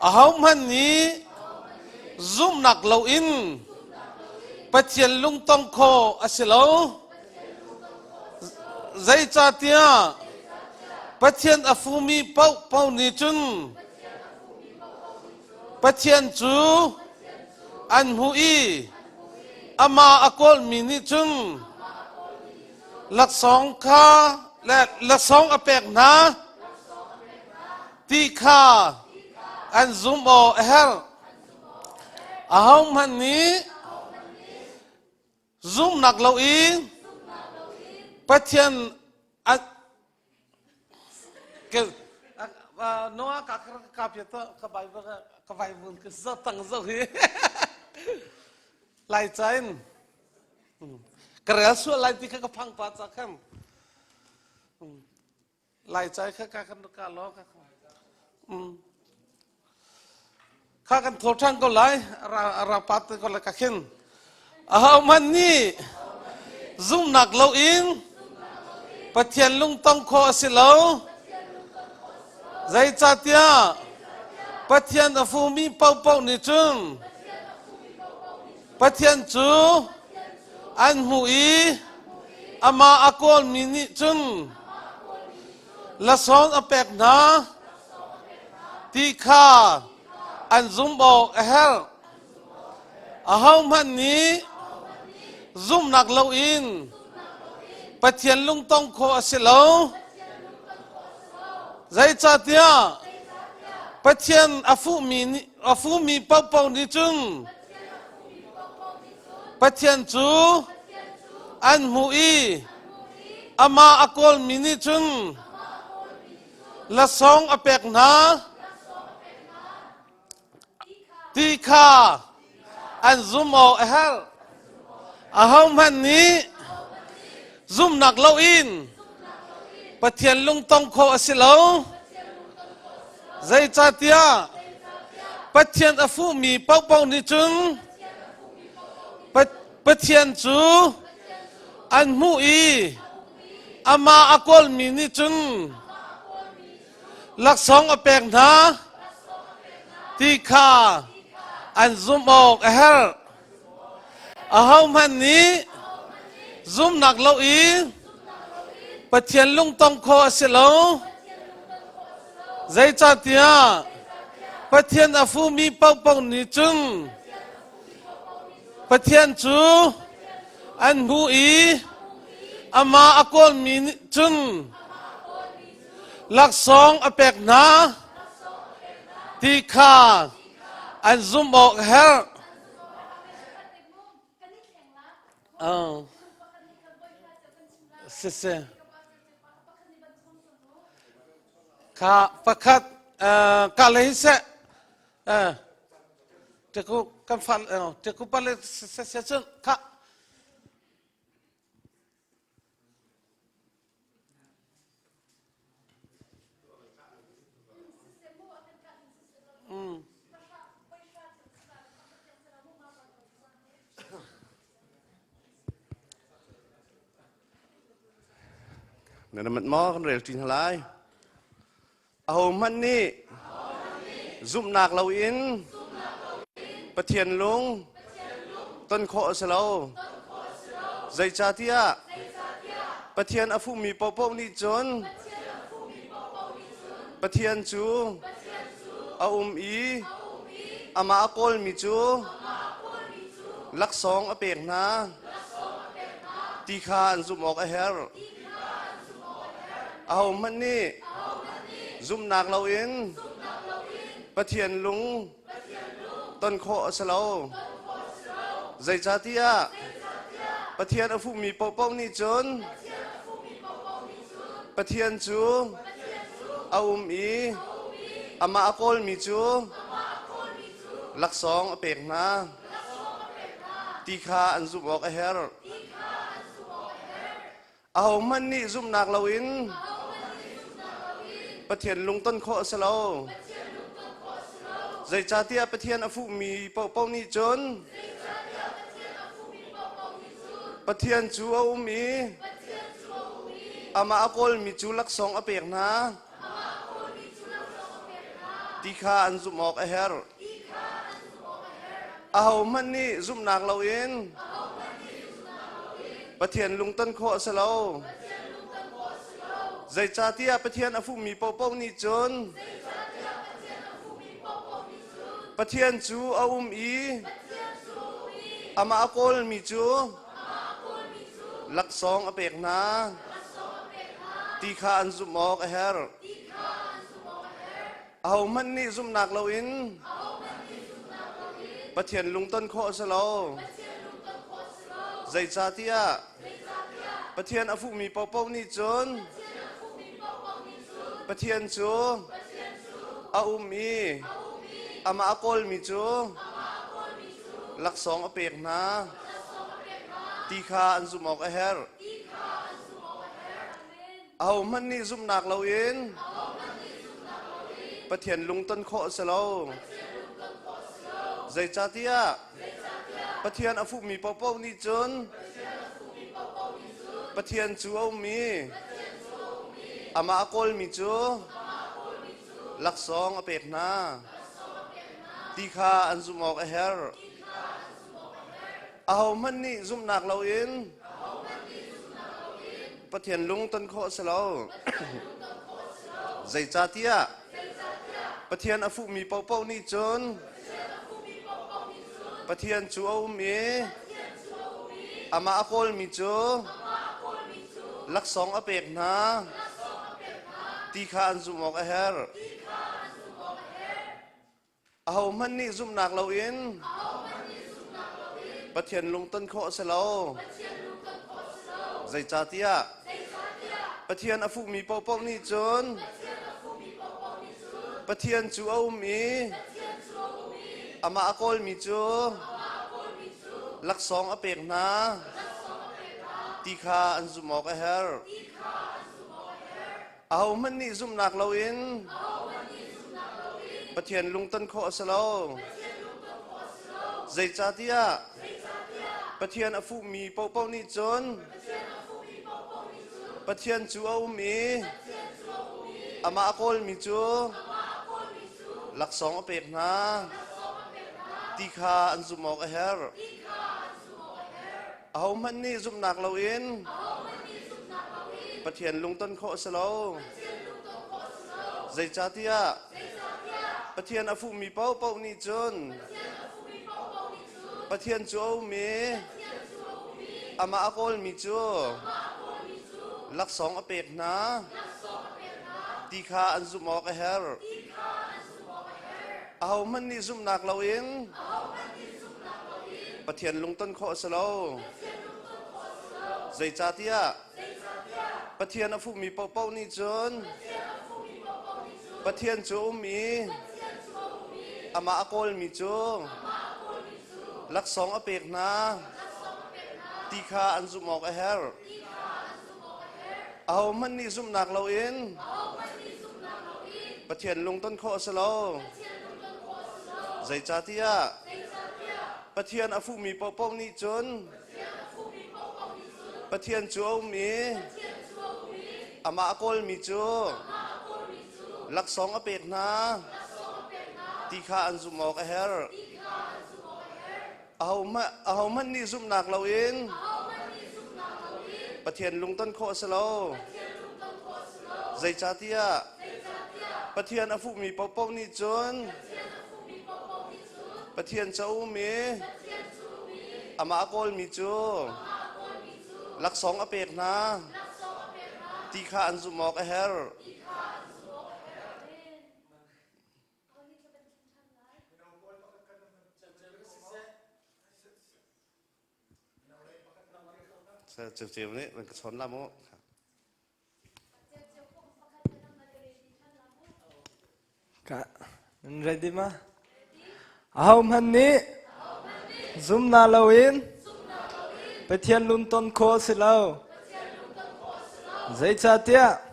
Ahohmanh nih zumhnak loin Pathian lungtong khawh a si lo. Zeicahtiah Pathian a fumi paohpaoh nih cun Pathian cu an hmuh i amah a kawlmi nih cun laksawng kha le laksawng a pek hna ti kha an zumh awk a herh. Ahohmanh nih zumhnak loin Pathian Noah ka ka pia to ka Bible ka Bible ka zo tang zo hi lai cha in ka rel sual lai ti kha ka phang pa cha khan. Lai cai kha ka kan ka lo ka. Mm. Kha kan thaw ṭhan ko lai ra pat ko lai ka khin. Aho hmanh nih zumhnak loin Pathian lungtong khawh a si lo. Zeicahtiah Pathian a fumi paohpaoh nih cun Pathian cu an hmuh i amah a kawlmi nih cun lasawn a pek hna ti kha an zumh awk a herh. Ahohmanh nih zumhnak loin Pathian lungtong khawh a si lo. Zeicahtiah Pathian a fuhmi a fuhmi paohpaoh nih cun Pathian cu an hmuh i amah a kawlmi nih cun lasawng a pek hna ti kha an zumh awk a herh. Ahohmanh nih zumhnak loin Pathian lungtong khawh a si lo. Zeicahtiah Pathian a fuhmi paohpaoh nih cun Pathian cu an hmuh i amah a kawlmi nih cun laksawng a pek hna ti kha an zumh awk a herh. Ahohmanh nih zumhnak lo i Pathian lungtong khawh a si lo. Zeicahtiah Pathian a fumi paohpaoh nih cun Pathian cu an hmuh i amah a kawlmi nih cun laksawng a pek hna ti kha an zumh awk a herh. Oh. Siseh. Kha pakhat ka le hi seh Teku kan fa teku pa le se se cun kha Mm. Na mat maw kan rel ṭi hna lai. Ahohmanh nih zumhnak loin Pathian lung ton khawh a si lo. Zeicahtiah Pathian a fuhmi paohpaoh nih cun Pathian cu a um i amah a kawlmi cu laksawng a pek hna ti kha an zumh awk a herh. Ahohmanh nih zumhnak loin Pathian lung ton khawh a si lo. Zeicahtiah Pathian a fuhmi paohpaoh nih cun Pathian cu a um i amah a kawlmi cu laksawng a pek hna ti kha an zumh awk a herh. Ahohmanh nih zumhnak loin Pathian lungton khawh a si lo. Zeicahtiah Pathian a fuhmi paohpaoh nih cun Pathian cu a um i amah a kawlmi cu laksawng a pek hna ti kha an zumh awk a herh. Ahohmanh nih zumhnak loin Pathian lungton khawh a si lo. Zeicahtiah Pathian a fuhmi paohpaoh nih cun Pathian cu a um i amah a kawlmi cu laksawng a pek hna ti kha an zumh awk a herh. Ahohmanh nih zumhnak loin Pathian lungton khawh a si lo. Zeicahtiah Pathian a fuhmi paohpaoh nih cun Pathian cu a um i amah a kawlmi cu laksawng a pek hna ti kha an zumh awk a herh. Ahohmanh nih zumhnak loin Pathian lungton khawh a si lo. Zeicahtiah Pathian a fuhmi paohpaoh nih cun Pathian cu a um i amah a kawlmi cu laksawng a pek hna ti kha an zumh awk a herh. Ahohmanh nih zumhnak loin Pathian lung ton khawh a si lo. Zeicahtiah Pathian a fuhmi paohpaoh nih cun Pathian cu a um i amah a kawlmi cu laksawng a pek hna ti kha an zumh awk a herh. Ahohmanh nih zumhnak loin Pathian lungton khawh a si lo. Zeicahtiah Pathian a fuhmi paohpaoh nih cun Pathian cu a um i amah a kawlmi cu laksawng a pek hna ti kha an zumh awk a herh. Ahohmanh nih zumhnak loin Pathian lungton khawh a si lo. Zeicahtiah Pathian a fuhmi paohpaoh nih cun Pathian cu a um i amah a kawlmi cu laksawng a pek hna ti kha an zumh awk a herh. Ahohmanh nih zumhnak loin Pathian lungton khawh a si lo. Zeicahtiah Pathian a fuhmi paohpaoh nih cun Pathian cu a um i amah a kawlmi cu laksawng a pek hna ti kha an zumh awk a herh. Ahohmanh nih zumhnak loin Pathian lungton khawh a si lo. Zeicahtiah Pathian a fuhmi paohpaoh nih cun Pathian cu a um i amah a kawlmi cu laksawng a pek hna ti kha an zumh awk a herh. Ahohmanh nih zumhnak loin Pathian lungton khawh a si lo. Zeicahtiah Pathian a fuhmi paohpaoh nih cun Pathian cu a um i amah a kawlmi cu laksawng a pek hna ti kha an zumh awk a herh. Ahohmanh nih zumhnak loin Pathian lungton khawh a si lo. Zeicahtiah Pathian a fuhmi paohpaoh nih cun Pathian ca um i amah a kawlmi cu laksawng a pek hna ti kha an zumh awk a herh. Ceu nih van ka chawn la mu. Ka nan ready ma? Aho hmanh nih zumna loin Pathian lunton khawh a si lo. Zeicahtiah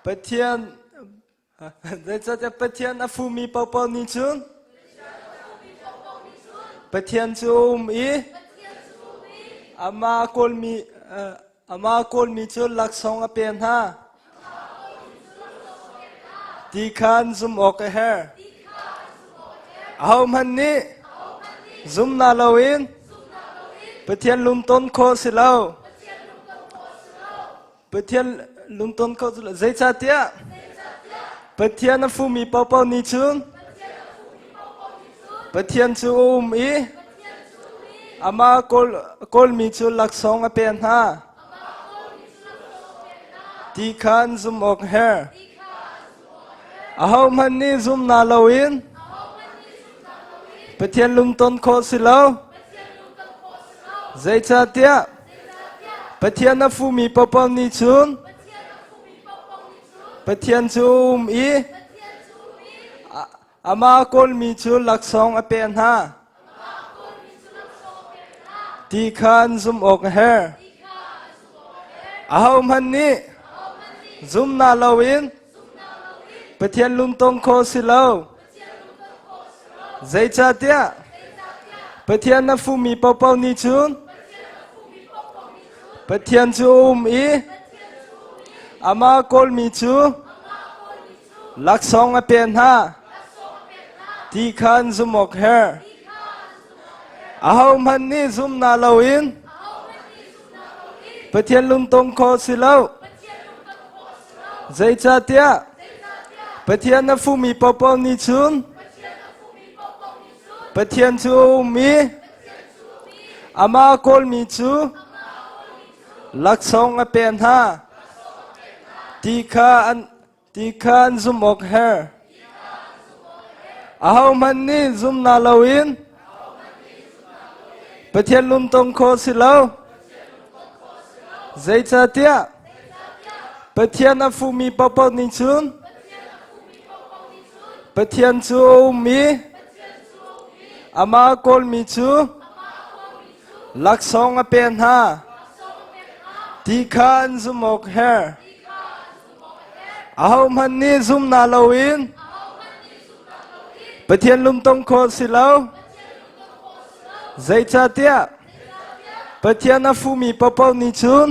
Pathian Zeicahtiah Pathian a fumi paohpaoh nih cun Pathian cu a um i amah kawlmi amah kawlmi cu laksawng a pe hna ti kha an zumh awk a herh. Ahohmanh nih zumnak loin Pathian lungton khawh a si lo. Pathian lungton kho cu zeicahtiah Pathian a fumi paohpaoh nih cun Pathian cu a um i amah kawl, kawlmi cu laksawng a pek hna ti kha an zumh awk herh. Ahohmanh nih zumnak loin Pathian lungton khawh si lo. Zeicahtiah Pathian a fumi paohpaoh nih cun Pathian cu a um i amah a kawlmi cu laksawng a pek hna ti kha an zumh awk a herh. Ahohmanh nih. Zumnak loin Pathian lungtong khawh si lo. Zeicahtiah Pathian a fuhmi paohpaoh nih cun Pathian cu a um i amah kawlmi cu laksawng a pek hna ti kha an zumh awk herh. Ahohmanh nih zumhnak loin Pathian lungtong khawh si lo. Zeicahtiah Pathian a fuhmi paohpaoh nih cun Pathian cu a um i amah a kawlmi cu laksawng a pek hna ti kha an ti kha an zumh awk herh. Ahohmanh nih zumhnak loin Pathian lungtong khawh si lo. Zeicahtiah Pathian a fuhmi paohpaoh nih cun Pathian cu a um i amah a kawlmi cu laksawng a pek hna ti kha an zumh awk herh. Ahohmanh nih zumhnak loin Pathian lungtong khawh si lo. Zeicahtiah Pathian a fuhmi paohpaoh nih cun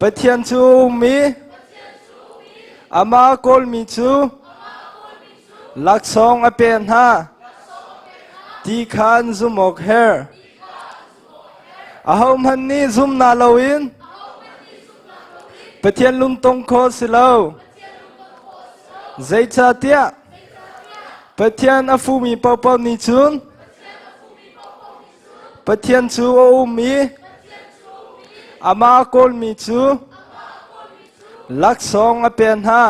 Pathian cu a um i amah a kawlmi cu laksawng a pek hna ti kha an zumh awk herh. Ahohmanh nih zumhnak loin Pathian lungtong khawh si lo. Zeicahtiah Pathian a fuhmi paohpaoh nih cun Pathian cu a um i amah a kawlmi cu laksawng a pek hna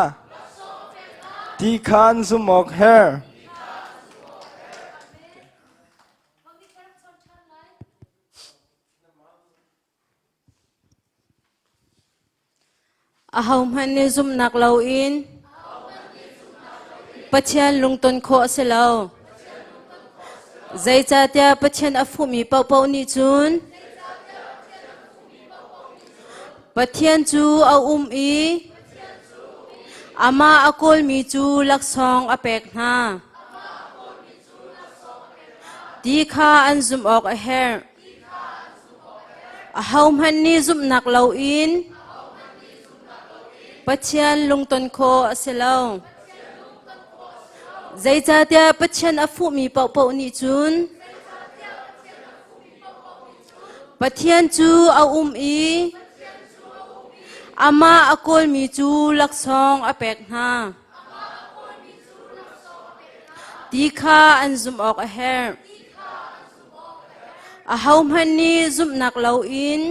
ti kha an zumh awk herh. Ahohmanh nih zumhnak loin Pathian lungton khawh a si lo. Zeicahtiah Pathian a fuhmi paohpaoh nih cun Pathian cu a um i amah a kawlmi cu laksawng a pek hna. Ti kha an zumh awk a herh. Ahohmanh nih zumhnak loin Pathian lungton khawh a si lo. Zeicahtiah Pathian a fuhmi paohpaoh nih cun Pathian cu a um i amah a kawlmi cu laksawng a pek hna. Ti kha an zumh awk a herh. Ahohmanh nih zumhnak loin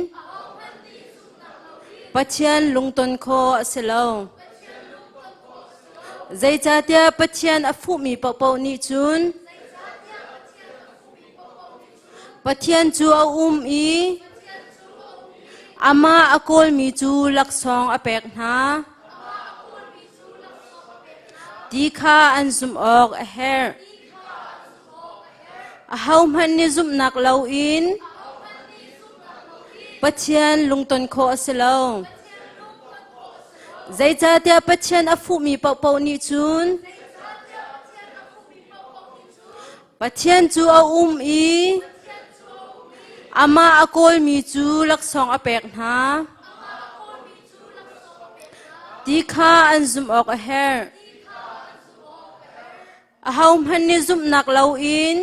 Pathian lungton khawh a si lo. Zeicahtiah Pathian a fuhmi paohpaoh nih cun Pathian cu a um i amah a kawlmi cu laksawng a pek hna. Ti kha an zumh awk a herh. Ahohmanh nih zumhnak loin Pathian lungton khawh a si lo. Zeicahtiah Pathian a fuhmi paohpaoh nih cun Pathian cu a um i amah a kawlmi cu laksawng a pek hna. Ti kha an zumh awk a herh. Ahohmanh nih zumhnak loin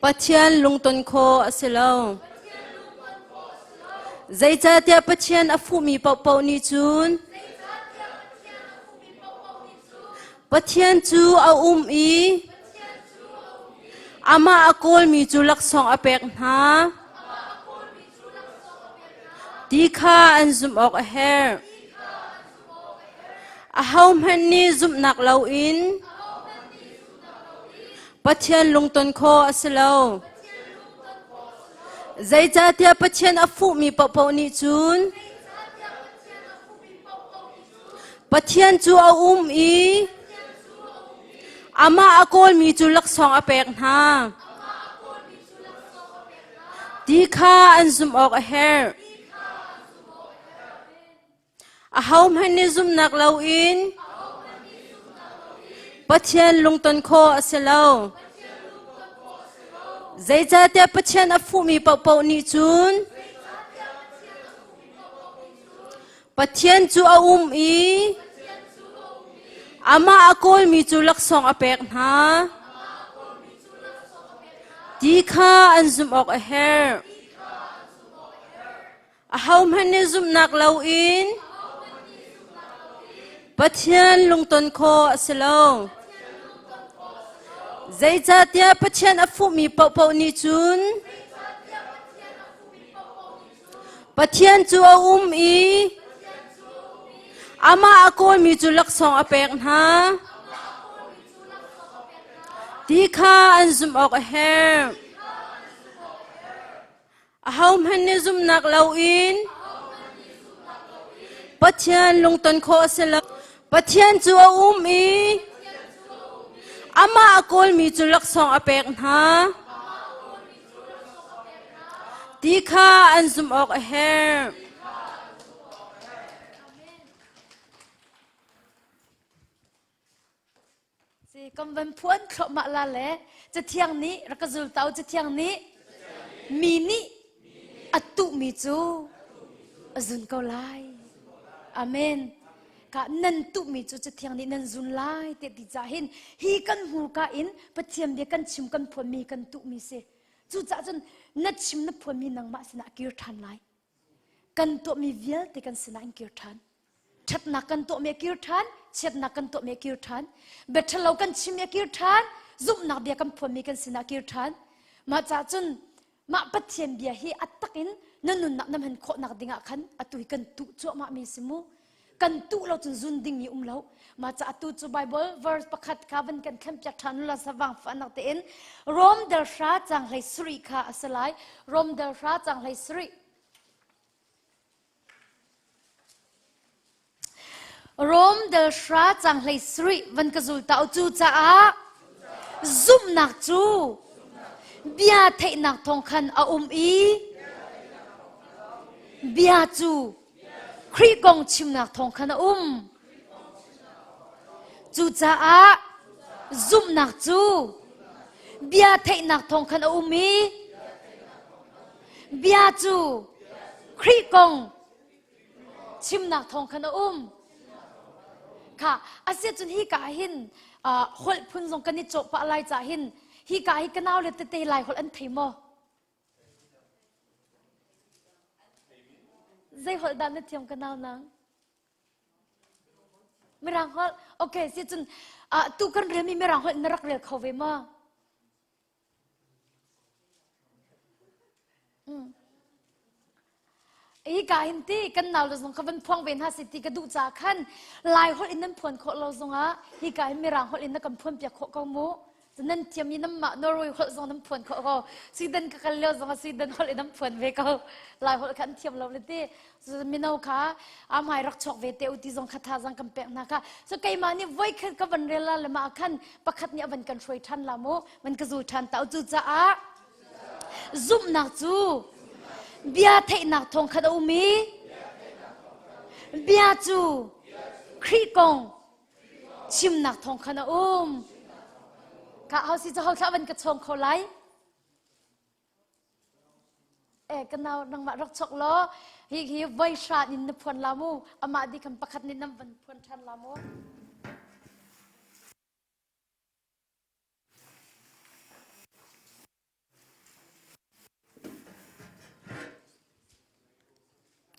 Pathian lungton khawh a si lo. Zeicahtiah Pathian a fuhmi paohpaoh nih cun Pathian cu a um i amah a kawlmi cu laksawng a pek hna. Ti kha an zumh awk a herh. Ahohmanh nih zumhnak loin Pathian lungton khawh a si lo. Zeicahtiah Pathian a fuhmi paohpaoh nih cun Pathian cu a um i amah a kawlmi cu laksawng a pek hna. Ti kha an zumh awk a herh. Ahohmanh nih zumhnak loin Pathian lungton khawh a si lo. Zeicahtiah Pathian a fuhmi paohpaoh nih cun Pathian cu a um i amah a kawlmi cu laksawng a pek hna ti kha an zumh awk a herh. Ahohmanh nih zumhnak loin Pathian lungton khawh a si lo. Zeicahtiah Pathian a fuhmi paohpaoh nih cun Pathian cu a um i amah a kawlmi cu laksawng a pek hna ti kha an zumh awk a herh. Ahohmanh nih zumhnak loin Pathian lungton khawh a si lo. Pathian cu a um i amah a kawlmi cu laksawng a pek hna ti kha an zumh awk a herh. Si kan van phuan thluahmah la le cathiang nih rak ka zul tau cathiang nih mi nih a tuhmi cu a zun ko lai. Amen. Ka nan tuhmi cu cathiang nih nan zun lai te ti ca hin hi kan hmurka in Pathian bia kan chim kan phuanmi kan tuhmi si. Cucaah cun na chim na phuanmi nangmah sinah a kir ṭhan lai. Kan tuahmi vialte kan sinah in kir ṭhan. Ṭhatnak kan tuahmi a kir ṭhan, chiatnak kan tuahmi a kir ṭhan. Bia ṭhalo kan chimmi a kir ṭhan, zumhnak bia kan phuanmi kan sinah a kir ṭhan. Mah caah cun mah Pathian bia hi a tak in na nunnak na hman khawhnak dingah khan atu hi kan tuh cuahmahmi si mu. Kan tuh lo cun zun dingmi um lo. Mah caah atu cu Bible verse pakhat kha van kan thlenpiak ṭhan ula savang fahnak tein Rom del hra caang hlei sarih kha a si lai. Rom del hra caang hlei sarih. Rom del hra cang hlei sarih van ka zul ta u cu caah zumhnak cu bia theihnak thawng khan a um i bia cu Khrih kong chimnak thawng khan a um. Cucaah zumhnak cu bia theihnak thawng khan a um i Bia cu Khrih kong chimnak thawng khan a um. Kha asiahcun hi ka hin holh phun zong kan i cawh pah lai cah hin hi ka hi ka nau le tete lai holh an thei maw? Zei holh dah na thiam ka nau nang? Mirang holh. Okay, si cun tu kan relmi mirang holh na rak rel kho ve maw? Hi ka hin ti kan nau le zong kha van phuang ve hna si ti ka duh caah khan Lai holh in nan phuan khawh lo zongah hi ka hin Mirang holh in na kan phuan piak khawh ko mu. Nan thiam i nanmah Norway holh zong nan phuan khawh ko. Sweden ka kal lio zongah Sweden holh in nan phuan ve ko. Lai holh kha an thiam lo le ti. Mino kha a hmai rak chuak ve te u ti zong kha thazang kan pek hna kha. So keimah nih voikhat ka van rel la le mah khan pakhat nih a van kan hruai ṭhan la mu van ka zul ṭhan ta u cucaah zumhnak cu bia theihnak thawng khan a um i bia cu Khrih kong chimnak thawng khan a um ka hau si cu ho thlah van ka chawng kho lai Eh ka nau nangmah rak chok law hi hi voi hran in na phuan la mu amah di khan pakhat nih nan van phuan ṭhan la mu.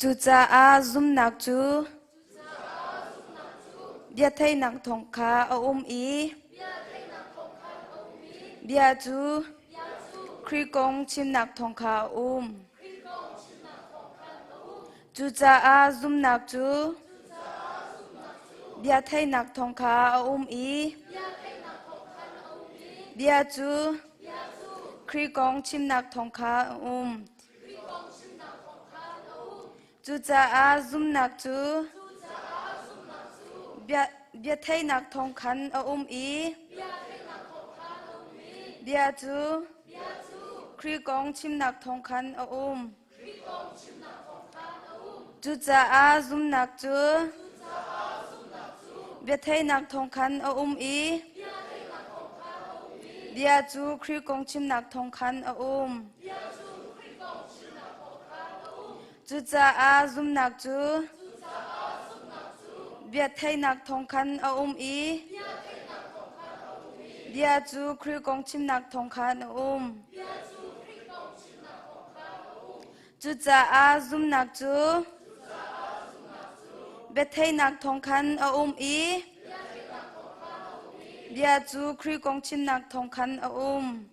Cucaah zumnak cu biatheihnak thawng kha a um i bia cu Khrih kong chimnak thawng kha a um. Cucaah zumnak cu biatheihnak thawng kha a um i bia cu Khrih kong chimnak thawng kha a um. Cucaah zumnak cu biatheihnak thawng khan a um i bia cu Khrih kong chimnak thawng khan a um. Cucaah zumnak cu biatheihnak thawng khan a um i bia cu Khrih kong chimnak thawng khan a um. Cucaah zumnak cu biatheihnak thawng khan a um i bia cu Khrih kong chimnak thawng khan a um. Cucaah zumnak cu biatheihnak thawng khan a um i bia cu Khrih kong chimnak thawng khan a um.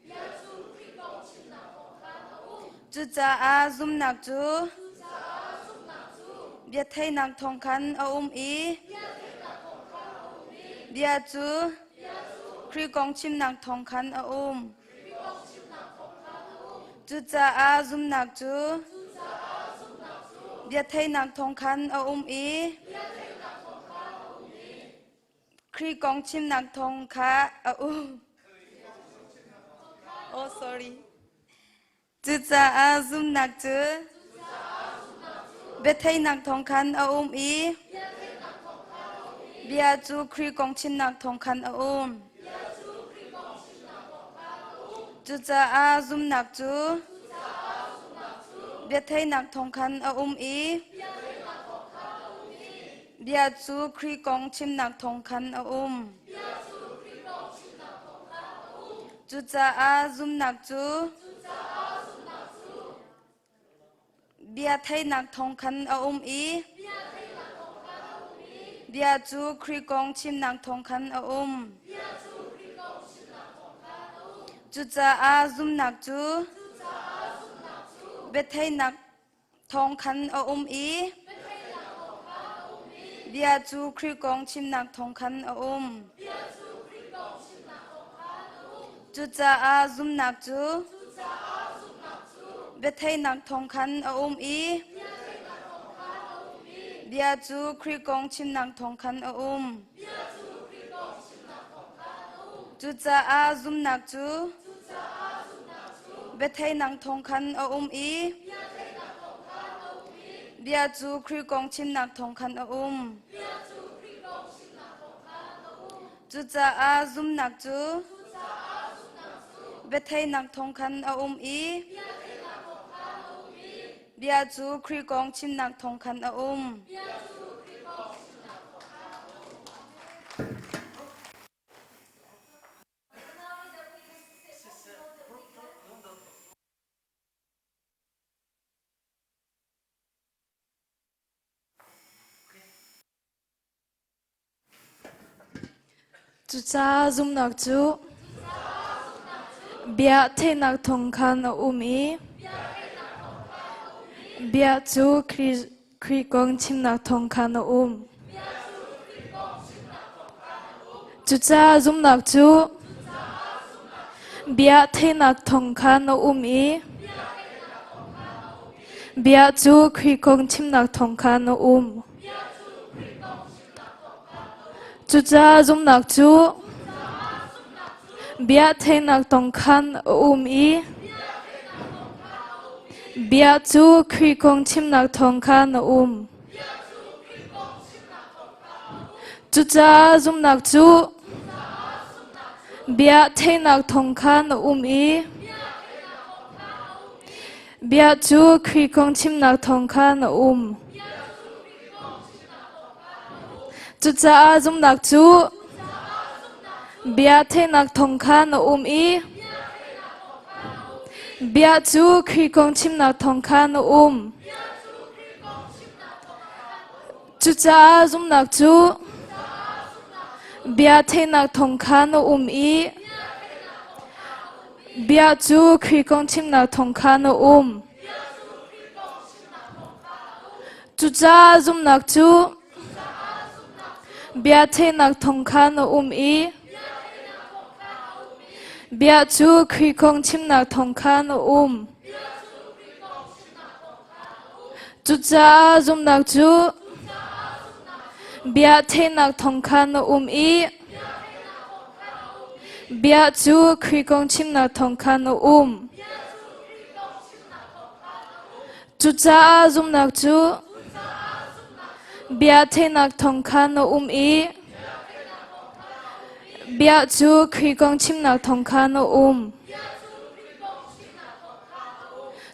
Cucaah zumnak cu biatheihnak thawng khan a um i bia cu Khrih kong chimnak thawng khan a um. Cucaah zumnak cu biatheihnak thawng khan a um i Khrih kong chimnak thawng kha a um. Oh, sorry. Cucaah zumnak cu biatheihnak thawng khan a um i bia cu Khrih kong chimnak thawng khan a um. Cucaah zumnak cu biatheihnak thawng khan a um i bia cu Khrih kong chimnak thawng khan a um. Cucaah zumnak cu bia theihnak thawng khan a um i bia cu Khrih kong chimnak thawng khan a um. Cucaah zumnak cu biatheihnak thawng khan a um i bia cu Khrih kong chimnak thawng khan a um. Cucaah zumnak cu biatheihnak thawng khan a um i bia cu Khrih kong chimnak thawng khan a um. Cucaah zumnak cu biatheihnak thawng khan a um i bia cu Khrih kong chimnak thawng khan a um. Cucaah zumnak cu biatheihnak thawng khan a um i bia cu Khrih kong chimnak thawng khan a um. Cucaah zumhnak cu bia theihnak thawng khan a um i bia cu Khrih kong chimnak thawng khan a um. Cucaah zumhnak cu bia theihnak thawng khan a um i bia cu Khrih kong chimnak thawng khan a um. Cucaah zumhnak cu bia theihnak tong khan a um i bia cu Khrih kong chimnak thawng khan a um. Cucaah zumhnak cu bia theihnak thawng khan a um i bia cu Khrih kong chimnak thawng khan a um. Cucaah zumhnak cu bia theihnak thawng khan a um i bia cu Khrih kong chimnak thawng khan a um. Cucaah zumhnak cu bia theihnak thawng khan a um i bia cu Khrih kong chimnak thawng khan a um. Cucaah zumhnak cu bia theihnak thawng khan a um i bia cu Khrih kong chimnak thawng khan a um. Cucaah zumhnak cu bia theihnak thawng khan a um i bia cu Khrih kong chimnak thawng khan a um. Cucaah zumhnak cu. Bia theihnak thawng khan a um i bia cu Khrih kong chimnak thawng khan a um.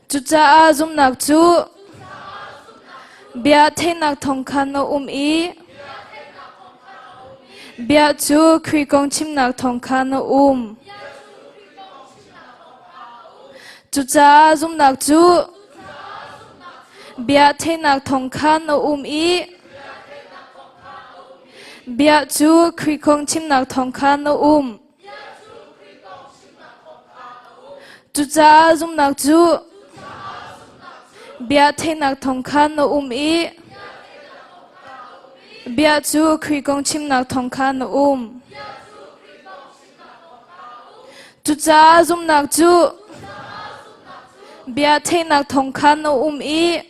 Cucaah zumhnak cu bia theihnak thawng khan a um i bia cu Khrih kong chimnak thawng khan a um. Cucaah zumhnak cu bia theihnak thawng khan a um i bia cu Khrih kong chimnak thawng khan a um. Cucaah zumhnak cu bia theihnak thawng khan a um i bia cu Khrih kong chimnak thawng khan a um. Cucaah zumhnak cu bia theihnak thawng khan a um i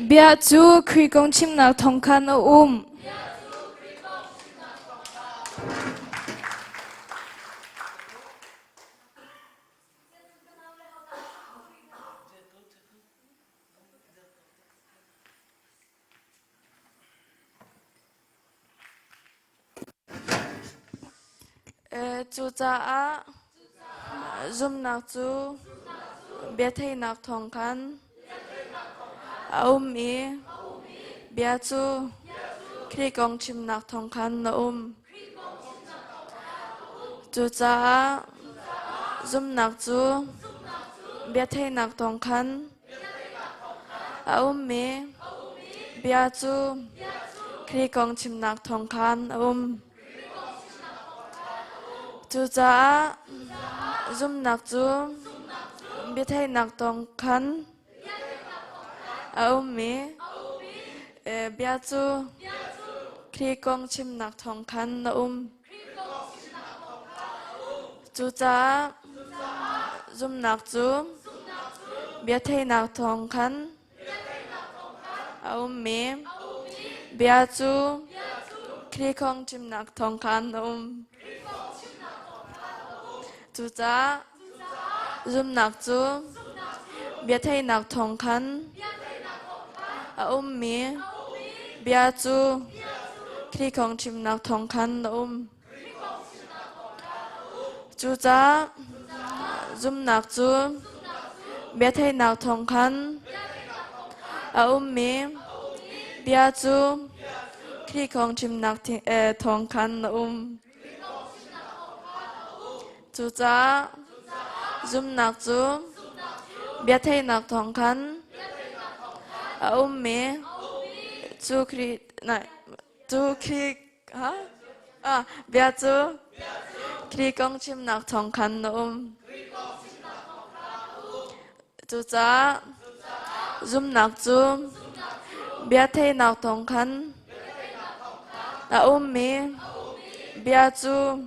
bia cu Khrih kong chimnak thawng khan a um. Cucaah zumhnak cu biatheihnak thawng khan a um i bia cu Khrih kong chimnak thawng khan a um. Cucaah zumhnak cu biatheihnak thawng khan A ummi bia cu Khrih kong chimnak thawng khan a um. Cucaah zumhnak cu biatheihnak thawng khan a ummi bia cu Khrih kong chimnak thawng khan a um. Cucaah zumhnak cu biatheihnak thawng khan a ummi bia cu Khrih kong chimnak thawng khan a um. Cucaah zumhnak cu biatheihnak thawng khan a ummi bia cu Khrih kong chimnak thawng khan a um. Cucaah zumhnak cu biatheihnak thawng khan a ummi bia cu Khrih kong chimnak thawng khan a um. Cucaah zumhnak cu biatheihnak thawng khan a ummi cu Khrih cu Khrih ha ah bia cu Khrih kong chimnak thawng khan a um. Cucaah zumhnak cu biatheihnak thawng khan a ummi bia cu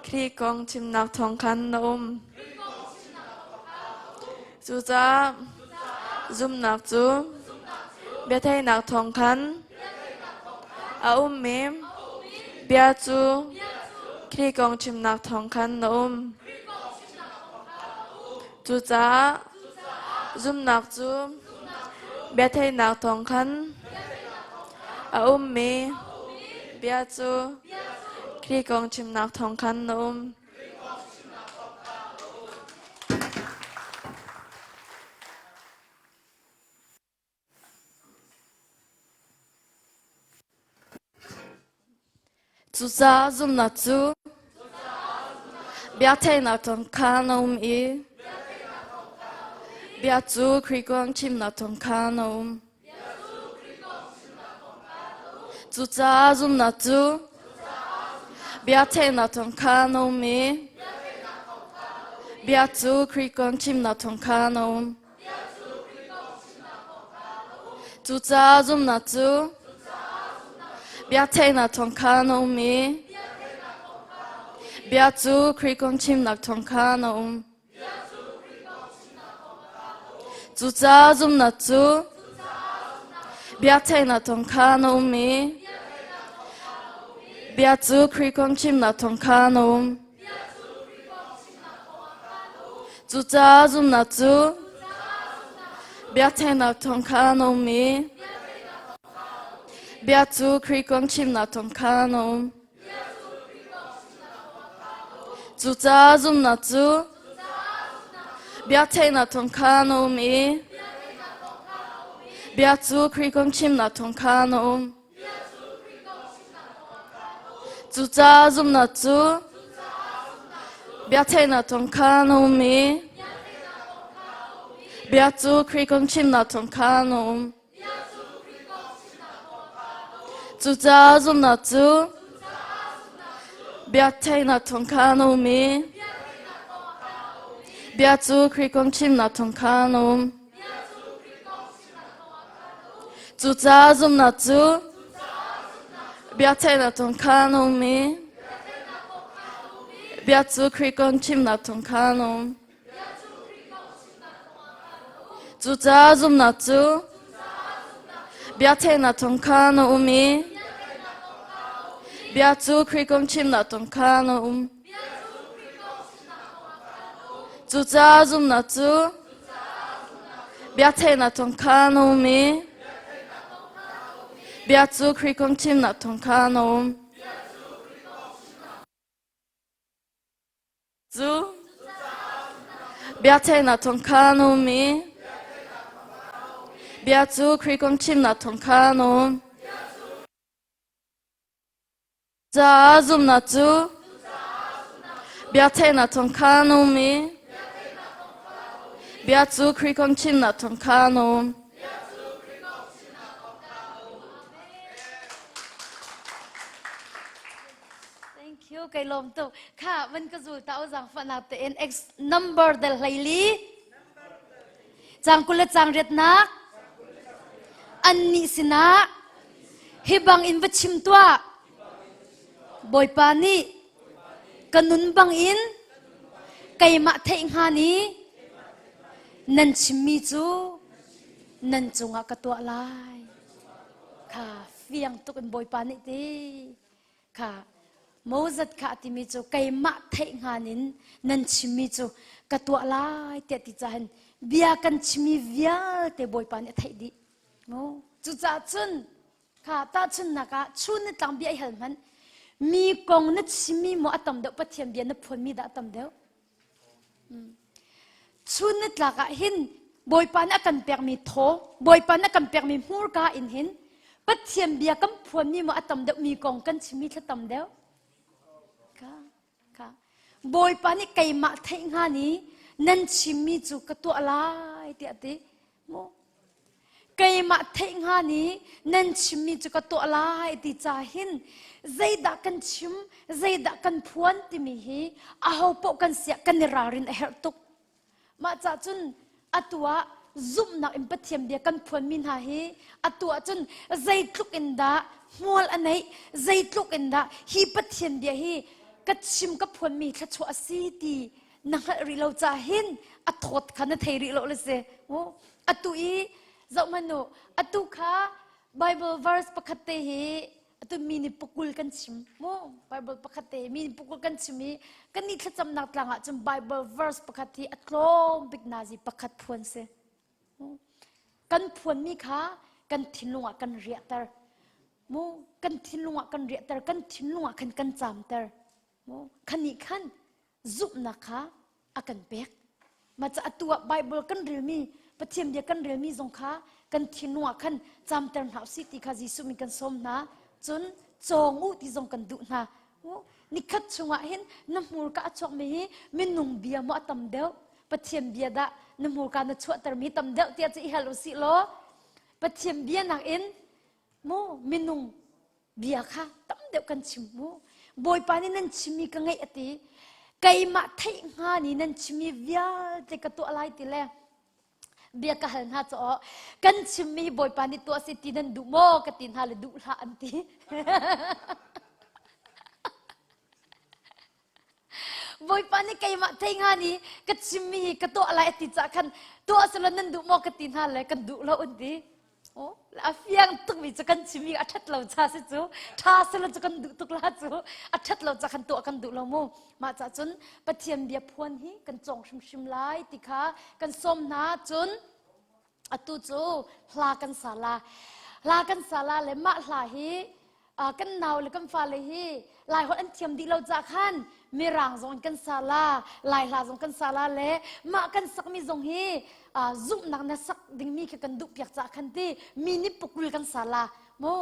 Khrih kong chimnak thawng khan a um. Cucaah zumhnak cu biatheihnak thawng khan a ummi bia cu Khrih kong chimnak thawng khan a um. Cucaah zumhnak cu biatheihnak thawng khan a ummi bia cu Khrih kong chimnak thawng khan a um. Cucaah zumhnak cu biatheihnak thawng khan a um i bia cu Khrih kong chimnak thawng khan a um. Cucaah zumhnak cu biatheihnak thawng khan a um i bia cu Khrih kong chimnak thawng khan a um. Cucaah zumhnak cu biatheihnak thawng khan a um i bia cu Khrih kong chimnak thawng khan a um. Cucaah zumhnak cu biatheihnak thawng khan a um i bia cu Khrih kong chimnak thawng khan a um. Cucaah zumhnak cu biakṭhengnak thawng khan a um i. Bia cu Khrih kong chimnak thawng khan a um. Cucaah zumhnak cu bia theihnak thawng khan a um i bia cu Khrih kong chimnak thawng khan a um. Cucaah zumhnak cu bia theihnak thawng khan a um i bia cu Khrih kong chimnak thawng khan a um. Cucaah zumhnak cu biakṭhengnak thawng khan a um i bia cu Khrih kong chimnak thawng khan a um. Cucaah zumhnak cu biakṭhengnak thawng khan a um i bia cu Khrih kong chimnak thawng khan a um. Cucaah zumhnak cu biakṭhengnak thawng khan a um i bia cu Khrih kong chimnak thawng khan a um. Cucaah zumhnak cu biakṭhengnak thawng khan a um i bia cu Khrih kong chimnak thawng khan a um. Cu biakṭhengnak thawng khan a um i bia cu Khrih kong chimnak thawng khan a um. Caah zumhnak cu biakṭhengnak thawng khan a um i bia cu Khrih kong chimnak thawng khan a um. Thank you kai lawm tuk. Kha van ka zul ta o zaangfahnak tein X number del hleili. Cang kul le cang riatnak. Annih sinah hi bang in va chim tuah. Bawipa nih ka nun bang in keimah theih hnga ni nan chimmi cu nan cungah ka tuah lai. Kha fiang tuk in Bawipa nih ti. Kha Moses kha a timi cu keimah theih hngan in nan chimmi cu ka tuah lai tiah ti cahin bia kan chimmi vialte Bawipa nih a theih dih. Mu. Cucaah cun kha tahchunhnak ah chun ni tlang bia i hal hmanh mi kong na chimmi maw a tam deuh Pathian bia na phuanmi dah a tam deuh? Chun nitlak ah hin Bawipa nih a kan pekmi thaw, Bawipa nih a kan pekmi hmurka in hin Pathian bia kan phuanmi maw a tam deuh mi kong kan chimmi thla tam deuh. Ka, ka. Bawipa nih keimah theih hnga ni nan chimmi cu ka tuah lai tiah a ti. Mu. Keimah theih hnga ni nan chimmi cu ka tuah lai ti ca hin zeidah kan chim, zeidah kan phuan timi hi aho paoh kan siah kan i ralrin a herh tuk. Mah cah cun atu ah zumhnak in Pathian bia kan phuanmi hna hi atu ah cun zeitluk in dah hmual a neih, zeitluk in dah hi Pathian bia hi ka chim ka phuanmi thluachuah a si ti na hngalh rih lo ca hin a thawt kha na thei rih lo le si atu i zoh hmanh u atu kha Bible verse pakhat te hi atu mi ni pakul kan chim mu Bible pakhat te mi ni pakul kan chim i kan ni thlacamnak tlang ah cun Bible verse pakhat hi a tlawm bik nazi pakhat phuan si kan phuanmi kha kan thinlung ah kan riahter mu kan thinlung ah kan riahter kan thinlung ah khan kan camter mu khanih khan zumhnak kha a kan pek. Mah ca atu ah Bible kan relmi, Pathian bia kan relmi zong kha kan thinlung ah khan camter hna usih ti kha Jesuh min kan sawm hna. Cun cawng u ti zong kan duh hna. Nikhat chungah hin na hmurka a chuakmi hi minung bia maw a tam deuh, Pathian bia dah na hmurka na chuahtermi tam deuh tiah cu i hal usih law Pathian bia nakin mu minung bia kha tam deuh kan chim mu bawipa nih nan chimmi ka ngaih a ti keimah theih hnga ni nan chimmi vialte ka tuah lai ti le bia ka hal hna caw kan chimmi hi bawipa nih tuah si ti nan duh maw ka ti hna le duh hlah an ti Bawipa nih keimah thei hnga ni ka chimmi hi ka tuah lai a ti cah khan tuah selaw nan duh maw ka ti hna le kan duh lo an ti. Oh, a fiang tukmi cu kan chimmi a ṭhat lo cha si cu ṭha selaw cu kan duh tuk la cu a ṭhat lo ca khan tuah kan duh lo mu mah cah cun Pathian bia phuan hi kan cawng hrimhrim lai ti kha kan sawm hna cun atu cu hla kan sa la. Hla kan sa la le mah hla hi kan nau le kan fale hi Lai holh an thiam dih lo ca khan Mirang zong in kan sa la, Lai hla zong kan sa la le mah kan sakmi zong hi zumhnak na sak dingmi kha kan duh piak ca khan ti mi nih pukul kan sa la. Mu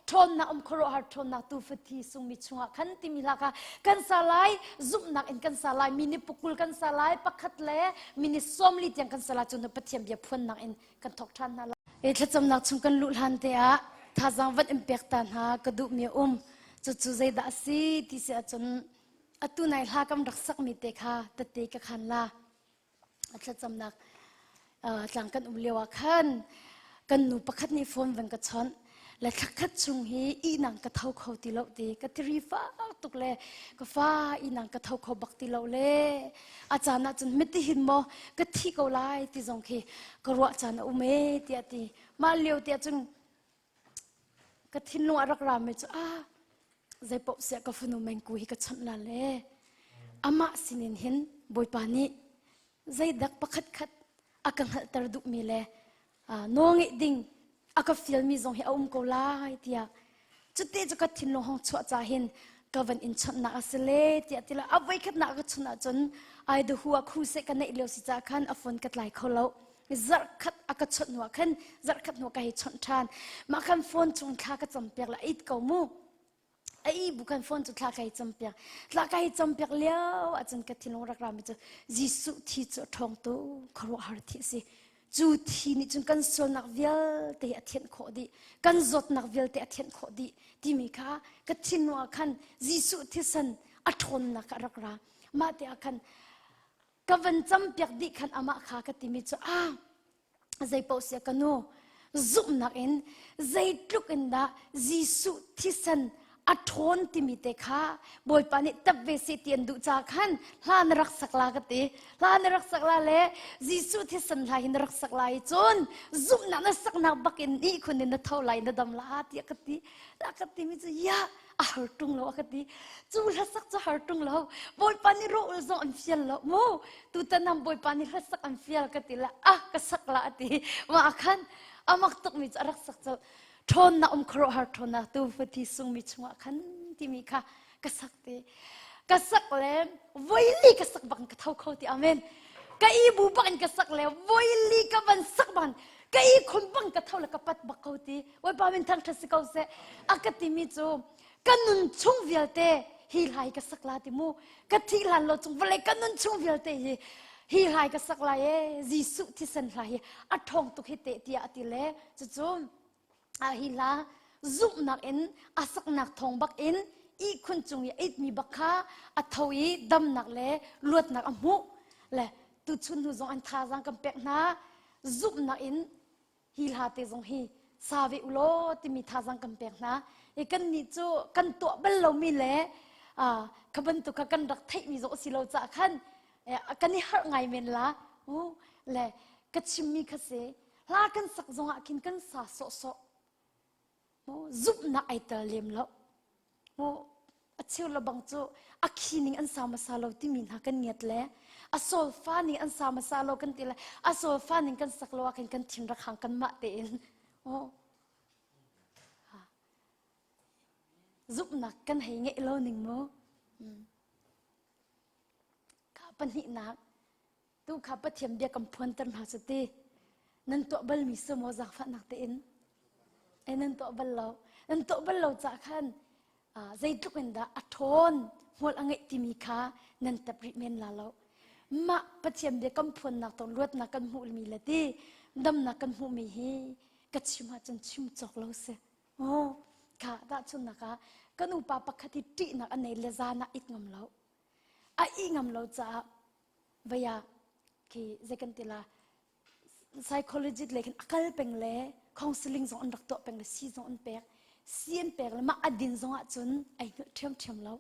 ṭhawnnak um khuaruahhar ṭhawnnak tu fathi sungmi chungah khan timi hla kha kan sa lai zumhnak in kan sa lai mi nih pukul kan sa lai pakhat le mi nih sawmli tiang kan sa lai cu Pathian bia phuannak in kan thawk ṭhan hna lai. E thlacamnak chung kan luh hlan te ah thazaang van in pek ta hna ka duhmi a um. Cucu zeidah a si ti si ahcun atu nai hla kam rak sakmi te kha tete ka khan la. A thlacamnak tlang kan um lio ah khan kan nu pakhat nih phone van ka chawnh le thlakhat chung hi ihnang ka tho kho ti lo ti ka tiri fak tuk le ka fa ihnang ka tho kho bak ti lo le a caan ah cun miti hin maw ka thi ko lai ti zong khi ka ruah caan a um e tiah ti mah lio tiah cun ka thinlung a rak rami cu ah zeipaoh siah ka fanu mengku hi ka chawnh la le amah sinin hin bawipa nih zeidak pakhat khat a ka hngalhter duhmi le nawlngeih ding a ka fialmi zong hi a um ko lai tiah cuti cu ka thinlung hong chuah ca hin ka van in chawnhnak a si le tiah tila a voikhatnak ka chawnh ahcun ai the hu a khu se ka neih lio si ca khan a phone ka tlai kho lo zarh khat a ka chawnh hnu ah khan zarh khat hnu ka hei chawnh ṭhan mah khan phone chung thla ka cam piak la it ko mu a i bu khan phone cu thla ka hei cam piak thla ka hei cam piak lio ahcun ka thinlung rak rami cu Jesuh thi cu a ṭhawng tu khuaruahhar thi a si cu thi nih cun kan sualnak vialte a thianh khawh dih kan zawtnak vialte a thianh khawh dih timi kha ka thinlung ah khan Jesuh thisen a ṭhawnnak a rak ra mah te ah khan ka van campiak dih khan amah kha ka timi cu ah zeipaoh sia ka nu zumhnak in zeitluk in dah Jesuh thisen a ṭhawn timi te kha Bawipa nih tap ve seh ti an duh ca khan hla na rak sak la ka ti hla na rak sak la le Jesuh thisen hla hi na rak sak la i cun zumhnak na saknak bak in ihkhun in na tho lai na dam la tiah ka ti ka timi cu ya a har ṭung lo a ka ti cu hlasak cu har ṭung lo bawipa nih rawh zong an fial lo mu tutan am bawipa nih hlasak an fial ka ti la ah ka sak la a ti mah khan amak tuk mi cu a rak sak cu ṭhawnnak um khuaruahhar ṭhawnnak tu fathi sungmi chungah khan timi kha ka sak ti ka sak le voili ka sak bang ka tho kho ti amen ka i bu bang ka sak le voili ka van sak bang ka i khun bang ka tho le ka pat bak ko ti Bawipa min thangṭhat si ko seh a ka timi cu ka nun chung vialte hi hlai ka sak la ti mu ka thih hlan lo chung vawlei ka nun chung vialte hi hi hlai ka sak lai e Jesuh thisen hla hi a ṭhawng tuk hi te tiah a ti le cucu a hi hla zumhnak in a saknak thawng bak in ihkhun cung i a itmi bak kha a tho i damnak le luatnak a hmuh le tuchun hnu zong an thazaang kan pek hna zumhnak in hi hla te zong hi sa ve u law timi thazaang kan pek hna i kan nih cu kan tuah bal lomi le kha bantuk kha kan rak theihmi zong a si lo caah khan kan i harh ngai men la u le ka chimmi kha si hla kan sak zongah khin kan sa sawhsawh zumhnak ai tel lem lo mu a cheu lo bang cu a khi ning an sa hmasa lo timi hna kan ngiat le a solfa ning an sa hmasa lo kan ti le a solfa ning kan sak lo ah khin kan thin rak hang kan mah tein oh zumhnak kan hei ngeih lo ning mu ka pahnihnak Tu kha Pathian bia kan phuanter hna cu ti. Nan tuah balmi si maw zaangfahnak tein? Ei nan tuah bal lo. Nan tuah bal lo cah khan zeitluk in dah a ṭhawn hmual a ngeih timi kha nan tep rih men la lo. Mah Pathian bia kan phuannak tong luatnak kan hmuhmi le ti damnak kan hmuhmi hi ka chim ahcun chim cawk lo si. Oh, kha tahchunhnak ah kan upa pakhat hi ṭihnak a nei le zan ah it ngam lo. A ih ngam lo caah vaya khi zei kan ti la psychologist le khin a kal peng le counseling zong an rak tuah peng le si zong an pek si an pek le mah a din zong ah cun ai hngilh ṭhiamṭhiam lo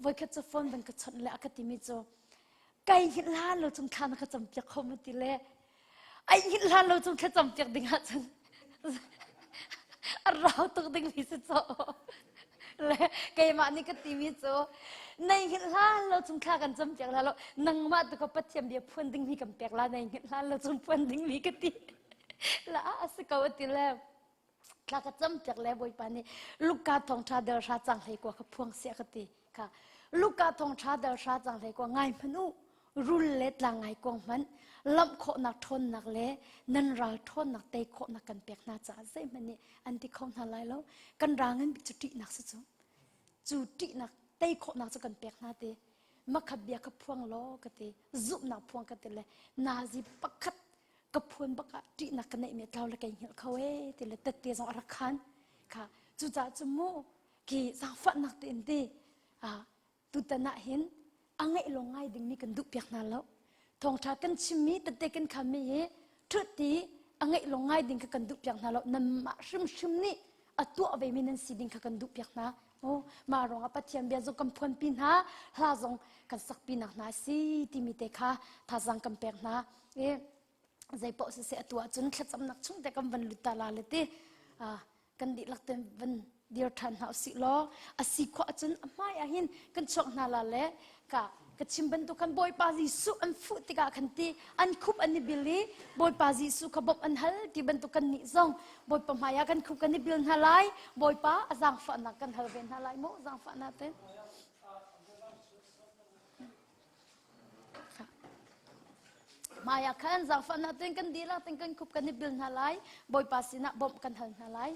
voikhat cu phone van ka chawnh le a ka timi cu kai hngilh hlan lo cung thla na ka cam piak kho ma ti le ai hngilh hlan lo cung thlacam piak ding ah cun a rau tuk ding mi si caw le keimah nih ka timi cu nei hngilh hlan lo cung thla kan cam piak la lo nangmah tu ka pathian bia phuan ding mi kan pek la nei hngilh hlan lo cung phuan ding mi ka ti la a si ko a ti le. Thla ka cam piak le Bawipa nih Luka thawngṭha del hra cang hlei kua kha phuang siah ka ti. Kha Luka thawngṭha del hra cang hlei kua ngai hmanh u rul le tlang ngai kuang hmanh lamh khawhnak ṭhawnnak le nan ral ṭhawnnak tei khawhnak kan pek hna caah zeihmanh nih an ti kho hna lai lo. Kan ral ngan bik cu ṭihnak si cu. Cu ṭihnak tei khawhnak cu kan pek hna ti. Makhat bia ka phuang law ka ti. Zumhnak phuang ka ti le nazi pakhat ka phuan bak ah ṭihnak ka neihmi tlau le kei hngilh kho ee ti le tette zong a rak khan kha cucaah cu mu ki zaangfahnak tein ti tutan ah hin a ngeih lo ngai dingmi kan duh piak hna lo thawngṭha kan chimmi tette kan khammi hi ṭhut ti a ngeih lo ngai ding kha kan duh piak hna lo nanmah hrimhrim nih a tuah vemi nan si ding kha kan duh piak hna Oh, mah ruangah Pathian bia zong kan phuanpi hna, hla zong kan sakpi nak hna si timi te kha thazaang kan pek hna. E, zei paoh siseh atu ahcun thlacamnak chung te kan van lut ta la le ti. Ah, kan dihlak ten van dir ṭhan hna usih law a si khawh ahcun a hmai ah hin kan chuak hna la le ka ka chim bantuk khan Bawipa Jesuh an fuh tikah khan ti an khup an i bil i Bawipa Jesuh kha bawmh an hal ti bantuk kan nih zong Bawipa hmai ah kan khup kan i bil hna lai Bawipa a zaangfahnak kan hal ve hna lai mu zaangfahnak te hmai ah khan zaangfahnak ten kan dihlak ten kan khup kan i bil hna lai Bawipa sinah bawmh kan hal hna lai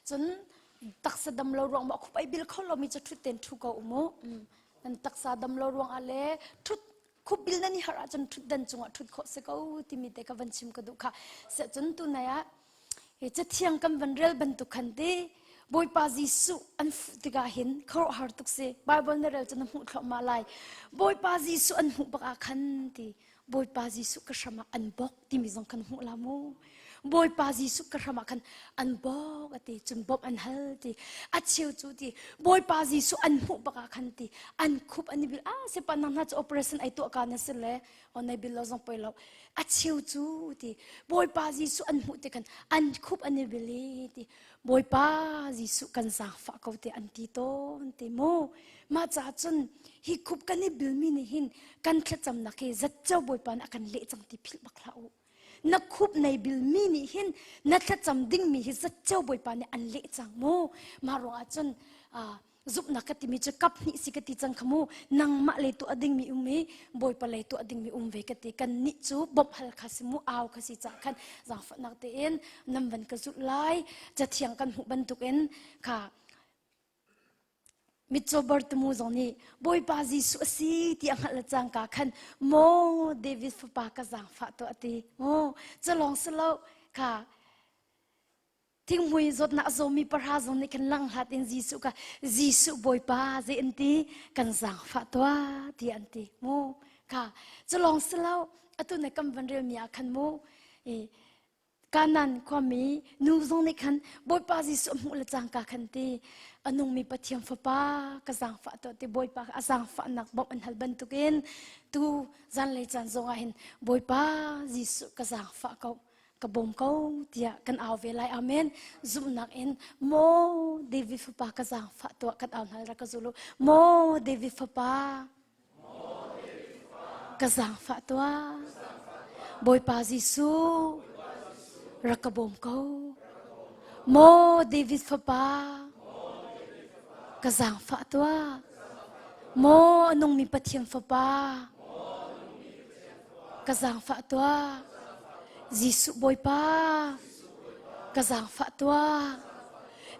Cun taksa dam lo ruang maw khup ai bil kho lomi cu ṭhut tein ṭhu ko u mu. Nan taksa dam lo ruangah le ṭhut khup bil nan i harh ahcun ṭhutdan cungah ṭhut khawh si ko timi te ka van chim ka duh kha. Seh cun tunai ah hi cathiang kan van rel bantuk khan ti Bawipa Jesuh an fuh tikah hin khuaruahhar tuk si. Bible na rel cu na hmuh thluahmah lai. Bawipa Jesuh an hmuh bak ah khan ti Bawipa Jesuh ka hram ah an bawk timi zong kan hmuh la mu. Bawipa Jesuh ka hram ah khan an bawk a ti cun bawmh an hal ti a cheu cu ti Bawipa Jesuh an hmuh bak ah khan ti an khup an i bil ah sepa nang hna cu operation ai tuah ka na si le on ai bil lo zong poi lo a cheu cu ti Bawipa Jesuh an hmuh ti khan an khup an i bil i ti Bawipa Jesuh kan zaangfah ko te an ti tawn ti mu mah caah cun hi khup kan i bilmi nih hin kan thlacamnak hi zatco Bawipa nih a kan leh cang ti philh bak hlah u na khup nei bilmi nih hin na thlacam dingmi hi zatco Bawipa nih an leh cang mu mah ruangah cun zumhnak ka timi cu kap hnih si ka ti cang kha mu nangmah lei tuah dingmi um i bawipa lei tuah dingmi um ve ka ti kan nih cu bawmh hal kha si mu au kha si cah khan zaangfahnak tein nan van ka zulh lai cathiang kan hmuh bantukin kha mitcaw Bartimu zong nih Bawipa Jesuh a si ti a hngalh le cangka khan maw David fapa ka zaangfah tuah a ti maw culawng si lo kha Thinghmui zawtnak a zawmi pahra zong nih khan langhlat in Jesuh kha Jesuh Bawipa zei an ti kan zaangfah tuah ti an ti mu kha cu lawng si lo atu na kan van relmi ah khan mu i Kanan khuami nu zong nih khan Bawipa Jesuh a hmuh le cangka khan ti a nungmi Pathian fapa ka zaangfah tuah ti Bawipa a zaangfahnak bawmh an hal bantukin tu zanlei caan zong ah hin Bawipa Jesuh ka zaangfah ko ka bawm ko tiah kan au ve lai amen zumhnak in maw David fapa ka zaangfah tuah kan au hna rak ka zul u maw David fapa ka zaangfah tuah Bawipa Jesuh rak ka bawm ko maw David fapa ka zaangfah tuah maw a nungmi Pathian fapa Ka zaangfah tuah. Jesuh Bawipa, ka zaangfah tuah.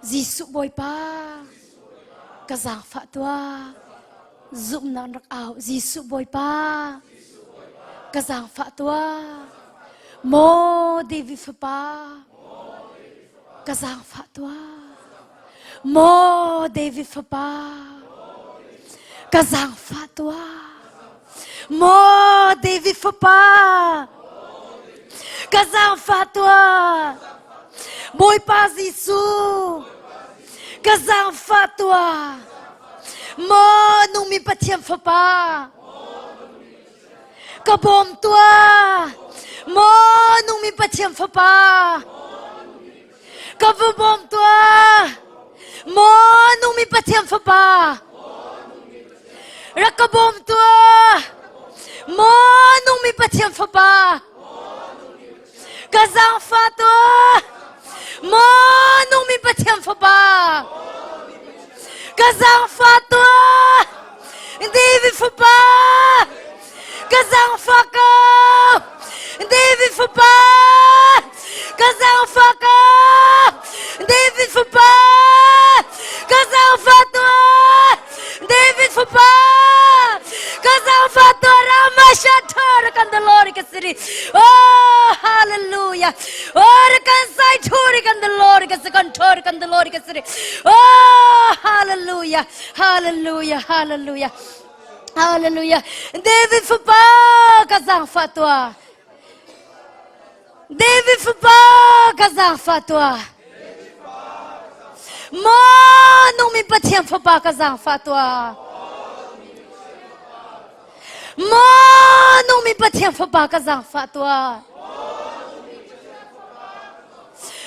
Jesuh Bawipa, ka zaangfah tuah. Zumhnak rak au. Jesuh Bawipa, ka zaangfah tuah. Maw David fapa, ka zaangfah tuah. Maw David fapa, ka zaangfah tuah. Maw David fapa, ka zaangfah tuah. Bawipa Jesuh, ka zaangfah tuah. Maw nungmi Pathian Fapa, ka bawm tuah. Maw nungmi Pathian Fapa, ka va bawm tuah. Maw nungmi Pathian Fapa, rak ka bawm tuah. Maw nungmi Pathian Fapa, Ka zaangfah tuah! Maw nungmi Pathian Fapa! Ka zaangfah tuah! David Fapa! Ka zaangfah ko! David Fapa! Ka zaangfah ko! David Fapa! Ka zaangfah tuah! David Fapa! Ka zaangfah tuah! Rama Shatar kan the Lord ka siri. Oh, hallelujah. Oh, kan sai thuri kan the Lord ka kan thor kan the Lord ka siri. Oh, hallelujah. Hallelujah. Hallelujah. Hallelujah. David fapa ka zaangfah tuah. David fapa ka zaangfah tuah. Maw nungmi Pathian fapa ka zaangfah tuah. Maw nungmi Pathian fapa ka zaangfah tuah.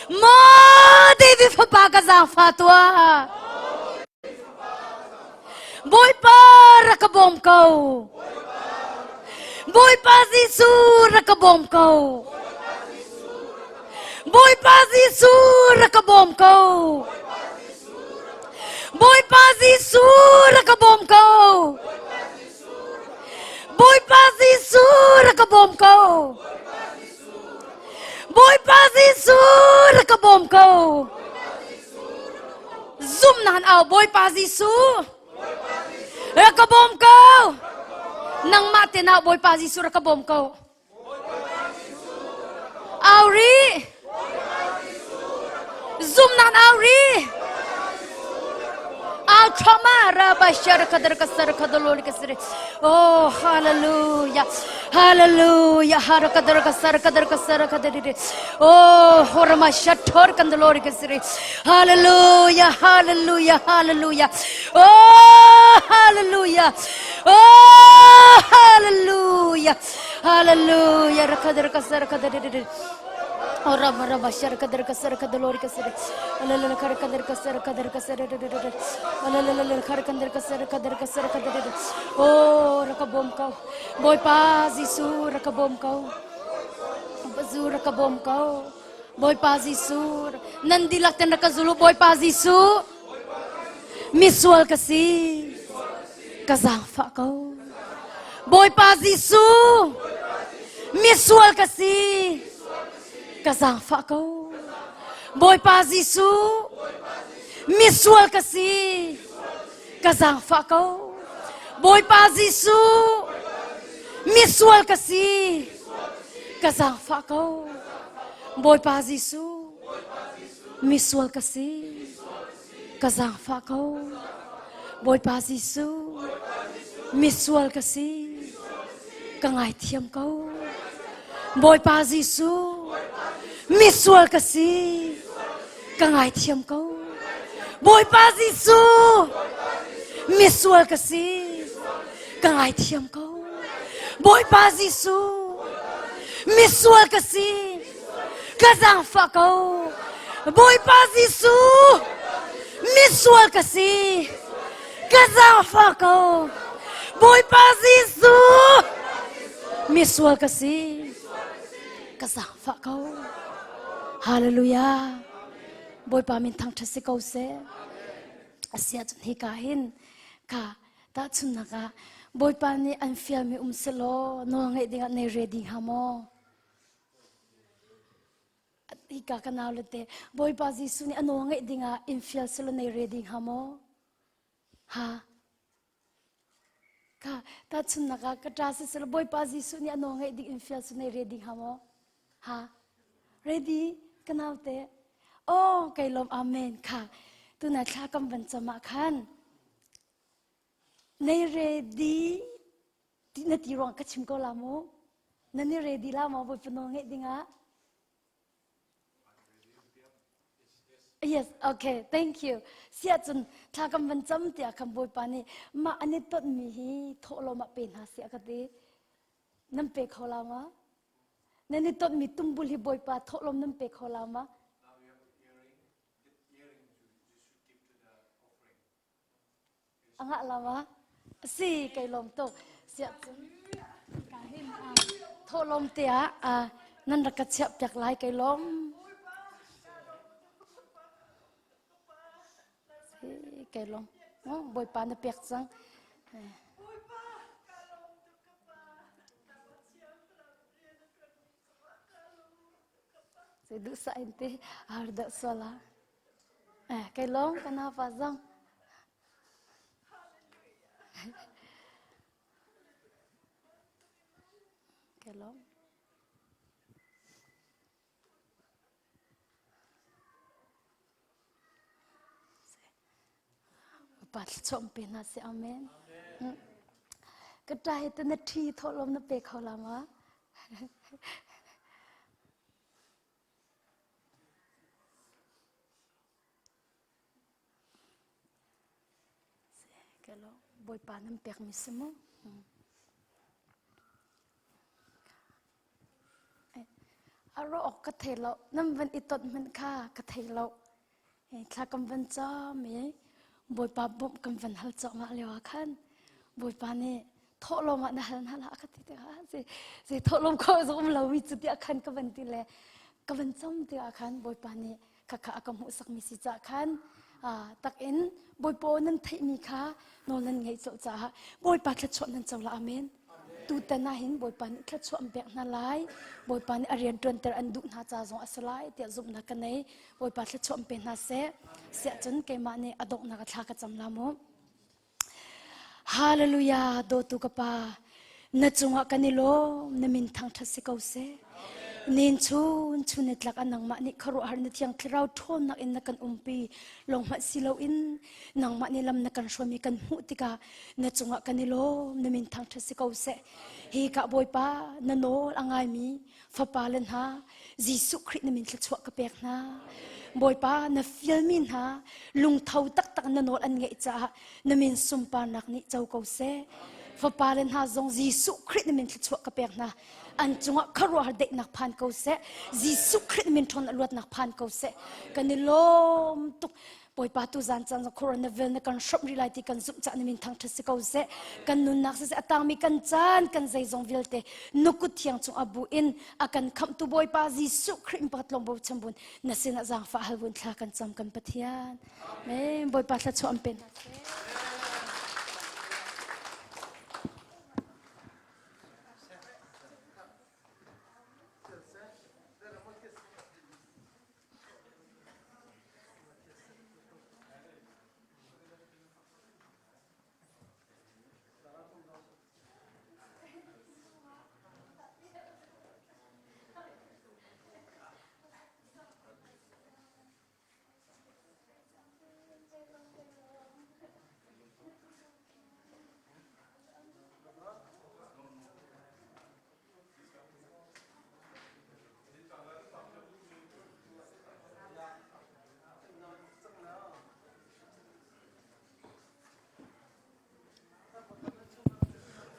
Maw David fapa ka zaangfah tuah. Bawipa rak ka bawm ko. Bawipa Jesuh rak ka bawm ko. Bawipa Jesuh rak ka bawm ko. Bawipa Jesuh rak ka bawm ko. Bawipa Jesuh rak ka bawm ko. Bawipa Jesuh rak ka bawm ko. Zum nan au Bawipa Jesuh rak ka bawm ko. Nangmah te na Bawipa Jesuh rak ka bawm ko. Au rih. Zum nan au rih. Au trauma raba shar kadar kasar kadalol kasar. Oh hallelujah. Hallelujah. Har kadar kasar kadar kasar kadar. Oh horma shathor kandalor kasar. Hallelujah. Hallelujah. Hallelujah. Oh hallelujah. Oh hallelujah. Hallelujah. Rakadar kasar kadar. Oh raba raba shar kadar kasar kadalor kasar. Alalala kar kadar kasar kadar kasar. Alalala kar kadar kasar kadar kasar kadar. Oh rakabom kau. Bawipa Jesuh rakabom kau. Bazu rakabom kau. Bawipa Jesuh nan dilak ten rakazulu Bawipa Jesuh misual ka si ka zaangfah ko. Bawipa Jesuh, misual ka si, ka zaangfah ko. Bawipa Jesuh, misual ka si, ka zaangfah ko. Bawipa Jesuh, misual ka si, ka zaangfah ko. Bawipa Jesuh, misual ka si, ka zaangfah ko. Bawipa Jesuh, misual ka si, ka ngaithiam ko. Bawipa Jesuh, misual ka si, ka ngaithiam ko. Bawipa Jesuh, misual ka si, ka ngaithiam ko. Bawipa Jesuh, misual ka si, ka zaangfah ko. Bawipa Jesuh, misual ka si, ka zaangfah ko. Bawipa Jesuh, misual ka si, ka zaangfah ko. Hallelujah. Bawipa min thangṭhat si ko seh. Asia cun hika hin ka tahchunhnak ah Bawipa nih an fialmi um selaw nawl ngeih dingah nei ready hnga maw? Hika ka nau le te Bawipa Jesuh nih a nawl ngeih dingah in fial selaw nei ready hnga maw? Ha? Ka tahchunhnak ah ka ṭa si selaw Bawipa Jesuh nih a nawl ngeih ding in fial selaw nei ready hnga maw? Ha? Ready? Ka nau te. Oh, kai lawm amen kha. Tuna thla kam van cam ah khan nei ready ti na ti ruang ka chim ko la mu na ni ready la maw Bawipa nawl ngeih dingah? Yes, okay, thank you. Siah cun thla kan van cam tiah khan Bawipa nih mah an i tonmi hi thawhlawm ah pe hna siah ka ti. Nan pe kho la ma? Nan i tonmi tumbul hi Bawipa thawhlawm nan pe kho la ma? A ngah la ma? Si, kai lawm tuk. Siah cun ka hin thawhlawm te ah nan rak ka chiah piak lai kai lawm. Si, kai lawm. Bawipa na pek cang. Zei duhsah in ti har dah sual ah. Eh, kai lawm kan hafa zong. Kai lawm. Pa thluachuah pe hna seh amen. Ka ṭa hi te na ṭhi thawhlawm na pe kho la ma? Bawipa nan pekmi si mu. A rawh awk ka thei lo. Nan van i ton hmanh kha ka thei lo. Thla kan van cam i Bawipa bawmh kan van hal cuahmah lio ah khan Bawipa nih thawhlawm ah na hal hna lah ka ti tikah zei thawhlawm kho zong um lomi cu tiah khan ka van ti le ka van cam tikah khan Bawipa nih khakha a ka hmuhsakmi si caah khan takin Bawipa nan theihmi kha nawl nan ngeih colh caah Bawipa thluachuah nan co la amen. Tutan ah hin Bawipa nih thluachuah an pek hna lai. Bawipa nih a rian ṭuanter an duh hna ca zong a si lai tiah zumhnak ka nei. Bawipa thluachuah an pe hna seh. Siah cun keimah nih a donghnak a thla ka cam la mu. Hallelujah dawtu ka pa na cungah kan i lawm na min thangṭhat si ko seh. Nin chun chun ni tlak a nangmah nih khuaruahhar na thiang thlarau ṭhawnnak in na kan umpi lawng hmanh si loin nangmah nih lam na kan hruaimi kan hmuh tikah na cungah kan i lawm na min thangṭhat si ko seh hi ka bawipa na nawl a ngaimi fapa le hna Jesuh Khrih na min thluachuah ka pek hna bawipa na fialmi hna lungtho taktak na nawl an ngeih caah na min sunparnak nih co ko seh fapa le hna zong Jesuh Khrih na min thluachuah ka pek hna an cungah khuaruahhar daihnak phan ko seh Jesuh Khrih na min ṭhawn luatnak phan ko seh kan i lawm tuk Bawipa tu zan caan zong na vel na kan hrawmh rih lai ti kan zumh cah na min thangṭhat si ko seh kan nunnak siseh a tangmi kan caan kan zeizong vialte nukut thiang chung a bu in a kan khamhtu Bawipa Jesuh Khrih in pakhat lawng bochan bun na sinah zaangfah hal bun thla kan cam kan Pathian Amen Bawipa thluachuah an pe hna seh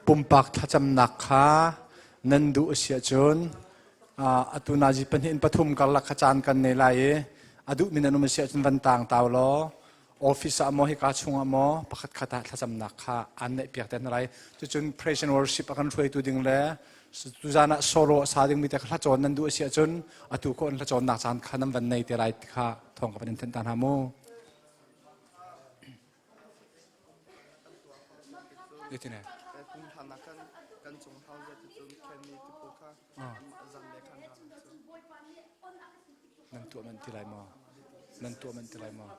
Pumpak thlacamnak kha nan duh a si ahcun atu nazi pahnih in pathum karlak kha caan kan nei lai i a duhmi nan um a si ahcun van tang tau law office ah maw hika chungah maw pakhat khat ah thlacamnak kha aan neihpiak te hna lai. Cucun praise and worship a kan hruaitu ding le tuzan ah solo a sa dingmi te kha hlacawn nan duh a si ahcun atu ko an hlacawnnak caan kha nan van nei te lai ti kha thawng ka van in thenh ta hna mu. Itine. Nan tuah man ti lai maw? Nan tuah man ti lai maw?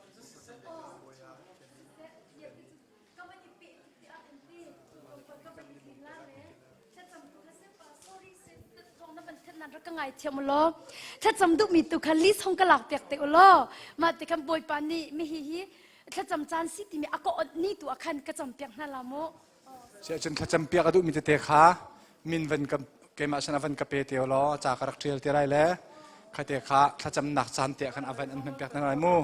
Ka ngai thiam law thlacam duhmi tu kha list hong ka lak piak te u law mah te khan bawipa nih mi hi hi thlacam caan si timi a ka onh ni tu ah khan ka cam piak hna la mu Si ahcun thlacam piak a duhmi tete kha min van ka keimah sinah van ka pe te law ca ka rak ṭial te lai le. Khate kha thlacamnak caan te ah khan a van an hman piak hna lai mu.